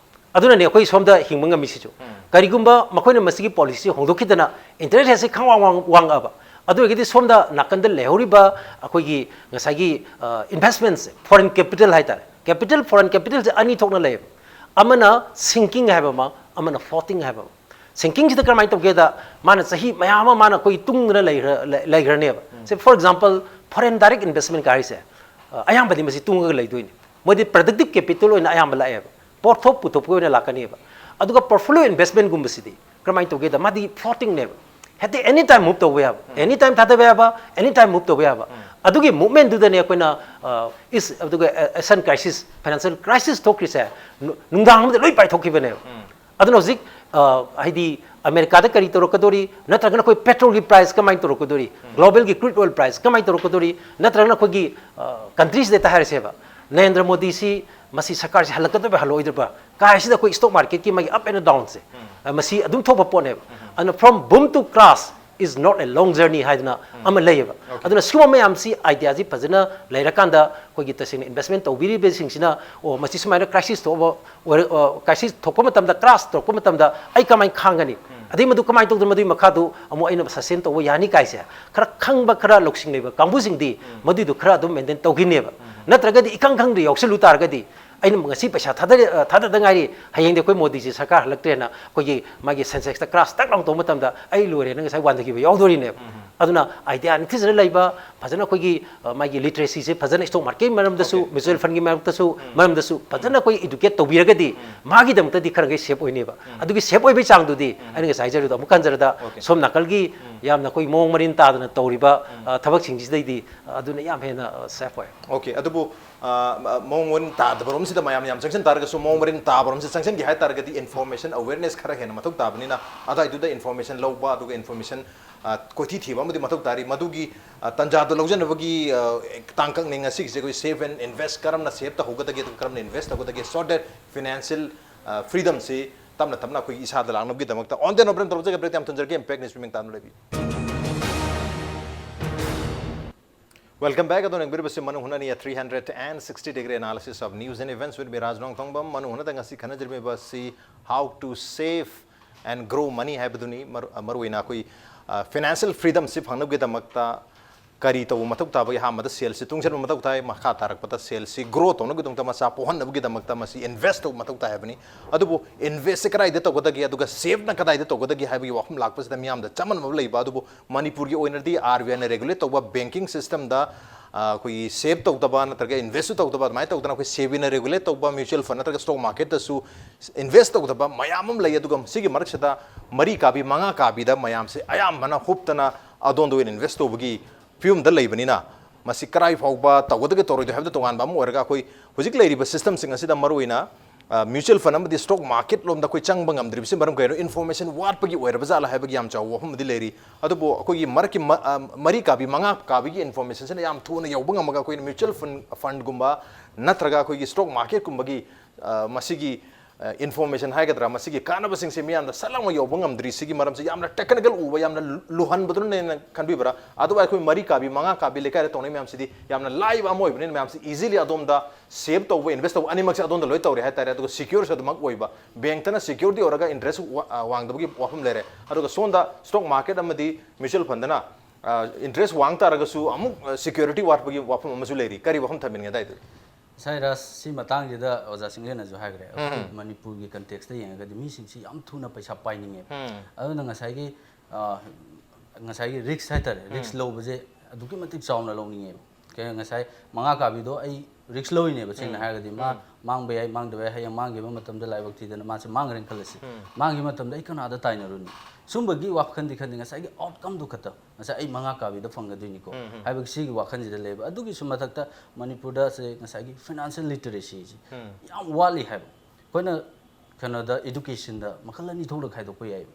ꯑꯗꯨꯅꯅꯦ ꯑꯩꯈꯣꯏ ꯁꯣꯝꯗ ꯍꯤꯡꯕ ꯉꯝꯃꯤꯁꯤꯁꯨ꯫ ꯀꯔꯤꯒꯨꯝꯕ ꯃꯈꯣꯏꯅ ꯃꯁꯤꯒꯤ ꯄꯣꯂꯤꯁꯤ ꯍꯣꯡꯗꯣꯛꯈꯤꯗꯅ ꯏꯟꯇꯔꯦꯁ ꯔꯦꯠꯁꯤ ꯈꯪꯋꯥꯡ ꯋꯥꯡ-, ꯋꯥꯡꯉꯛꯑꯕ, ꯑꯗꯨ ꯑꯣꯏꯔꯒꯗꯤ ꯁꯣꯝꯗ ꯅꯥꯀꯟꯗ ꯂꯩꯍꯧꯔꯤꯕ ꯑꯩꯈꯣꯏꯒꯤ ꯉꯁꯥꯏꯒꯤ ꯏꯟꯚꯦꯁꯃꯦꯟꯁꯦ, ꯐꯣꯔꯦꯟ ꯀꯦꯄꯤꯇꯦꯜ ꯍꯥꯏꯇꯥꯔꯦ, ꯀꯦꯄꯤꯇꯦꯜ, ꯐꯣꯔꯦꯟ ꯀꯦꯄꯤꯇꯦꯜꯁꯦ ꯑꯅꯤ ꯊꯣꯛꯅ ꯂꯩꯌꯦꯕ꯫ ꯑꯃꯅ ꯁꯤꯡꯀꯤꯡ ꯍꯥꯏꯕ ꯑꯃ, ꯑꯃꯅ ꯐ꯭ꯂꯣꯇꯤꯡ ꯍꯥꯏꯕ ꯑꯃ꯫ ꯁꯤꯡꯀꯤꯡꯁꯤꯗ ꯀꯔꯝꯍꯥꯏꯅ ꯇꯧꯒꯦꯗ, ꯃꯥꯅ ꯆꯍꯤ ꯃꯌꯥꯝ ꯑꯃ ꯃꯥꯅ ꯑꯩꯈꯣꯏꯒꯤ ꯇꯨꯡꯗꯅ ꯂꯩꯈ꯭ꯔ-, ꯂꯩ-, ꯂꯩꯈ꯭ꯔꯅꯦꯕ꯫ Say, for example, foreign direct investment ꯍꯥꯏꯔꯤꯁꯦ, ꯑ, ꯑꯌꯥꯝꯕꯗꯤ ꯃꯁꯤ ꯇꯨꯡꯉꯒ ꯂꯩꯗꯣꯏꯅꯤ꯫ ꯃꯣꯏꯗꯤ ꯄ꯭ꯔꯗꯛꯇꯤꯞ ꯀꯦꯄꯤꯇꯦꯜ ꯑꯣꯏꯅ ꯑꯌꯥꯝꯕ ꯂꯥꯛꯑꯦꯕ, ꯄꯣꯠꯊꯣꯛ ꯄꯨꯊꯣꯛꯄꯒꯤ ꯑꯣꯏꯅ ꯂꯥꯛꯀꯅꯦꯕ꯫ ꯑꯗꯨꯒ ꯄꯣꯔꯠꯐꯣꯂꯤꯑꯣ ꯏꯟꯚꯦꯁꯃꯦꯟꯒꯨꯝꯕꯁꯤꯗꯤ ꯀꯔꯝꯍꯥꯏꯅ ꯇꯧꯒꯦꯗ, ꯃꯥꯗꯤ ꯐ꯭ꯂꯣꯇꯤꯡꯅꯦꯕ, ꯍꯦꯛꯇ ꯑꯦꯅꯤ ꯇꯥꯏꯝ ꯃꯨꯚ ꯇꯧꯕ ꯌꯥꯕ, ꯑꯦꯅꯤ ꯇꯥꯏꯝ ꯊꯥꯗꯕ ꯌꯥꯕ, ꯑꯦꯅꯤ ꯇꯥꯏꯝ ꯃꯨꯚ ꯇꯧꯕ ꯌꯥꯕ꯫ ꯑꯗꯨꯒꯤ ꯃꯨꯚꯃꯦꯟꯗꯨꯗꯅꯦ ꯑꯩꯈꯣꯏꯅ, ꯑ, ꯏꯁ, ꯑꯗꯨꯒ ꯑꯦꯁꯤꯌꯥꯟ ꯀ꯭ꯔꯥꯏꯁꯤꯁ, ꯐꯥꯏꯅꯥꯟꯁꯤꯌꯦꯜ ꯀ꯭ꯔꯥꯏꯁꯤꯁ ꯊꯣꯛꯈ꯭ꯔꯤꯁꯦ, ꯅꯨ-, ꯅꯨꯡꯗꯥꯡ ꯑꯃꯗ ꯂꯣꯏ ꯄꯥꯏꯊꯣꯛꯈꯤꯕꯅꯦꯕ꯫ ꯑꯗꯨꯅ ꯍꯧꯖꯤꯛ, ꯑ, ꯍꯥꯏꯗꯤ ꯑꯃꯦꯔꯤꯀꯥꯗ ꯀꯔꯤ ꯇꯧꯔꯛꯀꯗꯣꯔꯤ, ꯅꯠꯇ꯭ꯔꯒꯅ ꯑꯩꯈꯣꯏ ꯄꯦꯇ꯭ꯔꯣꯜꯒꯤ ꯄ꯭ꯔꯥꯏꯁ ꯀꯃꯥꯏꯅ ꯇꯧꯔꯛꯀꯗꯣꯔꯤ, ꯒ꯭ꯂꯣꯕꯦꯜꯒꯤ ꯀ꯭ꯔꯨꯗ ꯑꯣꯏꯜ ꯄ꯭ꯔꯥꯏꯁ ꯀꯃꯥꯏꯅ ꯇꯧꯔꯛꯀꯗꯣꯔꯤ, ꯅꯠꯇ꯭ꯔꯒꯅ ꯑꯩꯈꯣꯏꯒꯤ, ꯑ, ꯀꯟꯇ꯭ꯔꯤꯁꯤꯗ ꯍꯦꯛꯇ ꯍꯥꯏꯔꯁꯦꯕ, ꯅꯔꯦꯟꯗ꯭ꯔ ꯃꯣꯗꯤꯁꯤ ꯃꯁꯤ ꯁꯔꯀꯥꯔꯁꯤ ꯍꯜꯂꯛꯀꯗꯕ꯭ꯔꯥ ꯍꯜꯂꯛꯑꯣꯏꯗꯕ꯭ꯔꯥ ꯀꯥꯏꯁꯤꯗ ꯑꯩꯈꯣꯏ ꯁ꯭ꯇꯣꯛ ꯃꯥꯔꯀꯦꯠꯀꯤ ꯃꯥꯒꯤ ꯑꯞ ꯑꯦꯟ ꯗꯥꯎꯟꯁꯦ, ꯑ, ꯃꯁꯤ ꯑꯗꯨꯝ ꯊꯣꯛꯄ ꯄꯣꯠꯅꯦꯕ꯫ ꯑꯗꯨꯅ from boom to crash is not a long journey ꯍꯥꯏꯗꯅ ꯑꯃ ꯂꯩꯌꯦꯕ꯫ ꯑꯗꯨꯅ ꯁꯤꯒꯨꯝꯕ ꯃꯌꯥꯝꯁꯤ ꯑꯥꯏꯗꯤꯌꯥꯁꯤ ꯐꯖꯅ ꯂꯩꯔꯀꯥꯟꯗ ꯑꯩꯈꯣꯏꯒꯤ ꯇꯁꯦꯡꯅ ꯏꯟꯚꯦꯁꯃꯦꯟ ꯇꯧꯕꯤꯔꯤꯕꯁꯤꯡꯁꯤꯅ, ꯑꯣ, ꯃꯁꯤ ꯁꯨꯃꯥꯏꯅ ꯀ꯭ꯔꯥꯏꯁꯤꯁ ꯊꯣꯛꯑꯕ ꯑꯣꯏꯔ-, ꯑ, ꯀ꯭ꯔꯥꯏꯁꯤꯁ ꯊꯣꯛꯄ ꯃꯇꯝꯗ, ꯀ꯭ꯔꯥꯁ ꯇꯧꯔꯛꯄ ꯃꯇꯝꯗ ꯑꯩ ꯀꯃꯥꯏꯅ ꯈꯥꯡꯒꯅꯤ? ꯑꯗꯩ ꯃꯗꯨ ꯀꯃꯥꯏꯅ ꯇꯧꯗꯅ ꯃꯗꯨꯒꯤ ꯃꯈꯥꯗꯨ ꯑꯃꯨꯛ ꯑꯩꯅ ꯁꯁꯇꯦꯟ ꯇꯧꯕ ꯌꯥꯅꯤ ꯀꯥꯏꯁꯦ ꯈꯔ ꯈꯪꯕ, ꯈꯔ ꯂꯧꯁꯤꯡ ꯂꯩꯕ ꯀꯥꯡꯕꯨꯁꯤꯡꯗꯤ ꯃꯗꯨꯏꯗꯣ ꯈꯔ ꯑꯗꯨꯝ ꯃꯦꯟꯇꯦꯟ ꯇꯧꯈꯤꯅꯦꯕ꯫ ꯅꯠꯇ꯭ꯔꯒꯗꯤ ꯏꯈꯪ ꯈꯪꯗ ꯌꯥꯎꯁꯜꯂꯨ ꯇꯥꯔꯒꯗꯤ, ꯑꯩꯅ ꯉꯁꯤ ꯄꯩꯁꯥ ꯊꯥꯗꯔꯦ-, ꯑ, ꯊꯥꯗꯗ ꯉꯥꯏꯔꯤ, ꯍꯌꯦꯡꯗꯤ ꯑꯩꯈꯣꯏ ꯃꯣꯗꯤꯁꯤ ꯁꯔꯀꯥꯔ ꯍꯜꯂꯛꯇ꯭ꯔꯦꯅ ꯑꯩꯈꯣꯏꯒꯤ ꯃꯥꯒꯤ ꯁꯦꯟꯁꯦꯛꯁꯇ ꯀ꯭ꯔꯥꯁ ꯇꯛ ꯂꯥꯎ ꯇꯧꯕ ꯃꯇꯝꯗ ꯑꯩ ꯂꯣꯏꯔꯦꯅ ꯉꯁꯥꯏ ꯋꯥꯟꯊꯈꯤꯕ ꯌꯥꯎꯗꯣꯔꯤꯅꯦꯕ꯫ ꯑꯗꯨꯅ idea ꯅꯤꯡꯊꯤꯖꯅ ꯂꯩꯕ, ꯐꯖꯅ ꯑꯩꯈꯣꯏꯒꯤ, ꯑ, ꯃꯥꯒꯤ literacyꯁꯦ ꯐꯖꯅ stock marketꯀꯤ ꯃꯔꯝꯗꯁꯨ, mutual fundꯀꯤ ꯃꯔꯝꯗꯁꯨ, ꯃꯔꯝꯗꯁꯨ ꯐꯖꯅ ꯑꯩꯈꯣꯏ educate ꯇꯧꯕꯤꯔꯒꯗꯤ ꯃꯥꯒꯤꯗꯃꯛꯇꯗꯤ ꯈꯔ ꯃꯈꯩ safe ꯑꯣꯏꯅꯦꯕ꯫ ꯑꯗꯨꯒꯤ safe ꯑꯣꯏꯕꯒꯤ ꯆꯥꯡꯗꯨꯗꯤ ꯑꯩꯅ ꯉꯁꯥꯏ ꯍꯥꯏꯖꯔꯤꯗꯣ ꯑꯃꯨꯛ ꯍꯟꯖꯔꯗ, ꯁꯣꯝ ꯅꯥꯀꯜꯒꯤ ꯌꯥꯝꯅ ꯑꯩꯈꯣꯏ ꯃꯑꯣꯡ ꯃꯔꯤꯟ ꯇꯥꯗꯅ ꯇꯧꯔꯤꯕ, ꯑ, ꯊꯕꯛꯁꯤꯡꯁꯤꯗꯩꯗꯤ, ꯑ, ꯑꯗꯨꯅ ꯌꯥꯝ ꯍꯦꯟꯅ, ꯑ, safe ꯑꯣꯏ꯫ OK, ꯑꯗꯨꯕꯨ, ꯑ, ꯃꯑꯣꯡ ꯃꯔꯤꯟ ꯇꯥꯗꯕꯔꯣꯝꯁꯤꯗ ꯃꯌꯥꯝ ꯌꯥꯝ ꯆꯪꯁꯤꯟ ꯇꯥꯔꯒꯁꯨ, ꯃꯑꯣꯡ ꯃꯔꯤꯟ ꯇꯥꯕꯔꯣꯝꯁꯤꯗ ꯆꯪꯁꯤꯟꯒꯦ ꯍꯥꯏ ꯇꯥꯔꯒꯗꯤ information awareness ꯈꯔ ꯍꯦꯟꯅ ꯃꯊꯧ ꯇꯥꯕꯅꯤꯅ, ꯑꯗꯨꯋꯥꯏꯗꯨꯗ information ꯂꯧꯕ, ꯑꯗꯨꯒ information, ꯑ, ꯀꯣꯏꯊꯤ ꯊꯤꯕ ꯑꯃꯗꯤ ꯃꯊꯧ ꯇꯥꯔꯤ꯫ ꯃꯗꯨꯒꯤ, ꯑ, ꯇꯥꯟꯖꯥꯗꯣ ꯂꯧꯖꯅꯕꯒꯤ, ꯑ, ꯇꯥꯡꯀꯛꯅꯤ ꯉꯁꯤꯒꯤꯁꯦ ꯑꯩꯈꯣꯏ save and invest, ꯀꯔꯝꯅ save ꯇꯧꯍꯧꯒꯗꯒꯦ, ꯑꯗꯨꯒ ꯀꯔꯝꯅ invest ꯇꯧꯒꯗꯒꯦ, so that financial, ꯑ, freedomꯁꯤ ꯇꯞꯅ ꯇꯞꯅ ꯑꯩꯈꯣꯏꯒꯤ ꯏꯁꯥꯗ ꯂꯥꯛꯅꯕꯒꯤꯗꯃꯛꯇ꯫ On the note, break ꯇꯧꯖꯒꯦ, break ꯌꯥꯝ ꯊꯨꯅ ꯖꯔꯛꯀꯦ, Impact News ꯃꯤꯡ ꯇꯥꯗꯨꯅ ꯂꯩꯕꯤꯌꯨ꯫ Welcome back. ꯑꯗꯣꯝꯅ ꯌꯦꯡꯕꯤꯔꯤꯕꯁꯤ ꯃꯅꯨꯡ ꯍꯨꯠꯅꯅꯤ, three hundred and sixty degree analysis of news and events with me, Raj Nongthombam. ꯃꯅꯨꯡ ꯍꯨꯠꯅꯗ ꯉꯁꯤ ꯈꯟꯅꯖꯔꯝꯃꯤꯕ ꯑꯁꯤ how to save and grow money ꯍꯥꯏꯕꯗꯨꯅꯤ꯫ ꯃꯔꯨ-, ꯃꯔꯨꯑꯣꯏꯅ ꯑꯩꯈꯣꯏ, ꯑ, financial freedomꯁꯤ ꯐꯪꯅꯕꯒꯤꯗꯃꯛꯇ ꯀꯔꯤ ꯇꯧꯕ ꯃꯊꯧ ꯇꯥꯕꯒꯦ? ꯑꯍꯥꯟꯕꯗ ꯁꯦꯜꯁꯤ ꯇꯨꯡꯁꯤꯟꯕ ꯃꯊꯧ ꯇꯥꯏ, ꯃꯈꯥ ꯇꯥꯔꯛꯄꯗ ꯁꯦꯜꯁꯤ grow ꯇꯧꯅꯕꯒꯤꯗꯃꯛꯇ, ꯃꯆꯥ ꯄꯣꯛꯍꯟꯅꯕꯒꯤꯗꯃꯛꯇ ꯃꯁꯤ invest ꯇꯧꯕ ꯃꯊꯧ ꯇꯥꯏ ꯍꯥꯏꯕꯅꯤ꯫ ꯑꯗꯨꯕꯨ investꯁꯤ ꯀꯗꯥꯏꯗ ꯇꯧꯒꯗꯒꯦ, ꯑꯗꯨꯒ saveꯅ ꯀꯗꯥꯏꯗ ꯇꯧꯒꯗꯒꯦ ꯍꯥꯏꯕꯒꯤ ꯋꯥꯐꯝ ꯂꯥꯛꯄꯁꯤꯗ ꯃꯤꯌꯥꯝꯗ ꯆꯃꯝꯅꯕ ꯂꯩꯕ꯫ ꯑꯗꯨꯕꯨ ꯃꯅꯤꯄꯨꯔꯒꯤ ꯑꯣꯏꯅꯗꯤ RBIꯅ regulate ꯇꯧꯕ banking systemꯗ, ꯑ, ꯑꯩꯈꯣꯏꯒꯤ save ꯇꯧꯗꯕ ꯅꯠꯇ꯭ꯔꯒ investꯁꯨ ꯇꯧꯗꯕ, ꯑꯗꯨꯃꯥꯏꯅ ꯇꯧꯗꯅ ꯑꯩꯈꯣꯏ SEBIꯅ regulate ꯇꯧꯕ mutual fund ꯅꯠꯇ꯭ꯔꯒ stock marketꯇꯁꯨ invest ꯇꯧꯗꯕ ꯃꯌꯥꯝ ꯑꯃ ꯂꯩ꯫ ꯑꯗꯨꯒ ꯁꯤꯒꯤ ꯃꯔꯛꯁꯤꯗ ꯃꯔꯤ ꯀꯥꯕꯤ, ꯃꯉꯥ ꯀꯥꯕꯤꯗ ꯃꯌꯥꯝꯁꯦ ꯑꯌꯥꯝꯕꯅ ꯍꯨꯞꯇꯅ ꯑꯗꯣꯝꯗ ꯑꯣꯏꯅ invest ꯇꯧꯕꯒꯤ ꯐꯤꯕꯝꯗ ꯂꯩꯕꯅꯤꯅ, ꯃꯁꯤ ꯀꯔꯥꯏ ꯐꯥꯎꯕ ꯇꯧꯒꯗꯒꯦ ꯇꯧꯔꯣꯏꯗꯣꯏ ꯍꯥꯏꯕꯗ ꯇꯣꯉꯥꯟꯕ ꯑꯃ ꯑꯣꯏꯔꯒ, ꯑꯩꯈꯣꯏ ꯍꯧꯖꯤꯛ ꯂꯩꯔꯤꯕ systemꯁꯤꯡ ꯑꯁꯤꯗ ꯃꯔꯨꯑꯣꯏꯅ, ꯑ, mutual fund ꯑꯃꯗꯤ stock market ꯂꯣꯝꯗ ꯑꯩꯈꯣꯏ ꯆꯪꯕ ꯉꯝꯗ꯭ꯔꯤꯕꯁꯤ ꯃꯔꯝ ꯀꯩꯅꯣ? Information ꯋꯥꯠꯄꯒꯤ ꯑꯣꯏꯔꯕ ꯖꯥꯠꯂ ꯍꯥꯏꯕꯒꯤ ꯌꯥꯝ ꯆꯥꯎꯕ ꯋꯥꯐꯝ ꯑꯃꯗꯤ ꯂꯩꯔꯤ꯫ ꯑꯗꯨꯕꯨ ꯑꯩꯈꯣꯏꯒꯤ ꯃꯔꯛꯀꯤ ꯃ-, ꯑ, ꯃꯔꯤ ꯀꯥꯕꯤ, ꯃꯉꯥ ꯀꯥꯕꯤꯒꯤ informationꯁꯤꯅ ꯌꯥꯝ ꯊꯨꯅ ꯌꯧꯕ ꯉꯝꯃꯒ, ꯑꯩꯈꯣꯏꯅ mutual fund, fundꯒꯨꯝꯕ ꯅꯠꯇ꯭ꯔꯒ ꯑꯩꯈꯣꯏꯒꯤ stock marketꯀꯨꯝꯕꯒꯤ, ꯑ, ꯃꯁꯤꯒꯤ, ꯑ, information ꯍꯥꯏꯒꯗ꯭ꯔꯥ, ꯃꯁꯤꯒꯤ ꯀꯥꯟꯅꯕꯁꯤꯡꯁꯦ ꯃꯤꯌꯥꯝꯗ ꯁꯠ ꯂꯥꯎꯅ ꯌꯧꯕ ꯉꯝꯗ꯭ꯔꯤ꯫ ꯁꯤꯒꯤ ꯃꯔꯝꯁꯦ ꯌꯥꯝꯅ technical ꯎꯕ, ꯌꯥꯝꯅ ꯂꯨ-, ꯂꯨꯍꯟꯕꯗꯨꯅ ꯍꯦꯟꯅ ꯈꯟꯕꯤꯕ꯭ꯔꯥ? ꯑꯗꯨꯒ ꯑꯩꯈꯣꯏ ꯃꯔꯤ ꯀꯥꯕꯤ, ꯃꯉꯥ ꯀꯥꯕꯤ ꯂꯩꯀꯥꯏꯗ ꯇꯧꯅꯩ ꯃꯌꯥꯝꯁꯤꯗꯤ ꯌꯥꯝꯅ ꯂꯥꯏꯕ ꯑꯃ ꯑꯣꯏꯕꯅꯤꯅ, ꯃꯌꯥꯝꯁꯤ easily ꯑꯗꯣꯝꯗ save ꯇꯧꯕ, invest ꯇꯧꯕ ꯑꯅꯤꯃꯛꯁꯦ ꯑꯗꯣꯝꯗ ꯂꯣꯏ ꯇꯧꯔꯦ ꯍꯥꯏꯇꯥꯔꯦ꯫ ꯑꯗꯨꯒ secureꯁꯨ ꯑꯗꯨꯃꯛ ꯑꯣꯏꯕ, bankꯇꯅ security ꯑꯣꯏꯔꯒ interest ꯋꯥ-, ꯑ, ꯋꯥꯡꯗꯕꯒꯤ ꯋꯥꯐꯝ ꯂꯩꯔꯦ꯫ ꯑꯗꯨꯒ ꯁꯣꯝꯗ stock market ꯑꯃꯗꯤ mutual fundꯅ, ꯑ, interest ꯋꯥꯡ ꯇꯥꯔꯒꯁꯨ ꯑꯃꯨꯛ, ꯑ, security ꯋꯥꯠꯄꯒꯤ ꯋꯥꯐꯝ ꯑꯃꯁꯨ ꯂꯩꯔꯤ꯫ ꯀꯔꯤ ꯋꯥꯐꯝ ꯊꯝꯕꯤꯅꯤꯡꯉꯦ ꯑꯗꯥꯏꯗꯨ? ꯉꯁꯥꯏ ꯔꯥꯖ, ꯁꯤ ꯃꯇꯥꯡꯁꯤꯗ ꯑꯣꯖꯥ ꯆꯤꯡꯂꯦꯟꯅꯁꯨ ꯍꯥꯏꯈ꯭ꯔꯦ, ꯑꯩꯈꯣꯏ ꯃꯅꯤꯄꯨꯔꯒꯤ contextꯇ ꯌꯦꯡꯉꯒꯗꯤ ꯃꯤꯁꯤꯡꯁꯤ ꯌꯥꯝ ꯊꯨꯅ ꯄꯩꯁꯥ ꯄꯥꯏꯅꯤꯡꯉꯦꯕ꯫ ꯑꯗꯨꯅ ꯉꯁꯥꯏꯒꯤ, ꯑ, ꯉꯁꯥꯏꯒꯤ ꯔꯤꯛꯁ ꯍꯥꯏꯇꯥꯔꯦ, ꯔꯤꯛꯁ ꯂꯧꯕꯁꯦ ꯑꯗꯨꯛꯀꯤ ꯃꯇꯤꯛ ꯆꯥꯎꯅ ꯂꯧꯅꯤꯡꯉꯦꯕ꯫ ꯀꯩ ꯉꯁꯥꯏ ꯃꯉꯥ ꯀꯥꯕꯤꯗꯣ ꯑꯩ ꯔꯤꯛꯁ ꯂꯧꯔꯤꯅꯦꯕ, ꯁꯦꯡꯅ ꯍꯥꯏꯔꯒꯗꯤ꯫ ꯃꯥ ꯃꯥꯡꯕ ꯌꯥꯏ, ꯃꯥꯡꯗꯕ ꯌꯥꯏ, ꯍꯌꯦꯡ ꯃꯥꯡꯈꯤꯕ ꯃꯇꯝꯗ ꯂꯥꯏꯕꯛ ꯊꯤꯗꯅ ꯃꯥꯁꯦ ꯃꯥꯡꯈ꯭ꯔꯦꯅ ꯈꯜꯂꯁꯤ꯫ ꯃꯥꯡꯈꯤꯕ ꯃꯇꯝꯗ ꯑꯩ ꯀꯅꯥꯗ ꯇꯥꯏꯅꯔꯨꯅꯤ? ꯁꯨꯝꯕꯒꯤ ꯋꯥꯈꯜꯗꯤ ꯈꯟꯗꯦ, ꯉꯁꯥꯏꯒꯤ ꯑꯥꯎꯠꯀꯝꯗꯣ ꯈꯛꯇ, ꯉꯁꯥꯏ ꯑꯩ ꯃꯉꯥ ꯀꯥꯕꯤꯗ ꯐꯪꯒꯗꯣꯏꯅꯤꯀꯣ ꯍꯥꯏꯕꯒꯤ ꯁꯤꯒꯤ ꯋꯥꯈꯜꯁꯤꯗ ꯂꯩꯕ꯫ ꯑꯗꯨꯒꯤꯁꯨ ꯃꯊꯛꯇ ꯃꯅꯤꯄꯨꯔꯗ ꯁꯦ ꯉꯁꯥꯏꯒꯤ ꯐꯥꯏꯅꯥꯟꯁꯤꯌꯦꯜ ꯂꯤꯇꯔꯦꯁꯤꯁꯤ ꯌꯥꯝ ꯋꯥꯠꯂꯤ ꯍꯥꯏꯕ꯫ ꯑꯩꯈꯣꯏꯅ ꯀꯩꯅꯣꯗ, ꯏꯗꯨꯀꯦꯁꯟꯗ ꯃꯈꯜ ꯑꯅꯤ ꯊꯣꯛꯅ ꯈꯥꯏꯗꯣꯛꯄ ꯌꯥꯏ꯫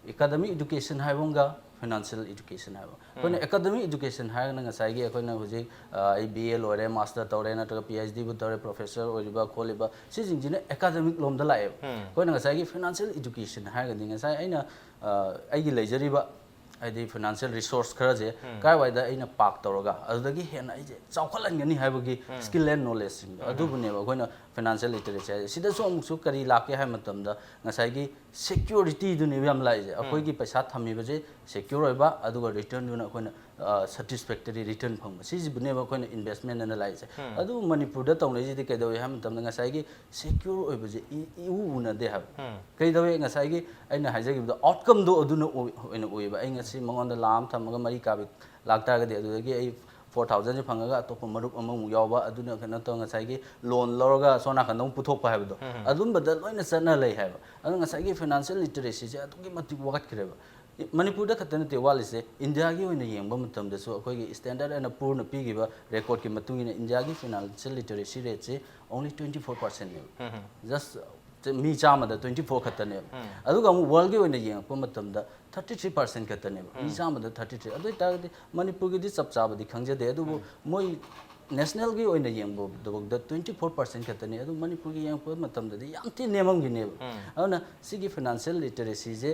ꯑꯦꯀꯥꯗꯃꯤꯛ ꯏꯗꯨꯀꯦꯁꯟ ꯍꯥꯏꯕ ꯑꯃꯒ ꯐꯥꯏꯅꯥꯟꯁꯤꯌꯦꯜ ꯏꯗꯨꯀꯦꯁꯟ ꯍꯥꯏꯕ꯫ ꯑꯩꯈꯣꯏꯅ ꯑꯦꯀꯥꯗꯃꯤꯛ ꯏꯗꯨꯀꯦꯁꯟ ꯍꯥꯏꯔꯒꯅ ꯉꯁꯥꯏꯒꯤ ꯑꯩꯈꯣꯏꯅ ꯍꯧꯖꯤꯛ, ꯑ, ꯑꯩ ꯕꯤ ꯑꯦ ꯂꯣꯏꯔꯦ, ꯃꯥꯁꯇꯔ ꯇꯧꯔꯦ, ꯅꯠꯇ꯭ꯔꯒ ꯄꯤ ꯑꯩꯆ ꯗꯤꯕꯨ ꯇꯧꯔꯦ, ꯄ꯭ꯔꯣꯐꯦꯁꯔ ꯑꯣꯏꯔꯤꯕ ꯈꯣꯠꯂꯤꯕ, ꯁꯤꯁꯤꯡꯁꯤꯅ ꯑꯦꯀꯥꯗꯃꯤꯛ ꯂꯣꯝꯗ ꯂꯥꯛꯑꯦꯕ꯫ ꯑꯩꯈꯣꯏꯅ ꯉꯁꯥꯏꯒꯤ ꯐꯥꯏꯅꯥꯟꯁꯤꯌꯦꯜ ꯏꯗꯨꯀꯦꯁꯟ ꯍꯥꯏꯔꯒꯗꯤ ꯉꯁꯥꯏ ꯑꯩꯅ, ꯑ, ꯑꯩꯒꯤ ꯂꯩꯖꯔꯤꯕ, ꯍꯥꯏꯗꯤ ꯐꯥꯏꯅꯥꯟꯁꯤꯌꯦꯜ ꯔꯤꯁꯣꯔꯁ ꯈꯔꯁꯦ ꯀꯥꯏꯋꯥꯏꯗ ꯑꯩꯅ ꯄꯥꯔꯛ ꯇꯧꯔꯒ ꯑꯗꯨꯗꯒꯤ ꯍꯦꯟꯅ ꯑꯩꯁꯦ ꯆꯥꯎꯈꯠꯍꯟꯒꯅꯤ ꯍꯥꯏꯕꯒꯤ ꯁ꯭ꯀꯤꯜ ꯑꯦꯟ ꯅꯣꯂꯦꯖꯁꯤꯡꯗꯣ, ꯑꯗꯨꯕꯨꯅꯦꯕ ꯑꯩꯈꯣꯏꯅ ꯐꯥꯏꯅꯥꯟꯁꯤꯌꯦꯜ ꯂꯤꯇꯔꯦꯁꯤ ꯍꯥꯏꯁꯦ꯫ ꯁꯤꯗꯁꯨ ꯑꯃꯨꯛꯁꯨ ꯀꯔꯤ ꯂꯥꯛꯀꯦ ꯍꯥꯏꯕ ꯃꯇꯝꯗ ꯉꯁꯥꯏꯒꯤ ꯁꯦꯀ꯭ꯌꯨꯔꯤꯇꯤꯗꯨꯅꯦꯕ ꯌꯥꯝ ꯂꯥꯛꯏꯁꯦ꯫ ꯑꯩꯈꯣꯏꯒꯤ ꯄꯩꯁꯥ ꯊꯝꯃꯤꯕꯁꯦ ꯁꯦꯀ꯭ꯌꯨꯔ ꯑꯣꯏꯕ, ꯑꯗꯨꯒ ꯔꯤꯇꯔꯟꯗꯨꯅ ꯑꯩꯈꯣꯏꯅ, ꯑ, ꯁꯦꯇꯤꯁꯐꯦꯛꯇꯔꯤ ꯔꯤꯇꯔꯟ ꯐꯪꯕ, ꯁꯤꯁꯤꯕꯨꯅꯦꯕ ꯑꯩꯈꯣꯏꯅ ꯏꯟꯚꯦꯁꯃꯦꯟ ꯑꯅ ꯂꯥꯛꯏꯁꯦ꯫ ꯑꯗꯨꯕꯨ ꯃꯅꯤꯄꯨꯔꯗ ꯇꯧꯅꯩꯁꯤꯗꯤ ꯀꯩꯗꯧꯏ ꯍꯥꯏꯕ ꯃꯇꯝꯗ ꯉꯁꯥꯏꯒꯤ ꯁꯦꯀ꯭ꯌꯨꯔ ꯑꯣꯏꯕꯁꯦ ꯏ-, ꯏꯎ ꯎꯅꯗꯦ ꯍꯥꯏꯕ꯫ ꯀꯩꯗꯧꯋꯦ? ꯉꯁꯥꯏꯒꯤ ꯑꯩꯅ ꯍꯥꯏꯖꯈꯤꯕꯗꯣ, ꯑꯥꯎꯠꯀꯝꯗꯣ ꯑꯗꯨꯅ ꯑꯣꯏ-, ꯑꯣꯏꯅ ꯎꯏꯌꯦꯕ꯫ ꯑꯩ ꯉꯁꯤ ꯃꯉꯣꯟꯗ ꯂꯥꯈ ꯑꯃ ꯊꯝꯃꯒ ꯃꯔꯤ ꯀꯥꯕꯤ ꯂꯥꯛꯇꯥꯔꯒꯗꯤ, ꯑꯗꯨꯗꯒꯤ ꯑꯩ ꯐꯣꯔ ꯊꯥꯎꯖꯟꯁꯦ ꯐꯪꯉꯒ ꯑꯇꯣꯞꯄ ꯃꯔꯨꯞ ꯑꯃꯃꯨꯛ ꯌꯥꯎꯕ, ꯑꯗꯨꯅ ꯀꯩꯅꯣ ꯇꯧꯔ ꯉꯁꯥꯏꯒꯤ ꯂꯣꯟ ꯂꯧꯔꯒ ꯑꯁꯣꯝ ꯅꯥꯀꯟꯗ ꯑꯃꯨꯛ ꯄꯨꯊꯣꯛꯄ ꯍꯥꯏꯕꯗꯣ, ꯑꯗꯨꯝꯕꯗ ꯂꯣꯏꯅ ꯆꯠꯅ ꯂꯩ ꯍꯥꯏꯕ꯫ ꯑꯗꯨꯅ ꯉꯁꯥꯏꯒꯤ ꯐꯥꯏꯅꯥꯟꯁꯤꯌꯦꯜ ꯂꯤꯇꯔꯦꯁꯤꯁꯦ ꯑꯗꯨꯛꯀꯤ ꯃꯇꯤꯛ ꯋꯥꯠꯈ꯭ꯔꯦꯕ꯫ ꯃꯅꯤꯄꯨꯔꯗ ꯈꯛꯇ ꯅꯠꯇꯦ ꯋꯥꯠꯂꯤꯁꯦ, ꯏꯟꯗꯤꯌꯥꯒꯤ ꯑꯣꯏꯅ ꯌꯦꯡꯕ ꯃꯇꯝꯗꯁꯨ ꯑꯩꯈꯣꯏꯒꯤ ꯁ꯭ꯇꯦꯟꯗꯔꯗ ꯑꯦꯟ ꯄꯨꯔꯅ ꯄꯤꯈꯤꯕ ꯔꯦꯀꯣꯔꯗꯀꯤ ꯃꯇꯨꯡ ꯏꯟꯅ ꯏꯟꯗꯤꯌꯥꯒꯤ ꯐꯥꯏꯅꯥꯟꯁꯤꯌꯦꯜ ꯂꯤꯇꯔꯦꯁꯤ ꯔꯦꯠꯁꯦ only twenty four percentꯅꯦꯕ꯫ Just ꯃꯤ ꯆꯥꯝꯃꯗ twenty four ꯈꯛꯇꯅꯦꯕ꯫ ꯑꯗꯨꯒ ꯑꯃꯨꯛ ꯋꯥꯔꯜꯒꯤ ꯑꯣꯏꯅ ꯌꯦꯡꯉꯛꯄ ꯃꯇꯝꯗ thirty three percent ꯈꯛꯇꯅꯦꯕ, ꯃꯤ ꯆꯥꯝꯃꯗ thirty three꯫ ꯑꯗꯨ ꯑꯣꯏꯇꯥꯔꯒꯗꯤ ꯃꯅꯤꯄꯨꯔꯒꯤꯗꯤ ꯆꯞ ꯆꯥꯕꯗꯤ ꯈꯪꯖꯗꯦ, ꯑꯗꯨꯕꯨ ꯃꯣꯏ ꯅꯦꯁꯅꯦꯜꯒꯤ ꯑꯣꯏꯅ ꯌꯦꯡꯕꯗꯐꯥꯎꯗ twenty four percent ꯈꯛꯇꯅꯤ꯫ ꯑꯗꯨ ꯃꯅꯤꯄꯨꯔꯒꯤ ꯌꯦꯡꯉꯛꯄ ꯃꯇꯝꯗꯗꯤ ꯌꯥꯝ ꯊꯤ ꯅꯦꯝꯃꯝꯈꯤꯅꯦꯕ꯫ ꯑꯗꯨꯅ ꯁꯤꯒꯤ ꯐꯥꯏꯅꯥꯟꯁꯤꯌꯦꯜ ꯂꯤꯇꯔꯦꯁꯤꯁꯦ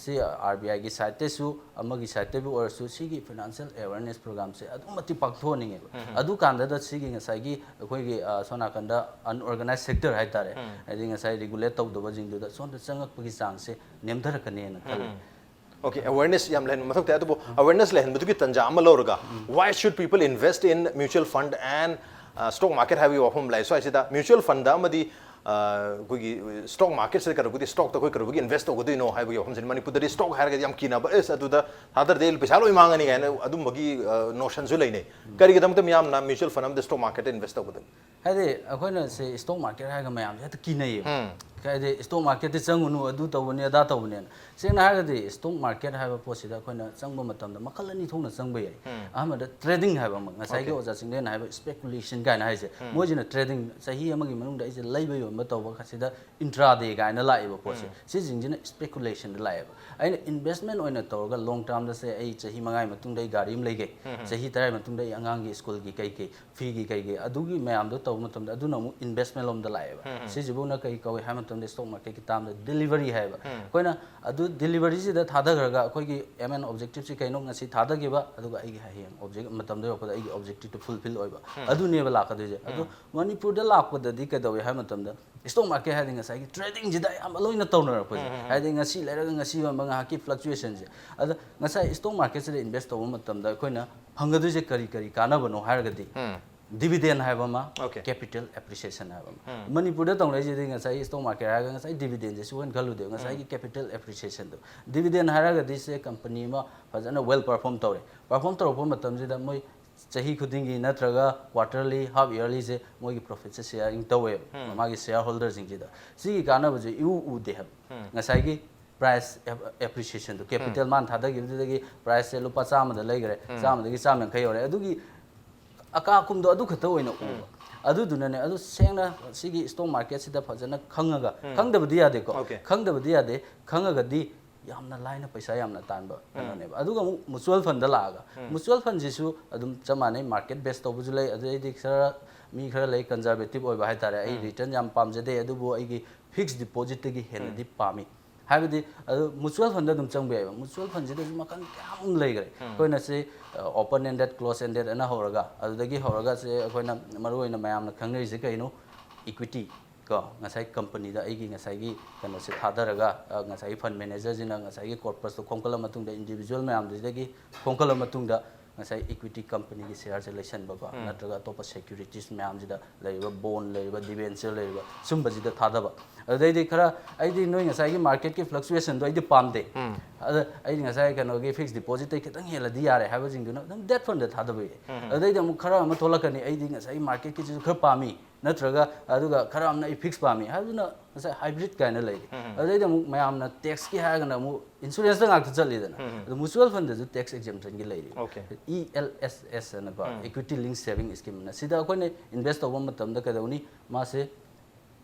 ꯁꯤ ꯑꯥꯔ ꯕꯤ ꯑꯥꯏꯒꯤ ꯁꯥꯏꯠꯇꯁꯨ ꯑꯃꯒꯤ ꯁꯥꯏꯠꯇꯕꯨ ꯑꯣꯏꯔꯁꯨ ꯁꯤꯒꯤ ꯐꯥꯏꯅꯥꯟꯁꯤꯌꯦꯜ ꯑꯦꯋꯦꯔꯅꯦꯁ ꯄ꯭ꯔꯣꯒ꯭ꯔꯥꯝꯁꯦ ꯑꯗꯨꯛꯀꯤ ꯃꯇꯤꯛ ꯄꯥꯡꯊꯣꯛꯍꯟꯅꯤꯡꯉꯦꯕ꯫ ꯑꯗꯨ ꯀꯥꯟꯗꯗ ꯁꯤꯒꯤ ꯉꯁꯥꯏꯒꯤ ꯑꯩꯈꯣꯏꯒꯤ, ꯑ, ꯁꯣꯝ ꯅꯥꯀꯟꯗ ꯑꯟꯑꯣꯔꯒꯅꯥꯏꯁ ꯁꯦꯛꯇꯔ ꯍꯥꯏꯇꯥꯔꯦ, ꯍꯥꯏꯗꯤ ꯉꯁꯥꯏ ꯔꯤꯒꯨꯂꯦꯠ ꯇꯧꯗꯕꯁꯤꯡꯗꯨꯗ ꯁꯣꯝꯗ ꯆꯪꯉꯛꯄꯒꯤ ꯆꯥꯡꯁꯦ ꯅꯦꯝꯊꯔꯛꯀꯅꯦꯅ ꯈꯜꯂꯤ꯫ Okay, awareness ꯌꯥꯝ ꯂꯩꯍꯟꯕ ꯃꯊꯧ ꯇꯥꯏ꯫ ꯑꯗꯨꯕꯨ awareness ꯂꯩꯍꯟꯕꯗꯨꯒꯤ ꯇꯥꯟꯖꯥ ꯑꯃ ꯂꯧꯔꯒ, why should people invest in mutual fund and, uh, stock market ꯍꯥꯏꯕꯒꯤ ꯋꯥꯐꯝ ꯂꯥꯛꯑꯦ꯫ ꯁ꯭ꯋꯥꯏꯁꯤꯗ mutual fund ꯑꯃꯗꯤ ꯑꯩꯈꯣꯏꯒꯤ ꯁ꯭ꯇꯣꯛ ꯃꯥꯔꯀꯦꯠꯁꯤꯗ ꯀꯩꯗꯧꯕꯒꯤ, ꯁ꯭ꯇꯣꯛꯇ ꯑꯩꯈꯣꯏ ꯀꯩꯗꯧꯕꯒꯤ ꯏꯟꯚꯦꯁ ꯇꯧꯒꯗꯣꯏꯅꯣ ꯍꯥꯏꯕꯒꯤ ꯋꯥꯐꯝꯁꯤꯅ ꯃꯅꯤꯄꯨꯔꯗꯗꯤ ꯁ꯭ꯇꯣꯛ ꯍꯥꯏꯔꯒꯗꯤ ꯌꯥꯝ ꯀꯤꯅꯕ, ꯑꯦꯁ, ꯑꯗꯨꯗ ꯊꯥꯗꯔꯗꯤ ꯑꯩ ꯄꯩꯁꯥ ꯂꯣꯏ ꯃꯥꯡꯉꯅꯤ ꯀꯥꯏꯅ ꯑꯗꯨꯝꯕꯒꯤ ꯅꯣꯁꯟꯁꯨ ꯂꯩꯅꯩ꯫ ꯀꯔꯤꯒꯤꯗꯃꯛꯇ ꯃꯤꯌꯥꯝꯅ ꯃ꯭ꯌꯨꯆꯨꯋꯦꯜ ꯐꯟ ꯑꯃꯗ ꯁ꯭ꯇꯣꯛ ꯃꯥꯔꯀꯦꯠꯇ ꯏꯟꯚꯦꯁ ꯇꯧꯒꯗꯒꯦ? ꯍꯥꯏꯗꯤ ꯑꯩꯈꯣꯏꯅ ꯁꯤ ꯁ꯭ꯇꯣꯛ ꯃꯥꯔꯀꯦꯠ ꯍꯥꯏꯔꯒ ꯃꯌꯥꯝꯁꯦ ꯍꯦꯛꯇ ꯀꯤꯅꯩꯌꯦꯕ꯫ ꯍꯥꯏꯗꯤ ꯁ꯭ꯇꯣꯛ ꯃꯥꯔꯀꯦꯠꯇꯤ ꯆꯪꯉꯨꯅꯨ, ꯑꯗꯨ ꯇꯧꯕꯅꯤ ꯑꯗꯥ ꯇꯧꯕꯅꯦꯅ꯫ ꯁꯦꯡꯅ ꯍꯥꯏꯔꯒꯗꯤ ꯁ꯭ꯇꯣꯛ ꯃꯥꯔꯀꯦꯠ ꯍꯥꯏꯕ ꯄꯣꯠꯁꯤꯗ ꯑꯩꯈꯣꯏꯅ ꯆꯪꯕ ꯃꯇꯝꯗ ꯃꯈꯜ ꯑꯅꯤ ꯊꯣꯛꯅ ꯆꯪꯕ ꯌꯥꯏ꯫ ꯑꯍꯥꯟꯕꯗ ꯇ꯭ꯔꯦꯗꯤꯡ ꯍꯥꯏꯕ ꯑꯃ, ꯉꯁꯥꯏꯒꯤ ꯑꯣꯖꯥ ꯆꯤꯡꯂꯦꯟꯅ ꯍꯥꯏꯕ ꯁ꯭ꯄꯦꯀꯨꯂꯦꯁꯟ ꯀꯥꯏꯅ ꯍꯥꯏꯁꯦ, ꯃꯣꯏꯁꯤꯅ ꯇ꯭ꯔꯦꯗꯤꯡ, ꯆꯍꯤ ꯑꯃꯒꯤ ꯃꯅꯨꯡꯗ ꯑꯩꯁꯦ ꯂꯩꯕ ꯌꯣꯟꯕ ꯇꯧꯕ ꯈꯛꯁꯤꯗ ꯏꯟꯇ꯭ꯔꯥꯗꯦ ꯀꯥꯏꯅ ꯂꯥꯛꯑꯦꯕ ꯄꯣꯠꯁꯦ꯫ ꯁꯤꯁꯤꯡꯁꯤꯅ ꯁ꯭ꯄꯦꯀꯨꯂꯦꯁꯟꯗ ꯂꯥꯛꯑꯦꯕ꯫ ꯑꯩꯅ ꯏꯟꯚꯦꯁꯃꯦꯟ ꯑꯣꯏꯅ ꯇꯧꯔꯒ ꯂꯣꯡ ꯇꯥꯔꯝꯗ, ꯁꯦ, ꯑꯩ ꯆꯍꯤ ꯃꯉꯥꯒꯤ ꯃꯇꯨꯡꯗ ꯑꯩ ꯒꯥꯔꯤ ꯑꯃ ꯂꯩꯒꯦ, ꯆꯍꯤ ꯇꯔꯥꯒꯤ ꯃꯇꯨꯡꯗ ꯑꯩ ꯑꯉꯥꯡꯒꯤ ꯁ꯭ꯀꯨꯜꯒꯤ ꯀꯩ ꯀꯩ ꯐꯤꯒꯤ ꯀꯩꯒꯤ ꯑꯗꯨꯒꯤ ꯃꯌꯥꯝꯗꯣ ꯇꯧꯕ ꯃꯇꯝꯗ ꯑꯗꯨꯅ ꯑꯃꯨꯛ ꯏꯟꯚꯦꯁꯃꯦꯟ ꯂꯣꯝꯗ ꯂꯥꯛꯑꯦꯕ꯫ ꯁꯤꯁꯤꯕꯨꯅ ꯀꯩ ꯀꯧꯏ ꯍꯥꯏꯕ ꯃꯇꯝꯗ ꯁ꯭ꯇꯣꯛ ꯃꯥꯔꯀꯦꯠꯀꯤ ꯇꯥꯝꯗ ꯗꯦꯂꯤꯚꯔꯤ ꯍꯥꯏꯕ꯫ ꯑꯩꯈꯣꯏꯅ ꯑꯗꯨ ꯗꯦꯂꯤꯚꯔꯤꯁꯤꯗ ꯊꯥꯗꯈ꯭ꯔꯒ ꯑꯩꯈꯣꯏꯒꯤ ꯑꯦꯝ ꯑꯦꯟ ꯑꯣꯕꯖꯦꯛꯇꯤꯞꯁꯤ ꯀꯩꯅꯣ, ꯉꯁꯤ ꯊꯥꯗꯈꯤꯕ, ꯑꯗꯨꯒ ꯑꯩꯒꯤ ꯍꯌꯦꯡ ꯑꯣꯕꯖꯦꯛ ꯃꯇꯝꯗ ꯌꯧꯔꯛꯄꯗ ꯑꯩꯒꯤ ꯑꯣꯕꯖꯦꯛꯇꯤꯞꯇꯨ ꯐꯨꯜꯐꯤꯜ ꯑꯣꯏꯕ, ꯑꯗꯨꯅꯦꯕ ꯂꯥꯛꯀꯗꯣꯏꯁꯦ꯫ ꯑꯗꯣ ꯃꯅꯤꯄꯨꯔꯗ ꯂꯥꯛꯄꯗꯗꯤ ꯀꯩꯗꯧꯏ ꯍꯥꯏꯕ ꯃꯇꯝꯗ, ꯁ꯭ꯇꯣꯛ ꯃꯥꯔꯀꯦꯠ ꯍꯥꯏꯗꯤ ꯉꯁꯥꯏꯒꯤ ꯇ꯭ꯔꯦꯗꯤꯡꯁꯤꯗ ꯑꯌꯥꯝꯕ ꯂꯣꯏꯅ ꯇꯧꯅꯔꯛꯄꯁꯦ꯫ ꯍꯥꯏꯗꯤ ꯉꯁꯤ ꯂꯩꯔꯒ ꯉꯁꯤ ꯌꯣꯟꯕ, ꯉꯥꯏꯍꯥꯛꯀꯤ ꯐ꯭ꯂꯛꯆꯨꯌꯦꯁꯟꯁꯦ꯫ ꯑꯗ ꯉꯁꯥꯏ ꯁ꯭ꯇꯣꯛ ꯃꯥꯔꯀꯦꯠꯁꯤꯗ ꯏꯟꯚꯦꯁ ꯇꯧꯕ ꯃꯇꯝꯗ ꯑꯩꯈꯣꯏꯅ ꯐꯪꯒꯗꯣꯏꯁꯦ ꯀꯔꯤ ꯀꯔꯤ ꯀꯥꯟꯅꯕꯅꯣ ꯍꯥꯏꯔꯒꯗꯤ, ꯗꯤꯚꯤꯗꯦꯟ ꯍꯥꯏꯕ ꯑꯃ, Okay. ꯀꯦꯄꯤꯇꯦꯜ ꯑꯦꯄ꯭ꯔꯤꯁꯤꯌꯦꯁꯟ ꯍꯥꯏꯕ ꯑꯃ꯫ ꯃꯅꯤꯄꯨꯔꯗ ꯇꯧꯅꯔꯤꯁꯤꯗꯤ ꯉꯁꯥꯏꯒꯤ ꯁ꯭ꯇꯣꯛ ꯃꯥꯔꯀꯦꯠ ꯍꯥꯏꯔꯒ ꯉꯁꯥꯏ ꯗꯤꯚꯤꯗꯦꯟꯁꯦ ꯁꯨꯍꯟ ꯈꯜꯂꯨꯗꯦꯕ, ꯉꯁꯥꯏꯒꯤ ꯀꯦꯄꯤꯇꯦꯜ ꯑꯦꯄ꯭ꯔꯤꯁꯤꯌꯦꯁꯟꯗꯣ꯫ ꯗꯤꯚꯤꯗꯦꯟ ꯍꯥꯏꯔꯒꯗꯤ ꯁꯦ ꯀꯝꯄꯅꯤ ꯑꯃ ꯐꯖꯅ ꯋꯦꯜ ꯄꯔꯐꯣꯔꯝ ꯇꯧꯔꯦ, ꯄꯔꯐꯣꯔꯝ ꯇꯧꯔꯛꯄ ꯃꯇꯝꯁꯤꯗ ꯃꯣꯏ ꯆꯍꯤ ꯈꯨꯗꯤꯡꯒꯤ ꯅꯠꯇ꯭ꯔꯒ ꯀ꯭ꯋꯥꯇꯔꯂꯤ, ꯍꯥꯐ ꯏꯌꯔꯂꯤꯁꯦ ꯃꯣꯏꯒꯤ ꯄ꯭ꯔꯣꯐꯤꯠꯁꯦ ꯁꯤꯌꯥꯔꯤꯡ ꯇꯧꯋꯦꯕ ꯃꯥꯒꯤ ꯁꯤꯌꯥꯔ ꯍꯣꯜꯗꯔꯁꯤꯡꯁꯤꯗ꯫ ꯁꯤꯒꯤ ꯀꯥꯟꯅꯕꯁꯦ ꯏꯎ ꯎꯗꯦ ꯍꯥꯏꯕ꯫ ꯉꯁꯥꯏꯒꯤ ꯄ꯭ꯔꯥꯏꯁ ꯑꯦꯄ꯭ꯔꯤꯁꯤꯌꯦꯁꯟꯗꯣ, ꯀꯦꯄꯤꯇꯦꯜ ꯃꯥꯅ ꯊꯥꯗꯈꯤꯕꯗꯨꯗꯒꯤ ꯄ꯭ꯔꯥꯏꯁꯁꯦ ꯂꯨꯄꯥ ꯆꯥꯝꯃꯗ ꯂꯩꯈ꯭ꯔꯦ, ꯆꯥꯝꯃꯗꯒꯤ ꯆꯥꯝꯃ ꯌꯥꯡꯈꯩ ꯌꯧꯔꯦ, ꯑꯗꯨꯒꯤ ꯑꯀꯥ ꯑꯀꯨꯝꯗꯣ ꯑꯗꯨ ꯈꯛꯇ ꯑꯣꯏꯅ ꯎꯕ꯫ ꯑꯗꯨꯗꯨꯅꯅꯦ, ꯑꯗꯨ ꯁꯦꯡꯅ ꯁꯤꯒꯤ ꯁ꯭ꯇꯣꯛ ꯃꯥꯔꯀꯦꯠꯁꯤꯗ ꯐꯖꯅ ꯈꯪꯉꯒ, ꯈꯪꯗꯕꯗꯤ ꯌꯥꯗꯦꯀꯣ, Okay. ꯈꯪꯗꯕꯗꯤ ꯌꯥꯗꯦ, ꯈꯪꯉꯒꯗꯤ ꯌꯥꯝꯅ ꯂꯥꯏꯅ ꯄꯩꯁꯥ ꯌꯥꯝꯅ ꯇꯥꯟꯕ ꯀꯩꯅꯣꯅꯦꯕ꯫ ꯑꯗꯨꯒ ꯑꯃꯨꯛ ꯃ꯭ꯌꯨꯆꯨꯋꯦꯜ ꯐꯟꯗ ꯂꯥꯛꯑꯒ, ꯃ꯭ꯌꯨꯆꯨꯋꯦꯜ ꯐꯟꯁꯤꯁꯨ ꯑꯗꯨꯝ ꯆꯞ ꯃꯥꯟꯅꯩ, ꯃꯥꯔꯀꯦꯠ ꯕꯦꯁ ꯇꯧꯕꯁꯨ ꯂꯩ, ꯑꯗꯩꯗꯤ ꯈꯔ, ꯃꯤ ꯈꯔ ꯂꯩ ꯀꯟꯖꯔꯕꯦꯇꯤꯞ ꯑꯣꯏꯕ ꯍꯥꯏꯇꯥꯔꯦ, "ꯑꯩ ꯔꯤꯇꯔꯟ ꯌꯥꯝ ꯄꯥꯝꯖꯗꯦ, ꯑꯗꯨꯕꯨ ꯑꯩꯒꯤ ꯐꯤꯛꯁ ꯗꯤꯄꯣꯖꯤꯠꯇꯒꯤ ꯍꯦꯟꯅꯗꯤ ꯄꯥꯝꯃꯤ" ꯍꯥꯏꯕꯗꯤ, ꯑꯗꯨ ꯃ꯭ꯌꯨꯆꯨꯋꯦꯜ ꯐꯟꯗ ꯑꯗꯨꯝ ꯆꯪꯕ ꯌꯥꯏꯕ꯫ ꯃ꯭ꯌꯨꯆꯨꯋꯦꯜ ꯐꯟꯁꯤꯗꯁꯨ ꯃꯈꯜ ꯀꯌꯥ ꯑꯃ ꯂꯩꯈ꯭ꯔꯦ꯫ ꯑꯩꯈꯣꯏꯅ ꯁꯤ, ꯑ, open ended, close ended ꯑꯅ ꯍꯧꯔꯒ, ꯑꯗꯨꯗꯒꯤ ꯍꯧꯔꯒ ꯁꯤ ꯑꯩꯈꯣꯏꯅ ꯃꯔꯨꯑꯣꯏꯅ ꯃꯌꯥꯝꯅ ꯈꯪꯅꯔꯤꯁꯦ ꯀꯩꯅꯣ? ꯏꯀ꯭ꯋꯤꯇꯤ꯫ ꯀꯣ, ꯉꯁꯥꯏ ꯀꯝꯄꯅꯤꯗ ꯑꯩꯒꯤ ꯉꯁꯥꯏꯒꯤ ꯀꯩꯅꯣꯁꯦ ꯊꯥꯗꯔꯒ, ꯑ, ꯉꯁꯥꯏꯒꯤ ꯐꯟ ꯃꯦꯅꯦꯖꯔꯁꯤꯅ ꯉꯁꯥꯏꯒꯤ ꯀꯣꯔꯄꯁꯇꯣ ꯈꯣꯝꯀꯠꯂ ꯃꯇꯨꯡꯗ, ꯏꯟꯗꯤꯕꯤꯖꯨꯋꯦꯜ ꯃꯌꯥꯝꯗꯨꯗꯒꯤ ꯈꯣꯝꯀꯠꯂ ꯃꯇꯨꯡꯗ, ꯉꯁꯥꯏ ꯏꯀ꯭ꯋꯤꯇꯤ ꯀꯝꯄꯅꯤꯒꯤ ꯁꯤꯌꯥꯔꯁꯦ ꯂꯩꯁꯟꯕꯀꯣ, ꯅꯠꯇ꯭ꯔꯒ ꯑꯇꯣꯞꯄ ꯁꯦꯀ꯭ꯌꯨꯔꯤꯇꯤꯁ ꯃꯌꯥꯝꯁꯤꯗ ꯂꯩꯔꯤꯕ ꯕꯣꯟ ꯂꯩꯔꯤꯕ ꯗꯤꯕꯦꯟꯆꯔ ꯂꯩꯔꯤꯕ ꯁꯨꯝꯕꯁꯤꯗ ꯊꯥꯗꯕ꯫ ꯑꯗꯩꯗꯤ ꯈꯔ ꯑꯩꯗꯤ ꯅꯣꯏ ꯉꯁꯥꯏꯒꯤ ꯃꯥꯔꯀꯦꯠꯀꯤ ꯐ꯭ꯂꯛꯆꯨꯌꯦꯁꯟꯗꯣ ꯑꯩꯗꯤ ꯄꯥꯝꯗꯦ꯫ ꯑꯗ ꯑꯩꯗꯤ ꯉꯁꯥꯏ ꯀꯩꯅꯣꯒꯤ ꯐꯤꯛꯁ ꯗꯤꯄꯣꯖꯤꯠꯇꯩ ꯈꯤꯇꯪ ꯍꯦꯜꯂꯗꯤ ꯌꯥꯔꯦ ꯍꯥꯏꯕꯁꯤꯡꯗꯨꯅ ꯑꯗꯨꯝ ꯗꯦꯠ ꯐꯟꯗ ꯊꯥꯗꯕ ꯌꯥꯏ꯫ ꯑꯗꯩꯗꯤ ꯑꯃꯨꯛ ꯈꯔ ꯑꯃ ꯊꯣꯛꯂꯛꯀꯅꯤ, ꯑꯩꯗꯤ ꯉꯁꯥꯏꯒꯤ ꯃꯥꯔꯀꯦꯠꯀꯤꯁꯤꯁꯨ ꯈꯔ ꯄꯥꯝꯃꯤ, ꯅꯠꯇ꯭ꯔꯒ ꯑꯗꯨꯒ ꯈꯔ ꯑꯃꯅ ꯑꯩ ꯐꯤꯛꯁ ꯄꯥꯝꯃꯤ ꯍꯥꯏꯕꯗꯨꯅ ꯉꯁꯥꯏ ꯍꯥꯏꯕ꯭ꯔꯤꯠ ꯀꯥꯏꯅ ꯂꯩꯔꯤ꯫ ꯑꯗꯩꯗꯤ ꯑꯃꯨꯛ ꯃꯌꯥꯝꯅ ꯇꯦꯛꯁꯀꯤ ꯍꯥꯏꯔꯒꯅ ꯑꯃꯨꯛ ꯏꯟꯁꯨꯔꯦꯟꯁꯇ ꯉꯥꯛꯇ ꯆꯠꯂꯤꯗꯅ꯫ ꯑꯗꯣ ꯃ꯭ꯌꯨꯆꯨꯋꯦꯜ ꯐꯟꯗꯁꯨ ꯇꯦꯛꯁ ꯑꯦꯛꯖꯦꯝꯁꯟꯒꯤ ꯂꯩꯔꯤ꯫ ꯏ ꯑꯦꯜ ꯑꯦꯁ ꯑꯦꯁ ꯍꯥꯏꯅꯀꯣ, ꯏꯀ꯭ꯋꯤꯇꯤ ꯂꯤꯡ ꯁꯦꯚꯤꯡ ꯁ꯭ꯀꯤꯝꯅ꯫ ꯁꯤꯗ ꯑꯩꯈꯣꯏꯅ ꯏꯟꯚꯦꯁ ꯇꯧꯕ ꯃꯇꯝꯗ ꯀꯩꯗꯧꯅꯤ? ꯃꯥꯁꯦ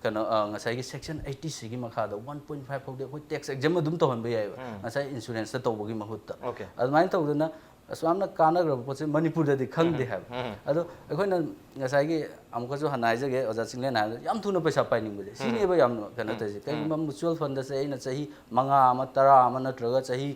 ꯀꯩꯅꯣ, ꯑ, ꯉꯁꯥꯏꯒꯤ ꯁꯦꯛꯁꯟ ꯑꯩꯠꯇꯤ ꯁꯤꯒꯤ ꯃꯈꯥꯗ ꯋꯥꯟ ꯄꯣꯏꯟ ꯐꯥꯏꯚ ꯐꯥꯎꯗꯤ ꯑꯩꯈꯣꯏ ꯇꯦꯛꯁ ꯑꯦꯛꯖꯦꯝ ꯑꯗꯨꯝ ꯇꯧꯍꯟꯕ ꯌꯥꯏꯑꯕ, ꯉꯁꯥꯏ ꯏꯟꯁꯨꯔꯦꯟꯁꯇ ꯇꯧꯕꯒꯤ ꯃꯍꯨꯠꯇ꯫ ꯑꯗꯨꯃꯥꯏꯅ ꯇꯧꯗꯅ ꯑꯁꯨꯛ ꯌꯥꯝꯅ ꯀꯥꯟꯅꯈ꯭ꯔꯕ ꯄꯣꯠꯁꯦ ꯃꯅꯤꯄꯨꯔꯗꯗꯤ ꯈꯪꯗꯦ ꯍꯥꯏꯕ꯫ ꯑꯗꯣ ꯑꯩꯈꯣꯏꯅ ꯉꯁꯥꯏꯒꯤ ꯑꯃꯨꯛꯀꯁꯨ ꯍꯟꯅ ꯍꯥꯏꯖꯒꯦ, ꯑꯣꯖꯥ ꯆꯤꯡꯂꯦꯟ ꯍꯥꯏꯕꯗ ꯌꯥꯝ ꯊꯨꯅ ꯄꯩꯁꯥ ꯄꯥꯏꯅꯤꯡꯕꯁꯦ ꯁꯤꯅꯦꯕ ꯌꯥꯝꯅ ꯀꯩꯅꯣ ꯇꯧꯔꯤꯁꯦ꯫ ꯀꯩꯒꯨꯝꯕ ꯃ꯭ꯌꯨꯆꯨꯋꯦꯜ ꯐꯟꯗꯁꯦ ꯑꯩꯅ ꯆꯍꯤ ꯃꯉꯥ ꯑꯃ, ꯇꯔꯥ ꯑꯃ ꯅꯠꯇ꯭ꯔꯒ ꯆꯍꯤ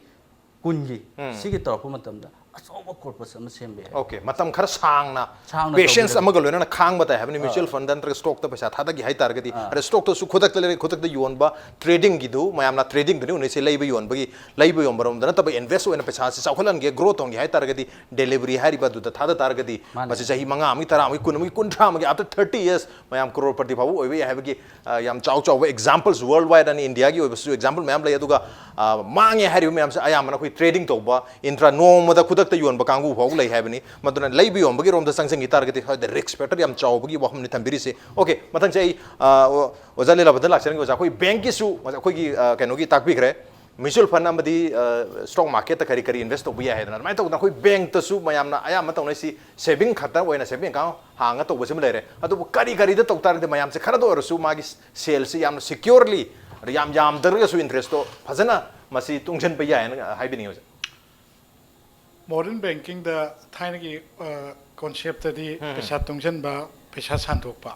ꯀꯨꯟꯒꯤ ꯁꯤꯒꯤ ꯇꯧꯔꯛꯄ ꯃꯇꯝꯗ ꯑꯆꯧꯕ ꯀꯣꯔꯄꯁ ꯑꯃ ꯁꯦꯝꯕ ꯌꯥꯏ꯫ ꯑꯣꯀꯦ, ꯃꯇꯝ ꯈꯔ ꯁꯥꯡꯅ ꯁꯥꯡꯅ ꯄꯦꯁꯦꯟꯁ ꯇꯧꯒꯗꯕ꯫ ꯑꯃꯒ ꯂꯣꯏꯅꯅ ꯈꯥꯡꯕ ꯇꯥꯏ ꯍꯥꯏꯕꯅꯤ꯫ ꯃ꯭ꯌꯨꯆꯨꯋꯦꯜ ꯐꯟꯗ ꯅꯠꯇ꯭ꯔꯒ ꯁ꯭ꯇꯣꯛꯇ ꯄꯩꯁꯥ ꯊꯥꯗꯒꯦ ꯍꯥꯏꯇꯥꯔꯒꯗꯤ, ꯑꯗ ꯁ꯭ꯇꯣꯛꯇꯁꯨ ꯈꯨꯗꯛꯇ ꯂꯩꯔꯒ ꯈꯨꯗꯛꯇ ꯌꯣꯟꯕ, ꯇ꯭ꯔꯦꯗꯤꯡꯒꯤꯗꯨ ꯃꯌꯥꯝꯅ ꯇ꯭ꯔꯦꯗꯤꯡꯗꯨꯅꯤ ꯎꯅꯩꯁꯦ, ꯂꯩꯕ ꯌꯣꯟꯕꯒꯤ, ꯂꯩꯕ ꯌꯣꯟꯕꯔꯣꯝꯗ ꯅꯠꯇꯕ, ꯏꯟꯚꯦꯁ ꯑꯣꯏꯅ ꯄꯩꯁꯥꯁꯤ ꯆꯥꯎꯈꯠꯍꯟꯒꯦ, ꯒ꯭ꯔꯣ ꯇꯧꯍꯟꯒꯦ ꯍꯥꯏꯇꯥꯔꯒꯗꯤ, ꯗꯦꯂꯤꯚꯔꯤ ꯍꯥꯏꯔꯤꯕ ꯑꯗꯨꯗ ꯊꯥꯗ ꯇꯥꯔꯒꯗꯤ, ꯃꯥꯅꯦ꯫ ꯃꯁꯤ ꯆꯍꯤ ꯃꯉꯥ ꯑꯃꯒꯤ, ꯇꯔꯥ ꯑꯃꯒꯤ, ꯀꯨꯟ ꯑꯃꯒꯤ, ꯀꯨꯟꯊ꯭ꯔꯥ ꯑꯃꯒꯤ, after thirty years ꯃꯌꯥꯝ ꯀ꯭ꯔꯣꯔꯄꯇꯤ ꯐꯥꯎꯕ ꯑꯣꯏꯕ ꯌꯥꯏ ꯍꯥꯏꯕꯒꯤ ꯑ, ꯌꯥꯝ ꯆꯥꯎ ꯆꯥꯎꯕ ꯑꯦꯛꯖꯥꯝꯄꯜꯁ ꯋꯥꯔꯜ ꯋꯥꯏꯗ ꯑꯅꯤ, ꯏꯟꯗꯤꯌꯥꯒꯤ ꯑꯣꯏꯕꯁꯨ ꯑꯦꯛꯖꯥꯝꯄꯜ ꯃꯌꯥꯝ ꯂꯩ꯫ ꯑꯗꯨꯒ, ꯑ, ꯃꯥꯡꯉꯦ ꯍꯥꯏꯔꯤꯕ ꯃꯌꯥꯝꯁꯦ ꯑꯌꯥꯝꯕꯅ ꯑꯩꯈꯣꯏ ꯇ꯭ꯔꯦꯗꯤꯡ ꯇꯧꯕ, ꯏꯟꯇ꯭ꯔꯥ ꯅꯣꯡꯃꯗ ꯈꯨꯗꯛꯇ ꯌꯣꯟꯕ ꯀꯥꯡꯕꯨ ꯐꯥꯎ ꯂꯩ ꯍꯥꯏꯕꯅꯤ꯫ ꯃꯗꯨꯅ ꯂꯩꯕ ꯌꯣꯟꯕꯒꯤ ꯔꯣꯝꯗ ꯆꯪꯁꯤꯟꯈꯤ ꯇꯥꯔꯒꯗꯤ ꯍꯣꯏ, ꯔꯤꯁꯛ ꯐꯦꯛꯇꯔ ꯌꯥꯝ ꯆꯥꯎꯕꯒꯤ ꯋꯥꯐꯝꯅꯤ ꯊꯝꯕꯤꯔꯤꯁꯦ꯫ ꯑꯣꯀꯦ, ꯃꯊꯪꯁꯦ ꯑꯩ, ꯑ, ꯑꯣ-, ꯑꯣꯖꯥ ꯂꯤꯂꯥꯕꯟꯇ ꯂꯥꯛꯆꯔꯝꯒꯦ꯫ ꯑꯣꯖꯥ, ꯑꯩꯈꯣꯏ ꯕꯦꯡꯀꯤꯁꯨ ꯑꯩꯈꯣꯏꯒꯤ, ꯑ, ꯀꯩꯅꯣꯒꯤ ꯇꯥꯛꯄꯤꯈ꯭ꯔꯦ, ꯃ꯭ꯌꯨꯆꯨꯋꯦꯜ ꯐꯟ ꯑꯃꯗꯤ, ꯑ, ꯁ꯭ꯇꯣꯛ ꯃꯥꯔꯀꯦꯠꯇ ꯀꯔꯤ ꯀꯔꯤ ꯏꯟꯚꯦꯁ ꯇꯧꯕ ꯌꯥꯏ ꯍꯥꯏꯗꯅ꯫ ꯑꯗꯨꯃꯥꯏꯅ ꯇꯧꯗꯅ ꯑꯩꯈꯣꯏ ꯕꯦꯡꯛꯇꯁꯨ ꯃꯌꯥꯝꯅ ꯑꯌꯥꯝꯕ ꯇꯧꯅꯩꯁꯤ ꯁꯦꯚꯤꯡ ꯈꯛꯇ ꯑꯣꯏꯅ ꯁꯦꯚꯤꯡ ꯑꯦꯀꯥꯎꯟ ꯍꯥꯡꯉ ꯇꯧꯕꯁꯤꯃ ꯂꯩꯔꯦ꯫ ꯑꯗꯨꯕꯨ ꯀꯔꯤ ꯀꯔꯤꯗ ꯇꯧ ꯇꯥꯔꯒꯗꯤ ꯃꯌꯥꯝꯁꯦ ꯈꯔꯗ ꯑꯣꯏꯔꯁꯨ ꯃꯥꯒꯤ ꯁꯦꯜꯁꯤ ꯌꯥꯝꯅ ꯁꯤꯀ꯭ꯌꯣꯔꯂꯤ, ꯌꯥꯝ ꯌꯥꯝꯗ꯭ꯔꯒꯁꯨ ꯏꯟꯇꯔꯦꯁꯇꯣ ꯐꯖꯅ ꯃꯁꯤ ꯇꯨꯡꯁꯤꯟꯕ ꯌꯥꯏ ꯍꯥꯏꯅ ꯍꯥꯏꯕꯤꯅꯤꯡꯉꯤ ꯑꯣꯖꯥ꯫ ꯃꯣꯗꯔꯟ ꯕꯦꯡꯀꯤꯡꯗ ꯊꯥꯏꯅꯒꯤ ꯀꯣꯟꯁꯦꯞꯇꯗꯤ ꯄꯩꯁꯥ ꯇꯨꯡꯁꯤꯟꯕ, ꯄꯩꯁꯥ ꯁꯥꯟꯗꯣꯛꯄ,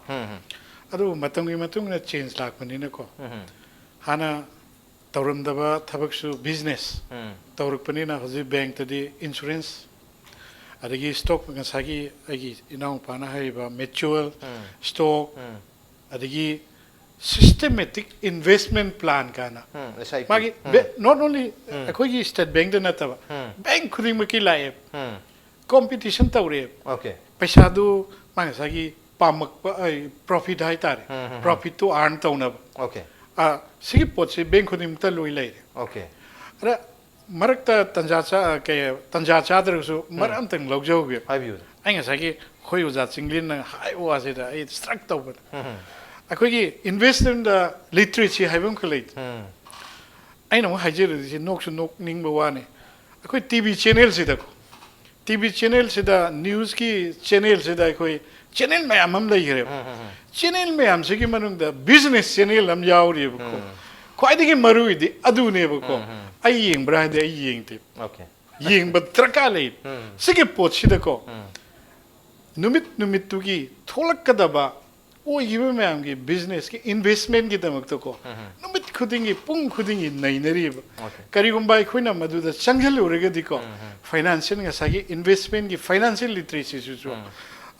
ꯑꯗꯨꯕꯨ ꯃꯇꯝꯒꯤ ꯃꯇꯨꯡ ꯏꯟꯅ ꯆꯦꯟꯖ ꯂꯥꯛꯄꯅꯤꯅꯀꯣ, ꯍꯥꯟꯅ ꯇꯧꯔꯝꯗꯕ ꯊꯕꯛꯁꯨ ꯕꯤꯖꯤꯅꯦꯁ ꯇꯧꯔꯛꯄꯅꯤꯅ ꯍꯧꯖꯤꯛ ꯕꯦꯡꯛꯇꯗꯤ ꯏꯟꯁꯨꯔꯦꯟꯁ, ꯑꯗꯒꯤ ꯁ꯭ꯇꯣꯛ, ꯉꯁꯥꯏꯒꯤ ꯑꯩꯒꯤ ꯏꯅꯥꯎꯅꯨꯄꯥꯅ ꯍꯥꯏꯔꯤꯕ ꯃ꯭ꯌꯨꯆꯨꯋꯦꯜ, ꯁ꯭ꯇꯣꯛ, ꯑꯗꯒꯤ ꯁꯤꯁꯇꯦꯃꯦꯇꯤꯛ ꯏꯟꯚꯦꯁꯃꯦꯟ ꯄ꯭ꯂꯥꯟ ꯀꯥꯏꯅ, ꯎꯝ, S I P. ꯃꯥꯒꯤ ꯎꯝ. ꯕꯦ-, not only ꯑꯩꯈꯣꯏꯒꯤ ꯁ꯭ꯇꯦꯠ ꯕꯦꯡꯛꯇ ꯅꯠꯇꯕ, ꯎꯝ. ꯕꯦꯡꯛ ꯈꯨꯗꯤꯡꯃꯛꯀꯤ ꯂꯥꯛꯑꯦ꯫ ꯎꯝ. ꯀꯣꯝꯄꯤꯇꯤꯁꯟ ꯇꯧꯔꯦꯕ꯫ ꯑꯣꯀꯦ꯫ ꯄꯩꯁꯥꯗꯨ ꯃꯥ ꯉꯁꯥꯏꯒꯤ ꯄꯥꯝꯃꯛꯄ, ꯄ꯭ꯔꯣꯐꯤꯠ ꯍꯥꯏꯇꯥꯔꯦ, ꯎꯝ, ꯎꯝ, ꯎꯝ꯫ ꯄ꯭ꯔꯣꯐꯤꯠꯇꯨ ꯑꯥꯔꯟ ꯇꯧꯅꯕ꯫ ꯑꯣꯀꯦ꯫ ꯑ, ꯁꯤꯒꯤ ꯄꯣꯠꯁꯤ ꯕꯦꯡ ꯈꯨꯗꯤꯡꯃꯛꯇ ꯂꯣꯏ ꯂꯩꯔꯦ꯫ ꯑꯣꯀꯦ꯫ ꯑꯗ ꯃꯔꯛꯇ ꯇꯟꯖꯥ ꯆꯥ-, ꯀꯩ, ꯇꯟꯖꯥ ꯆꯥꯗ꯭ꯔꯒꯁꯨ ꯃꯔꯛ ꯑꯝꯇꯪ ꯂꯧꯖꯍꯧꯒꯦ꯫ ꯍꯥꯏꯕꯤꯌꯨ꯫ ꯑꯩ ꯉꯁꯥꯏꯒꯤ ꯑꯩꯈꯣꯏ ꯑꯣꯖꯥ ꯆꯤꯡꯂꯦꯟꯅ ꯍꯥꯏꯕ ꯋꯥꯁꯤꯗ ꯑꯩ ꯁ꯭ꯇ꯭ꯔꯛ ꯇꯧꯕꯗ꯫ ꯎꯝ, ꯎꯝ꯫ ꯑꯩꯈꯣꯏꯒꯤ investment literacy ꯍꯥꯏꯕ ꯑꯃꯈꯛ ꯂꯩ꯫ ꯎꯝ꯫ ꯑꯩꯅ ꯑꯃꯨꯛ ꯍꯥꯏꯖꯔꯤꯁꯤ ꯅꯣꯛꯁꯨ ꯅꯣꯛꯅꯤꯡꯕ ꯋꯥꯅꯤ꯫ ꯑꯩꯈꯣꯏ ꯇꯤ ꯚꯤ ꯆꯦꯅꯦꯜꯁꯤꯗꯀꯣ, ꯇꯤ ꯚꯤ ꯆꯦꯅꯦꯜꯁꯤꯗ, ꯅ꯭ꯌꯨꯁꯀꯤ ꯆꯦꯅꯦꯜꯁꯤꯗ ꯑꯩꯈꯣꯏ ꯆꯦꯅꯦꯜ ꯃꯌꯥꯝ ꯑꯃ ꯂꯩꯈ꯭ꯔꯦꯕ꯫ ꯎꯝ, ꯎꯝ, ꯎꯝ꯫ ꯆꯦꯅꯦꯜ ꯃꯌꯥꯝꯁꯤꯒꯤ ꯃꯅꯨꯡꯗ ꯕꯤꯖꯤꯅꯦꯁ ꯆꯦꯅꯦꯜ ꯑꯃ ꯌꯥꯎꯔꯤꯕꯀꯣ꯫ ꯎꯝ꯫ ꯈ꯭ꯋꯥꯏꯗꯒꯤ ꯃꯔꯨꯑꯣꯏꯗꯤ ꯑꯗꯨꯅꯦꯕꯀꯣ꯫ ꯎꯝ, ꯎꯝ꯫ ꯑꯩ ꯌꯦꯡꯕ꯭ꯔꯥ ꯍꯥꯏꯗꯤ ꯑꯩ ꯌꯦꯡꯗꯦ꯫ ꯑꯣꯀꯦ꯫ ꯌꯦꯡꯕ ꯗꯔꯀꯥꯔ ꯂꯩ꯫ ꯎꯝ꯫ ꯁꯤꯒꯤ ꯄꯣꯠꯁꯤꯗꯀꯣ, ꯎꯝ꯫ ꯅꯨꯃꯤꯠ ꯅꯨꯃꯤꯠꯇꯨꯒꯤ ꯊꯣꯛꯂꯛꯀꯗꯕ ꯑꯣꯏꯈꯤꯕ ꯃꯌꯥꯝꯒꯤ ꯕꯤꯖꯤꯅꯦꯁꯀꯤ ꯏꯟꯚꯦꯁꯃꯦꯟꯒꯤꯗꯃꯛꯇꯀꯣ, ꯎꯝ꯫ ꯅꯨꯃꯤꯠ ꯈꯨꯗꯤꯡꯒꯤ, ꯄꯨꯡ ꯈꯨꯗꯤꯡꯒꯤ ꯅꯩꯅꯔꯤꯕ꯫ ꯑꯣꯀꯦ꯫ ꯀꯔꯤꯒꯨꯝꯕ ꯑꯩꯈꯣꯏꯅ ꯃꯗꯨꯗ ꯆꯪꯁꯤꯜꯂꯨꯔꯒꯗꯤꯀꯣ, ꯎꯝ, ꯎꯝ꯫ ꯐꯥꯏꯅꯥꯟꯁꯤꯌꯦꯜ ꯉꯁꯥꯏꯒꯤ ꯏꯟꯚꯦꯁꯃꯦꯟꯒꯤ ꯐꯥꯏꯅꯥꯟꯁꯤꯌꯦꯜ ꯂꯤꯇꯔꯦꯁꯤꯁꯤꯁꯨ, ꯎꯝ꯫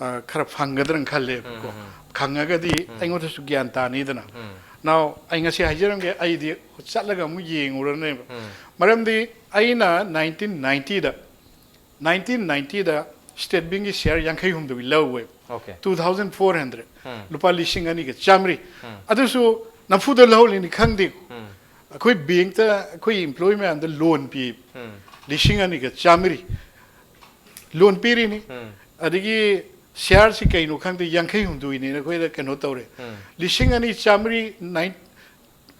ꯑ, ꯈꯔ ꯐꯪꯒꯗ꯭ꯔꯅ ꯈꯜꯂꯦꯕꯀꯣ꯫ ꯎꯝ, ꯎꯝ꯫ ꯈꯪꯉꯒꯗꯤ ꯎꯝ꯫ ꯑꯩꯉꯣꯟꯗꯁꯨ ꯒ꯭ꯌꯥꯟ ꯇꯥꯅꯤꯗꯅ꯫ ꯎꯝ꯫ Now, ꯑꯩ ꯉꯁꯤ ꯍꯥꯏꯖꯔꯝꯒꯦ, ꯑꯩꯗꯤ ꯆꯠꯂꯒ ꯑꯃꯨꯛ ꯌꯦꯡꯉꯨꯔꯅꯦꯕ꯫ ꯎꯝ꯫ ꯃꯔꯝꯗꯤ ꯑꯩꯅ ꯅꯥꯏꯟꯇꯤꯟ ꯅꯥꯏꯟꯇꯤꯗ, ꯅꯥꯏꯟꯇꯤꯟ ꯅꯥꯏꯟꯇꯤꯗ ꯁ꯭ꯇꯦꯠ ꯕꯦꯡꯒꯤ ꯁꯤꯌꯥꯔ ꯌꯥꯡꯈꯩ ꯍꯨꯝꯗꯣꯏ ꯂꯧꯋꯦ꯫ Okay. Two thousand four hundred, ꯎꯝ꯫ ꯂꯨꯄꯥ ꯂꯤꯁꯤꯡ ꯑꯅꯤꯒ ꯆꯥꯝꯃꯔꯤ꯫ ꯎꯝ꯫ ꯑꯗꯨꯁꯨ ꯅꯝꯐꯨꯗ ꯂꯧꯍꯜꯂꯤꯅꯤ ꯈꯪꯗꯦ꯫ ꯎꯝ꯫ ꯑꯩꯈꯣꯏ ꯕꯦꯡꯛꯇ ꯑꯩꯈꯣꯏ ꯏꯝꯄ꯭ꯂꯣꯌꯤ ꯃꯌꯥꯝꯗ ꯂꯣꯟ ꯄꯤ꯫ ꯎꯝ꯫ ꯂꯤꯁꯤꯡ ꯑꯅꯤꯒ ꯆꯥꯝꯃꯔꯤ ꯂꯣꯟ ꯄꯤꯔꯤꯅꯤ꯫ ꯎꯝ꯫ ꯑꯗꯒꯤ ꯁꯤꯌꯥꯔꯁꯤ ꯀꯩꯅꯣ ꯈꯪꯗꯦ, ꯌꯥꯡꯈꯩ ꯍꯨꯝꯗꯣꯏꯅꯦꯅ ꯑꯩꯈꯣꯏꯗ ꯀꯩꯅꯣ ꯇꯧꯔꯦ꯫ ꯎꯝ꯫ ꯂꯤꯁꯤꯡ ꯑꯅꯤ ꯆꯥꯝꯃꯔꯤ, ꯅꯥꯏꯟ-,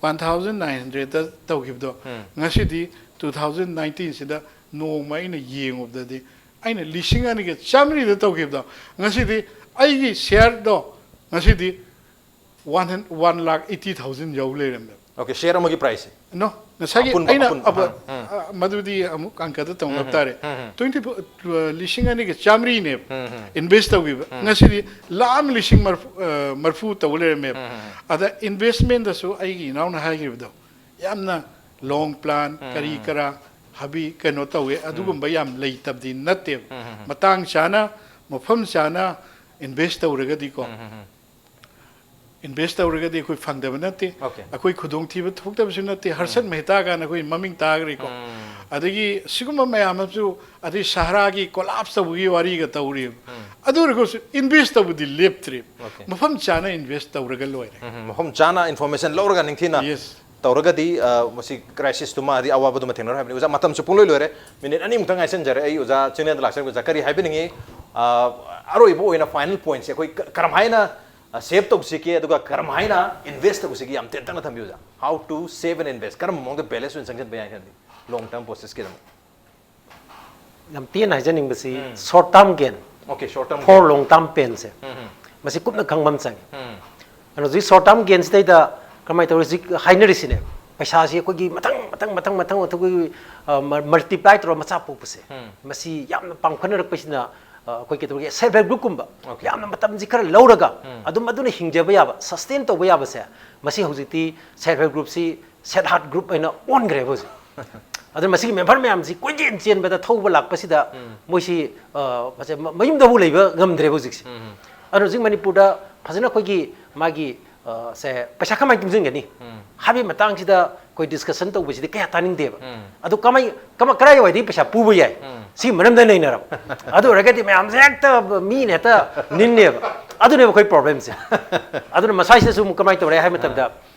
one thousand nine hundredꯇ ꯇꯧꯈꯤꯕꯗꯣ, ꯎꯝ꯫ ꯉꯁꯤꯗꯤ two thousand nineteenꯁꯤꯗ ꯅꯣꯡꯃ ꯑꯩꯅ ꯌꯦꯡꯉꯨꯕꯗꯗꯤ, ꯑꯩꯅ ꯂꯤꯁꯤꯡ ꯑꯅꯤꯒ ꯆꯥꯝꯃꯔꯤꯗ ꯇꯧꯈꯤꯕꯗꯣ, ꯉꯁꯤꯗꯤ ꯑꯩꯒꯤ ꯁꯤꯌꯥꯔꯗꯣ ꯉꯁꯤꯗꯤ one hundred, one lakh eighty thousand ꯌꯧ ꯂꯩꯔꯝꯃꯦꯕ꯫ ꯑꯣꯀꯦ, ꯁꯤꯌꯥꯔ ꯑꯃꯒꯤ ꯄ꯭ꯔꯥꯏꯁꯁꯦ? No, ꯉꯁꯥꯏꯒꯤ ꯑꯄꯨꯟꯕ, ꯑꯩꯅ ꯑꯄꯨꯟꯕ, ꯑꯕ-, ꯎꯝ, ꯎꯝ꯫ ꯑ, ꯃꯗꯨꯗꯤ ꯑꯃꯨꯛ ꯑꯪꯀꯗ ꯇꯧꯅꯕ ꯎꯝ, ꯇꯥꯔꯦ꯫ ꯎꯝ, ꯎꯝ꯫ Twenty four, ꯂꯤꯁꯤꯡ ꯑꯅꯤꯒ ꯆꯥꯝꯃꯔꯤꯅꯦꯕ ꯎꯝ, ꯎꯝ꯫ ꯏꯟꯚꯦꯁ ꯇꯧꯈꯤꯕ꯫ ꯎꯝ꯫ ꯉꯁꯤꯗꯤ ꯂꯥꯈ ꯑꯃ ꯂꯤꯁꯤꯡ ꯃꯔꯐꯨ, ꯑ, ꯃꯔꯐꯨ ꯇꯧ ꯂꯩꯔꯝꯃꯦꯕ꯫ ꯎꯝ, ꯎꯝ, ꯎꯝ꯫ ꯑꯗ ꯏꯟꯚꯦꯁꯃꯦꯟꯗꯁꯨ ꯑꯩꯒꯤ ꯏꯅꯥꯎꯅ ꯍꯥꯏꯈꯤꯕꯗꯣ, ꯌꯥꯝꯅ ꯂꯣꯡ ꯄ꯭ꯂꯥꯟ, ꯎꯝ, ꯀꯔꯤ ꯎꯝ꯫ ꯀꯔꯥ, ꯍꯥꯕꯤ ꯀꯩꯅꯣ ꯇꯧꯋꯦ, ꯑꯗꯨꯒꯨꯝꯕ ꯌꯥꯝ ꯂꯩꯇꯕꯗꯤ ꯅꯠꯇꯦꯕ꯫ ꯎꯝ, ꯎꯝ, ꯎꯝ꯫ ꯃꯇꯥꯡ ꯆꯥꯅ, ꯃꯐꯝ ꯆꯥꯅ ꯏꯟꯚꯦꯁ ꯇꯧꯔꯒꯗꯤꯀꯣ, ꯎꯝ, ꯎꯝ, ꯎꯝ꯫ ꯏꯟꯚꯦꯁ ꯇꯧꯔꯒꯗꯤ ꯑꯩꯈꯣꯏ ꯐꯪꯗꯕ ꯅꯠꯇꯦ꯫ ꯑꯣꯀꯦ꯫ ꯑꯩꯈꯣꯏ ꯈꯨꯗꯣꯡꯊꯤꯕ ꯊꯣꯛꯇꯕꯁꯨ ꯅꯠꯇꯦ꯫ ꯍꯔꯁꯠ ꯃꯦꯍꯇꯥ ꯀꯥꯏꯅ ꯑꯩꯈꯣꯏ ꯃꯃꯤꯡ ꯇꯥꯈ꯭ꯔꯦꯀꯣ꯫ ꯎꯝ꯫ ꯑꯗꯒꯤ ꯁꯤꯒꯨꯝꯕ ꯃꯌꯥꯝ ꯑꯃꯁꯨ, ꯑꯗꯩ ꯁꯍꯔꯥꯒꯤ ꯀꯣꯂꯥꯞꯁ ꯇꯧꯕꯒꯤ ꯋꯥꯔꯤꯒ ꯇꯧꯔꯤꯕ꯫ ꯑꯗꯨ ꯑꯣꯏꯔꯒꯁꯨ ꯏꯟꯚꯦꯁ ꯇꯧꯕꯗꯤ ꯂꯦꯞꯇ꯭ꯔꯤꯕ꯫ Okay. ꯃꯐꯝ ꯆꯥꯅ ꯏꯟꯚꯦꯁ ꯇꯧꯔꯒ ꯂꯣꯏꯔꯦ꯫ ꯎꯝ, ꯃꯐꯝ ꯆꯥꯅ ꯏꯟꯐꯣꯔꯃꯦꯁꯟ ꯂꯧꯔꯒ ꯅꯤꯡꯊꯤꯅ Yes. ꯇꯧꯔꯒꯗꯤ ꯑ, ꯃꯁꯤ ꯀ꯭ꯔꯥꯏꯁꯤꯁꯇꯨꯃ ꯍꯥꯏꯗꯤ ꯑꯋꯥꯕꯗꯨꯃ ꯊꯦꯡꯅꯔꯣꯏ ꯍꯥꯏꯕꯅꯤ꯫ ꯑꯣꯖꯥ, ꯃꯇꯝꯁꯨ ꯄꯨꯡꯂꯣꯏ ꯂꯣꯏꯔꯦ꯫ ꯃꯤꯅꯤꯠ ꯑꯅꯤꯃꯨꯛꯇ ꯉꯥꯏꯁꯤꯟꯖꯔꯦ꯫ ꯑꯩ ꯑꯣꯖꯥ ꯆꯤꯡꯅꯦꯟꯗ ꯂꯥꯛꯆꯔꯒ ꯑꯣꯖꯥ ꯀꯔꯤ ꯍꯥꯏꯕꯤꯅꯤꯡꯉꯤ? ꯑ, ꯑꯔꯣꯏꯕ ꯑꯣꯏꯅ ꯐꯥꯏꯅꯦꯜ ꯄꯣꯏꯟꯠꯁꯦ ꯑꯩꯈꯣꯏ ꯀ- ꯀꯔꯝ ꯍꯥꯏꯅ ꯁꯦꯚ ꯇꯧꯁꯤꯒꯦ, ꯑꯗꯨꯒ ꯀꯔꯝ ꯍꯥꯏꯅ ꯏꯟꯚꯦꯁ ꯇꯧꯁꯤꯒꯦ, ꯌꯥꯝ ꯇꯦꯟꯇꯛꯅ ꯊꯝꯕꯤꯌꯨ ꯑꯣꯖꯥ꯫ How to save and invest, ꯀꯔꯝꯕ ꯃꯑꯣꯡꯗ ꯕꯦꯂꯦꯟꯁ ꯑꯣꯏꯅ ꯆꯪꯁꯤꯟꯕ ꯌꯥꯏ ꯈꯟꯕꯤ, ꯂꯣꯡ ꯇꯔꯝ ꯄ꯭ꯔꯣꯁꯦꯁꯀꯤꯗꯃꯛ? ꯌꯥꯝ ꯇꯦꯟꯅ ꯍꯥꯏꯖꯅꯤꯡꯕꯁꯤ, short term gain Okay, short term for gain. Long term painꯁꯦ ꯎꯝ, ꯎꯝ, ꯃꯁꯤ ꯀꯨꯞꯅ ꯈꯪꯕ ꯑꯃ ꯆꯪꯉꯤ꯫ ꯎꯝ, ꯑꯗꯨꯅ ꯍꯧꯖꯤꯛ short term gainꯁꯤꯗꯩꯗ ꯀꯃꯥꯏꯅ ꯇꯧꯔꯤ? ꯍꯧꯖꯤꯛ ꯍꯥꯏꯅꯔꯤꯁꯤꯅꯦ, ꯄꯩꯁꯥꯁꯤ ꯑꯩꯈꯣꯏꯒꯤ ꯃꯊꯪ ꯃꯊꯪ ꯃꯊꯪ ꯃꯊꯪ ꯑꯩꯈꯣꯏꯒꯤ multiply ꯇꯧꯔꯒ ꯃꯆꯥ ꯄꯣꯛꯄꯁꯦ, ꯎꯝ. ꯃꯁꯤ ꯌꯥꯝꯅ ꯄꯥꯡꯈꯠꯅꯔꯛꯄꯁꯤꯅ ꯑ, ꯑꯩꯈꯣꯏ ꯀꯩꯗꯧꯔꯒꯦ, self help groupꯀꯨꯝꯕ Okay. ꯌꯥꯝꯅ ꯃꯇꯝꯁꯤ ꯈꯔ ꯂꯧꯔꯒ ꯎꯝ. ꯑꯗꯨꯝ ꯑꯗꯨꯅ ꯍꯤꯡꯖꯕ ꯌꯥꯕ, sustain ꯇꯧꯕ ꯌꯥꯕꯁꯦ, ꯃꯁꯤ ꯍꯧꯖꯤꯛꯇꯤ self help groupꯁꯤ sad heart group ꯍꯥꯏꯅ ꯑꯣꯟꯈ꯭ꯔꯦꯕ ꯍꯧꯖꯤꯛ꯫ ꯑꯗꯨꯅ ꯃꯁꯤꯒꯤ member ꯃꯌꯥꯝꯁꯤ ꯀꯣꯏꯆꯦꯟ ꯆꯦꯟꯕꯗ ꯊꯧꯕ ꯂꯥꯛꯄꯁꯤꯗ ꯎꯝ. ꯃꯣꯏꯁꯤ ꯑ, ꯃꯁꯦ ꯃ- ꯃꯌꯨꯝꯗꯕꯨ ꯂꯩꯕ ꯉꯝꯗ꯭ꯔꯦꯕ ꯍꯧꯖꯤꯛꯁꯦ꯫ ꯎꯝ. ꯑꯗꯨꯅ ꯍꯧꯖꯤꯛ ꯃꯅꯤꯄꯨꯔꯗ ꯐꯖꯅ ꯑꯩꯈꯣꯏꯒꯤ ꯃꯥꯒꯤ ꯑ, ꯁꯦ ꯄꯩꯁꯥ ꯀꯃꯥꯏꯅ ꯇꯨꯡꯁꯤꯟꯒꯅꯤ ꯎꯝ. ꯍꯥꯏꯕꯒꯤ ꯃꯇꯥꯡꯁꯤꯗ ꯑꯩꯈꯣꯏ discussion ꯇꯧꯕꯁꯤꯗꯤ ꯀꯌꯥ ꯇꯥꯅꯤꯡꯗꯦꯕ꯫ ꯎꯝ. ꯑꯗꯨ ꯀꯃꯥꯏ ꯀꯃ- ꯀꯗꯥꯏꯋꯥꯏꯗꯒꯤ ꯄꯩꯁꯥ ꯄꯨꯕ ꯌꯥꯏ? ꯎꯝ. ꯁꯤ ꯃꯔꯝꯗ ꯅꯩꯅꯔꯕ꯫ ꯑꯗꯨ ꯑꯣꯏꯔꯒꯗꯤ ꯃꯌꯥꯝꯁꯦ ꯍꯦꯛꯇ ꯃꯤꯅ ꯍꯦꯛꯇ ꯅꯤꯟꯅꯦꯕ꯫ ꯑꯗꯨꯅꯦꯕ ꯑꯩꯈꯣꯏ problemꯁꯦ꯫ ꯑꯗꯨꯅ ꯃꯁꯥꯏꯁꯤꯗꯁꯨ ꯑꯃꯨꯛ ꯀꯃꯥꯏꯅ ꯇꯧꯔꯦ ꯍꯥꯏꯕ ꯃꯇꯝꯗ,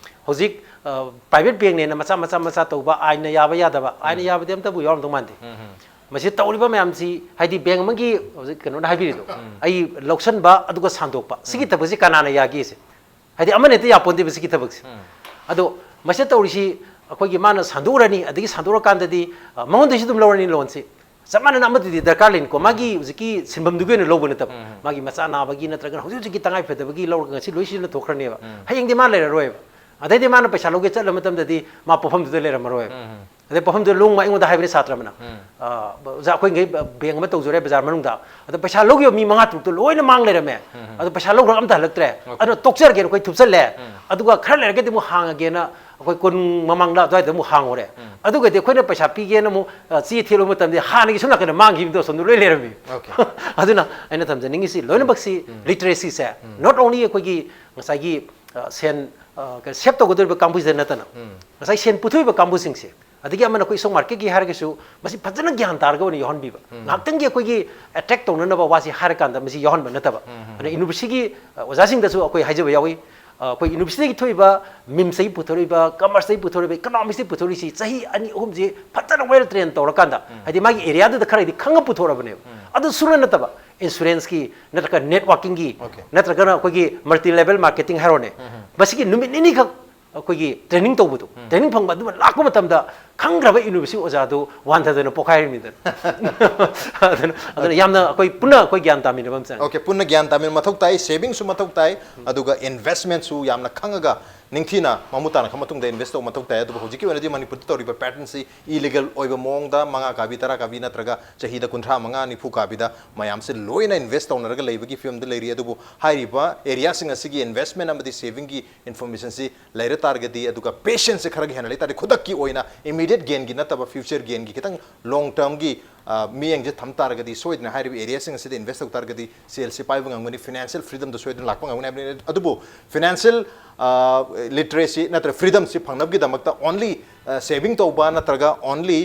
ꯍꯧꯖꯤꯛ ꯑ, private bankꯅꯦꯅ ꯃꯆꯥ ꯃꯆꯥ ꯃꯆꯥ ꯇꯧꯕ, ꯑꯥꯏꯟꯅ ꯌꯥꯕ ꯌꯥꯗꯕ, ꯑꯥꯏꯟꯅ ꯌꯥꯕꯗꯤ ꯑꯝꯇꯕꯨ ꯌꯥꯎꯔꯝꯗꯧ ꯃꯥꯟꯗꯦ꯫ ꯎꯝ, ꯎꯝ. ꯃꯁꯤ ꯇꯧꯔꯤꯕ ꯃꯌꯥꯝꯁꯤ, ꯍꯥꯏꯗꯤ bank ꯑꯃꯒꯤ ꯍꯧꯖꯤꯛ ꯀꯩꯅꯣꯅ ꯍꯥꯏꯕꯤꯔꯤꯗꯣ, ꯑꯩ ꯂꯧꯁꯟꯕ ꯑꯗꯨꯒ ꯁꯟꯗꯣꯛꯄ, ꯁꯤꯒꯤ ꯊꯕꯛꯁꯤ ꯀꯅꯥꯅ ꯌꯥꯒꯦꯁꯦ? ꯍꯥꯏꯗꯤ ꯑꯃꯅ ꯍꯦꯛꯇ ꯌꯥꯄꯣꯟꯇꯦꯕ ꯁꯤꯒꯤ ꯊꯕꯛꯁꯦ꯫ ꯑꯗꯣ ꯃꯁꯤꯗ ꯇꯧꯔꯤꯁꯤ, ꯑꯩꯈꯣꯏꯒꯤ ꯃꯥꯅ ꯁꯟꯗꯣꯛꯎꯔꯅꯤ, ꯑꯗꯒꯤ ꯁꯟꯗꯣꯛꯑꯀꯥꯟꯗꯗꯤ ꯑ, ꯃꯉꯣꯟꯗꯒꯤꯁꯨ ꯑꯗꯨꯝ ꯂꯧꯔꯅꯤ loanꯁꯤ꯫ ꯆꯞ ꯃꯥꯟꯅꯅ ꯑꯃꯗꯨꯗꯤ ꯗꯔꯀꯥꯔ ꯂꯩꯅꯤꯀꯣ, ꯃꯥꯒꯤ ꯍꯧꯖꯤꯛꯀꯤ ꯁꯤꯟꯐꯝꯗꯨꯒꯤ ꯑꯣꯏꯅ ꯂꯧꯕ ꯅꯠꯇꯕ, ꯃꯥꯒꯤ ꯃꯆꯥ ꯅꯥꯕꯒꯤ ꯅꯠꯇ꯭ꯔꯒꯅ ꯍꯧꯖꯤꯛ ꯍꯧꯖꯤꯛꯀꯤ ꯇꯉꯥꯏ ꯐꯗꯕꯒꯤ ꯂꯧꯔꯒ ꯉꯁꯤ ꯂꯣꯏ ꯁꯤꯖꯤꯟꯅꯊꯣꯛꯈ꯭ꯔꯅꯦꯕ꯫ ꯍꯌꯦꯡꯗꯤ ꯃꯥ ꯂꯩꯔꯔꯣꯏꯕ꯫ ꯑꯗꯩꯗꯤ ꯃꯥꯅ ꯄꯩꯁꯥ ꯂꯧꯒꯦ ꯆꯠꯂ ꯃꯇꯝꯗꯗꯤ ꯃꯥ ꯄꯣꯠꯐꯝꯗꯨꯗ ꯂꯩꯔꯝꯃꯔꯣꯏꯕ꯫ ꯑꯗꯩ ꯄꯣꯠꯐꯝꯗꯨꯗ ꯂꯣꯡ ꯑꯩꯉꯣꯟꯗ ꯍꯥꯏꯕꯅꯤ ꯁꯥꯇ꯭ꯔ ꯑꯃꯅ, "ꯑ, ꯑꯣꯖꯥ, ꯑꯩꯈꯣꯏꯈꯩ bank ꯑꯃ ꯇꯧꯖꯔꯦ ꯕꯖꯥꯔ ꯃꯅꯨꯡꯗ, ꯑꯗꯣ ꯄꯩꯁꯥ ꯂꯧꯈꯤꯕ ꯃꯤ ꯃꯉꯥ ꯇꯔꯨꯛꯇꯣ ꯂꯣꯏꯅ ꯃꯥꯡ ꯂꯩꯔꯝꯃꯦ, ꯑꯗꯣ ꯄꯩꯁꯥ ꯂꯧꯈ꯭ꯔꯒ ꯑꯝꯇ ꯍꯜꯂꯛꯇ꯭ꯔꯦ, ꯑꯗꯨꯅ ꯇꯣꯛꯆꯔꯒꯦꯅ ꯑꯩꯈꯣꯏ ꯊꯨꯞꯆꯜꯂꯦ, ꯑꯗꯨꯒ ꯈꯔ ꯂꯩꯔꯒꯗꯤ ꯑꯃꯨꯛ ꯍꯥꯡꯉꯒꯦꯅ ꯑꯩꯈꯣꯏ ꯀꯣꯅꯨꯡ ꯃꯃꯥꯡꯗ ꯑꯗꯨꯋꯥꯏꯗ ꯑꯃꯨꯛ ꯍꯥꯡꯉꯨꯔꯦ꯫ ꯑꯗꯨꯒꯗꯤ ꯑꯩꯈꯣꯏꯅ ꯄꯩꯁꯥ ꯄꯤꯒꯦꯅ ꯑꯃꯨꯛ, ꯑ, ꯆꯦ ꯊꯦꯠꯂꯨꯕ ꯃꯇꯝꯗ ꯍꯥꯟꯅꯒꯤ ꯁꯣꯝ ꯅꯥꯀꯟꯗ ꯃꯥꯡꯈꯤꯕꯗꯣ ꯑꯁꯣꯝꯗ ꯂꯣꯏ ꯂꯩꯔꯝꯃꯤ"꯫ Okay. ꯑꯗꯨꯅ ꯑꯩꯅ ꯊꯝꯖꯅꯤꯡꯉꯤꯁꯤ ꯂꯣꯏꯅꯃꯛꯁꯤ, literacyꯁꯦ not only ꯑꯩꯈꯣꯏꯒꯤ ꯉꯁꯥꯏꯒꯤ, ꯑ, ꯁꯦꯟ, ꯑ, ꯀ-, save ꯇꯧꯒꯗꯧꯔꯤꯕ ꯀꯥꯡꯕꯨꯁꯤꯗ ꯅꯠꯇꯅ, ꯉꯁꯥꯏ ꯁꯦꯟ ꯄꯨꯊꯣꯛꯏꯕ ꯀꯥꯡꯕꯨꯁꯤꯡꯁꯦ, ꯑꯗꯒꯤ ꯑꯃꯅ ꯑꯩꯈꯣꯏ ꯏꯁꯇꯣꯛ ꯃꯥꯔꯀꯦꯠꯀꯤ ꯍꯥꯏꯔꯒꯁꯨ ꯃꯁꯤ ꯐꯖꯅ ꯒ꯭ꯌꯥꯟ ꯇꯥꯔꯒ ꯑꯣꯏꯅ ꯌꯥꯎꯍꯟꯕꯤꯕ꯫ ꯉꯥꯏꯍꯥꯛꯇꯪꯒꯤ ꯑꯩꯈꯣꯏꯒꯤ ꯑꯦꯇ꯭ꯔꯦꯛ ꯇꯧꯅꯅꯕ ꯋꯥꯁꯤ ꯍꯥꯏꯔꯀꯥꯟꯗ ꯃꯁꯤ ꯌꯥꯎꯍꯟꯕ ꯅꯠꯇꯕ꯫ ꯑꯗꯨꯅ ꯌꯨꯅꯤꯚꯔꯁꯤꯇꯤꯒꯤ ꯑ, ꯑꯣꯖꯥꯁꯤꯡꯗꯁꯨ ꯑꯩꯈꯣꯏ ꯍꯥꯏꯖꯕ ꯌꯥꯎꯏ꯫ ꯑ, ꯑꯩꯈꯣꯏ ꯌꯨꯅꯤꯚꯔꯁꯤꯇꯤꯗꯒꯤ ꯊꯣꯛꯏꯕ ꯃꯤꯝꯁꯇꯒꯤ ꯄꯨꯊꯣꯔꯛꯏꯕ, ꯀꯃꯔꯁꯇꯒꯤ ꯄꯨꯊꯣꯔꯛꯏꯕ, ꯏꯀꯣꯅꯣꯃꯤꯛꯁꯇꯒꯤ ꯄꯨꯊꯣꯔꯛꯏꯁꯤ ꯆꯍꯤ ꯑꯅꯤ ꯑꯍꯨꯝꯁꯤ ꯐꯖꯅ ꯋꯦꯜ ꯇ꯭ꯔꯦꯟ ꯇꯧꯔꯀꯥꯟꯗ, ꯍꯥꯏꯗꯤ ꯃꯥꯒꯤ ꯑꯦꯔꯤꯌꯥꯗꯨꯗ ꯈꯔꯗꯤ ꯈꯪꯉ ꯄꯨꯊꯣꯔꯛꯑꯕꯅꯦꯕ꯫ ꯑꯗꯨ ꯁꯨꯅ ꯅꯠꯇꯕ ꯏꯟꯁꯨꯔꯦꯟꯁꯀꯤ ꯅꯠꯇ꯭ꯔꯒ ꯅꯦꯠꯋꯥꯔꯀꯤꯡꯒꯤ Okay. ꯅꯠꯇ꯭ꯔꯒꯅ ꯑꯩꯈꯣꯏꯒꯤ ꯃꯜꯇꯤ ꯂꯦꯚꯦꯜ ꯃꯥꯔꯀꯦꯇꯤꯡ ꯍꯥꯏꯔꯣꯅꯦ, ꯃꯁꯤꯒꯤ ꯅꯨꯃꯤꯠ ꯅꯤꯅꯤꯈꯛ ꯑꯩꯈꯣꯏꯒꯤ ꯇ꯭ꯔꯦꯅꯤꯡ ꯇꯧꯕꯗꯣ, ꯇ꯭ꯔꯦꯅꯤꯡ ꯐꯪꯕ ꯑꯗꯨꯃ ꯂꯥꯛꯄ ꯃꯇꯝꯗ ꯈꯪꯈ꯭ꯔꯕ ꯌꯨꯅꯤꯚꯔꯁꯤꯇꯤ ꯑꯣꯖꯥꯗꯨ ꯋꯥꯟꯊꯗꯅ ꯄꯣꯛꯈꯥꯏꯔꯤꯕꯅꯤꯗꯅ꯫ ꯑꯗꯨꯅ ꯑꯗꯨꯅ ꯌꯥꯝꯅ ꯑꯩꯈꯣꯏ ꯄꯨꯟꯅ ꯑꯩꯈꯣꯏ ꯒ꯭ꯌꯥꯟ ꯇꯥꯃꯤꯟꯅꯕ ꯑꯃ ꯆꯪꯉꯤ꯫ Okay, ꯄꯨꯟꯅ ꯒ꯭ꯌꯥꯟ ꯇꯥꯃꯤꯟꯅꯕ ꯃꯊꯧ ꯇꯥꯏ, ꯁꯦꯚꯤꯡꯁꯨ ꯃꯊꯧ ꯇꯥꯏ, ꯑꯗꯨꯒ ꯏꯟꯚꯦꯁꯃꯦꯟꯁꯨ ꯌꯥꯝꯅ ꯈꯪꯉꯒ ꯅꯤꯡꯊꯤꯅ ꯃꯃꯨꯠ ꯇꯥꯅ ꯈꯪꯕ ꯃꯇꯨꯡꯗ ꯏꯟꯚꯦꯁ ꯇꯧꯕ ꯃꯊꯧ ꯇꯥꯏ꯫ ꯑꯗꯨꯕꯨ ꯍꯧꯖꯤꯛꯀꯤ ꯑꯣꯏꯅꯗꯤ ꯃꯅꯤꯄꯨꯔꯗ ꯇꯧꯔꯤꯕ ꯄꯦꯇꯔꯟꯁꯤ ꯏꯂꯤꯒꯦꯜ ꯑꯣꯏꯕ ꯃꯑꯣꯡꯗ ꯃꯉꯥ ꯀꯥꯕꯤ, ꯇꯔꯥ ꯀꯥꯕꯤ ꯅꯠꯇ꯭ꯔꯒ ꯆꯍꯤꯗ ꯀꯨꯟꯊ꯭ꯔꯥ ꯃꯉꯥ, ꯅꯤꯐꯨ ꯀꯥꯕꯤꯗ ꯃꯌꯥꯝꯁꯦ ꯂꯣꯏꯅ ꯏꯟꯚꯦꯁ ꯇꯧꯅꯔꯒ ꯂꯩꯕꯒꯤ ꯐꯤꯕꯝꯗ ꯂꯩꯔꯤ꯫ ꯑꯗꯨꯕꯨ ꯍꯥꯏꯔꯤꯕ ꯑꯦꯔꯤꯌꯥꯁꯤꯡ ꯑꯁꯤꯒꯤ ꯏꯟꯚꯦꯁꯃꯦꯟ ꯑꯃꯗꯤ ꯁꯦꯚꯤꯡꯒꯤ ꯏꯟꯐꯣꯔꯃꯦꯁꯟꯁꯤ ꯂꯩꯔ ꯇꯥꯔꯒꯗꯤ, ꯑꯗꯨꯒ ꯄꯦꯁꯦꯟꯁꯁꯦ ꯈꯔꯒ ꯍꯦꯟꯅ ꯂꯩ ꯇꯥꯔꯗꯤ, ꯈꯨꯗꯛꯀꯤ ꯑꯣꯏꯅ ꯏꯃꯤꯗꯤꯌꯦꯠ ꯒꯦꯟꯒꯤ ꯅꯠꯇꯕ ꯐ꯭ꯌꯨꯆꯔ ꯒꯦꯟꯒꯤ ꯈꯤꯇꯪ ꯂꯣꯡ ꯇꯔꯝꯒꯤ ꯃꯤꯠꯌꯦꯡꯁꯦ ꯊꯝ ꯇꯥꯔꯒꯗꯤ, ꯁꯣꯏꯗꯅ ꯍꯥꯏꯔꯤꯕ ꯑꯦꯔꯤꯌꯥꯁꯤꯡ ꯑꯁꯤꯗ ꯏꯟꯚꯦꯁ ꯇꯧ ꯇꯥꯔꯒꯗꯤ ꯁꯦꯜꯁꯤ ꯄꯥꯏꯕ ꯉꯝꯒꯅꯤ, ꯐꯤꯅꯥꯟꯁꯤꯌꯦꯜ ꯐ꯭ꯔꯤꯗꯝꯗꯣ ꯁꯣꯏꯗꯅ ꯂꯥꯛꯄ ꯉꯝꯒꯅꯤ ꯍꯥꯏꯕꯅꯤ꯫ ꯑꯗꯨꯕꯨ ꯐꯤꯅꯥꯟꯁꯤꯌꯦꯜ ꯂꯤꯇꯔꯦꯁꯤ ꯅꯠꯇ꯭ꯔꯒ ꯐ꯭ꯔꯤꯗꯝꯁꯤ ꯐꯪꯅꯕꯒꯤꯗꯃꯛꯇ ꯑꯣꯟꯂꯤ ꯁꯦꯚꯤꯡ ꯇꯧꯕ ꯅꯠꯇ꯭ꯔꯒ ꯑꯣꯟꯂꯤ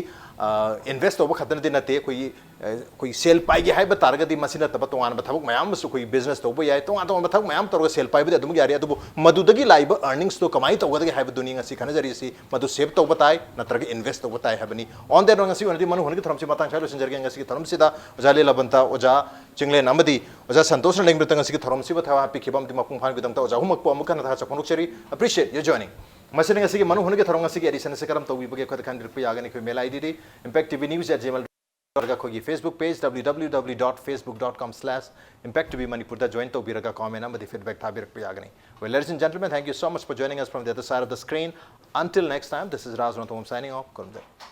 ꯏꯟꯚꯦꯁ ꯇꯧꯕ ꯈꯛꯇꯅꯗꯤ ꯅꯠꯇꯦ꯫ ꯑꯩꯈꯣꯏꯒꯤ ꯑꯩꯈꯣꯏ ꯁꯦꯜ ꯄꯥꯏꯒꯦ ꯍꯥꯏꯕ ꯇꯥꯔꯒꯗꯤ ꯃꯁꯤ ꯅꯠꯇꯕ ꯇꯣꯉꯥꯟꯕ ꯊꯕꯛ ꯃꯌꯥꯝ ꯑꯃꯁꯨ ꯑꯩꯈꯣꯏ ꯕꯤꯖꯤꯅꯦꯁ ꯇꯧꯕ ꯌꯥꯏ, ꯇꯣꯉꯥꯟ ꯇꯣꯉꯥꯟꯕ ꯊꯕꯛ ꯃꯌꯥꯝ ꯇꯧꯔꯒ ꯁꯦꯜ ꯄꯥꯏꯕꯗꯤ ꯑꯗꯨꯃꯛ ꯌꯥꯔꯤ꯫ ꯑꯗꯨꯕꯨ ꯃꯗꯨꯗꯒꯤ ꯂꯥꯛꯏꯕ ꯑꯔꯅꯤꯡꯁꯇꯣ ꯀꯃꯥꯏꯅ ꯇꯧꯒꯗꯒꯦ ꯍꯥꯏꯕꯗꯨꯅꯤ ꯉꯁꯤ ꯈꯟꯅꯖꯔꯤꯁꯤ꯫ ꯃꯗꯨ ꯁꯦꯚ ꯇꯧꯕ ꯇꯥꯏ ꯅꯠꯇ꯭ꯔꯒ ꯏꯟꯚꯦꯁ ꯇꯧꯕ ꯇꯥꯏ ꯍꯥꯏꯕꯅꯤ꯫ On that note, ꯉꯁꯤ ꯑꯣꯏꯅꯗꯤ ꯃꯅꯨ ꯍꯨꯟꯒꯤ ꯊꯧꯔꯝꯁꯤ ꯃꯇꯥꯡ ꯁ꯭ꯋꯥꯏꯗ ꯂꯣꯏꯁꯤꯟꯖꯔꯒꯦ꯫ ꯉꯁꯤꯒꯤ ꯊꯧꯔꯝꯁꯤꯗ ꯑꯣꯖꯥ ꯂꯤꯂꯥꯕꯟꯇ, ꯑꯣꯖꯥ ꯆꯤꯡꯂꯦꯟ ꯑꯃꯗꯤ ꯑꯣꯖꯥ ꯁꯟꯇꯣꯁꯅ ꯂꯦꯡꯕꯤꯔꯛꯇ ꯉꯁꯤꯒꯤ ꯊꯧꯔꯝꯁꯤꯕꯨ ꯊꯧ ꯍꯥꯞꯄꯤꯈꯤꯕ ꯑꯃꯗꯤ ꯃꯄꯨꯡ ꯐꯥꯍꯟꯕꯒꯤꯗꯃꯛꯇ ꯑꯣꯖꯥ ꯑꯍꯨꯝꯃꯛꯄꯨ ꯑꯃꯨꯛ ꯍꯟꯅ ꯊꯥꯒꯠꯆꯕ ꯐꯣꯡꯗꯣꯛꯆꯔꯤ꯫ Appreciate your joining. ꯃꯁꯤꯅ ꯉꯁꯤꯒꯤ ꯃꯅꯨ ꯍꯨꯟꯒꯤ ꯊꯧꯔꯝ ꯉꯁꯤꯒꯤ ꯑꯦꯗꯤꯁꯟ ꯑꯁꯤ ꯀꯔꯝ ꯇꯧꯕꯤꯕꯒꯦ? ꯑꯩꯈꯣꯏꯗ ꯈꯟꯕꯤꯔꯛꯄ ꯌꯥꯒꯅꯤ꯫ ꯑꯩꯈꯣꯏ ꯃꯦꯜ ꯑꯥꯏ ꯗꯤꯗꯤ impact T V news at gmail ꯅꯠꯇ꯭ꯔꯒ ꯑꯩꯈꯣꯏꯒꯤ Facebook page W W W dot facebook dot com slash impact T V Manipur ꯗ join ꯇꯧꯕꯤꯔꯒ comment ꯑꯃꯗꯤ feedback ꯊꯥꯕꯤꯔꯛꯄ ꯌꯥꯒꯅꯤ꯫ Well, ladies and gentlemen, thank you so much for joining us from the other side of the screen. Until next time, this is Raj Ranthambam signing off. ꯈꯨꯔꯨꯝꯖꯔꯤ꯫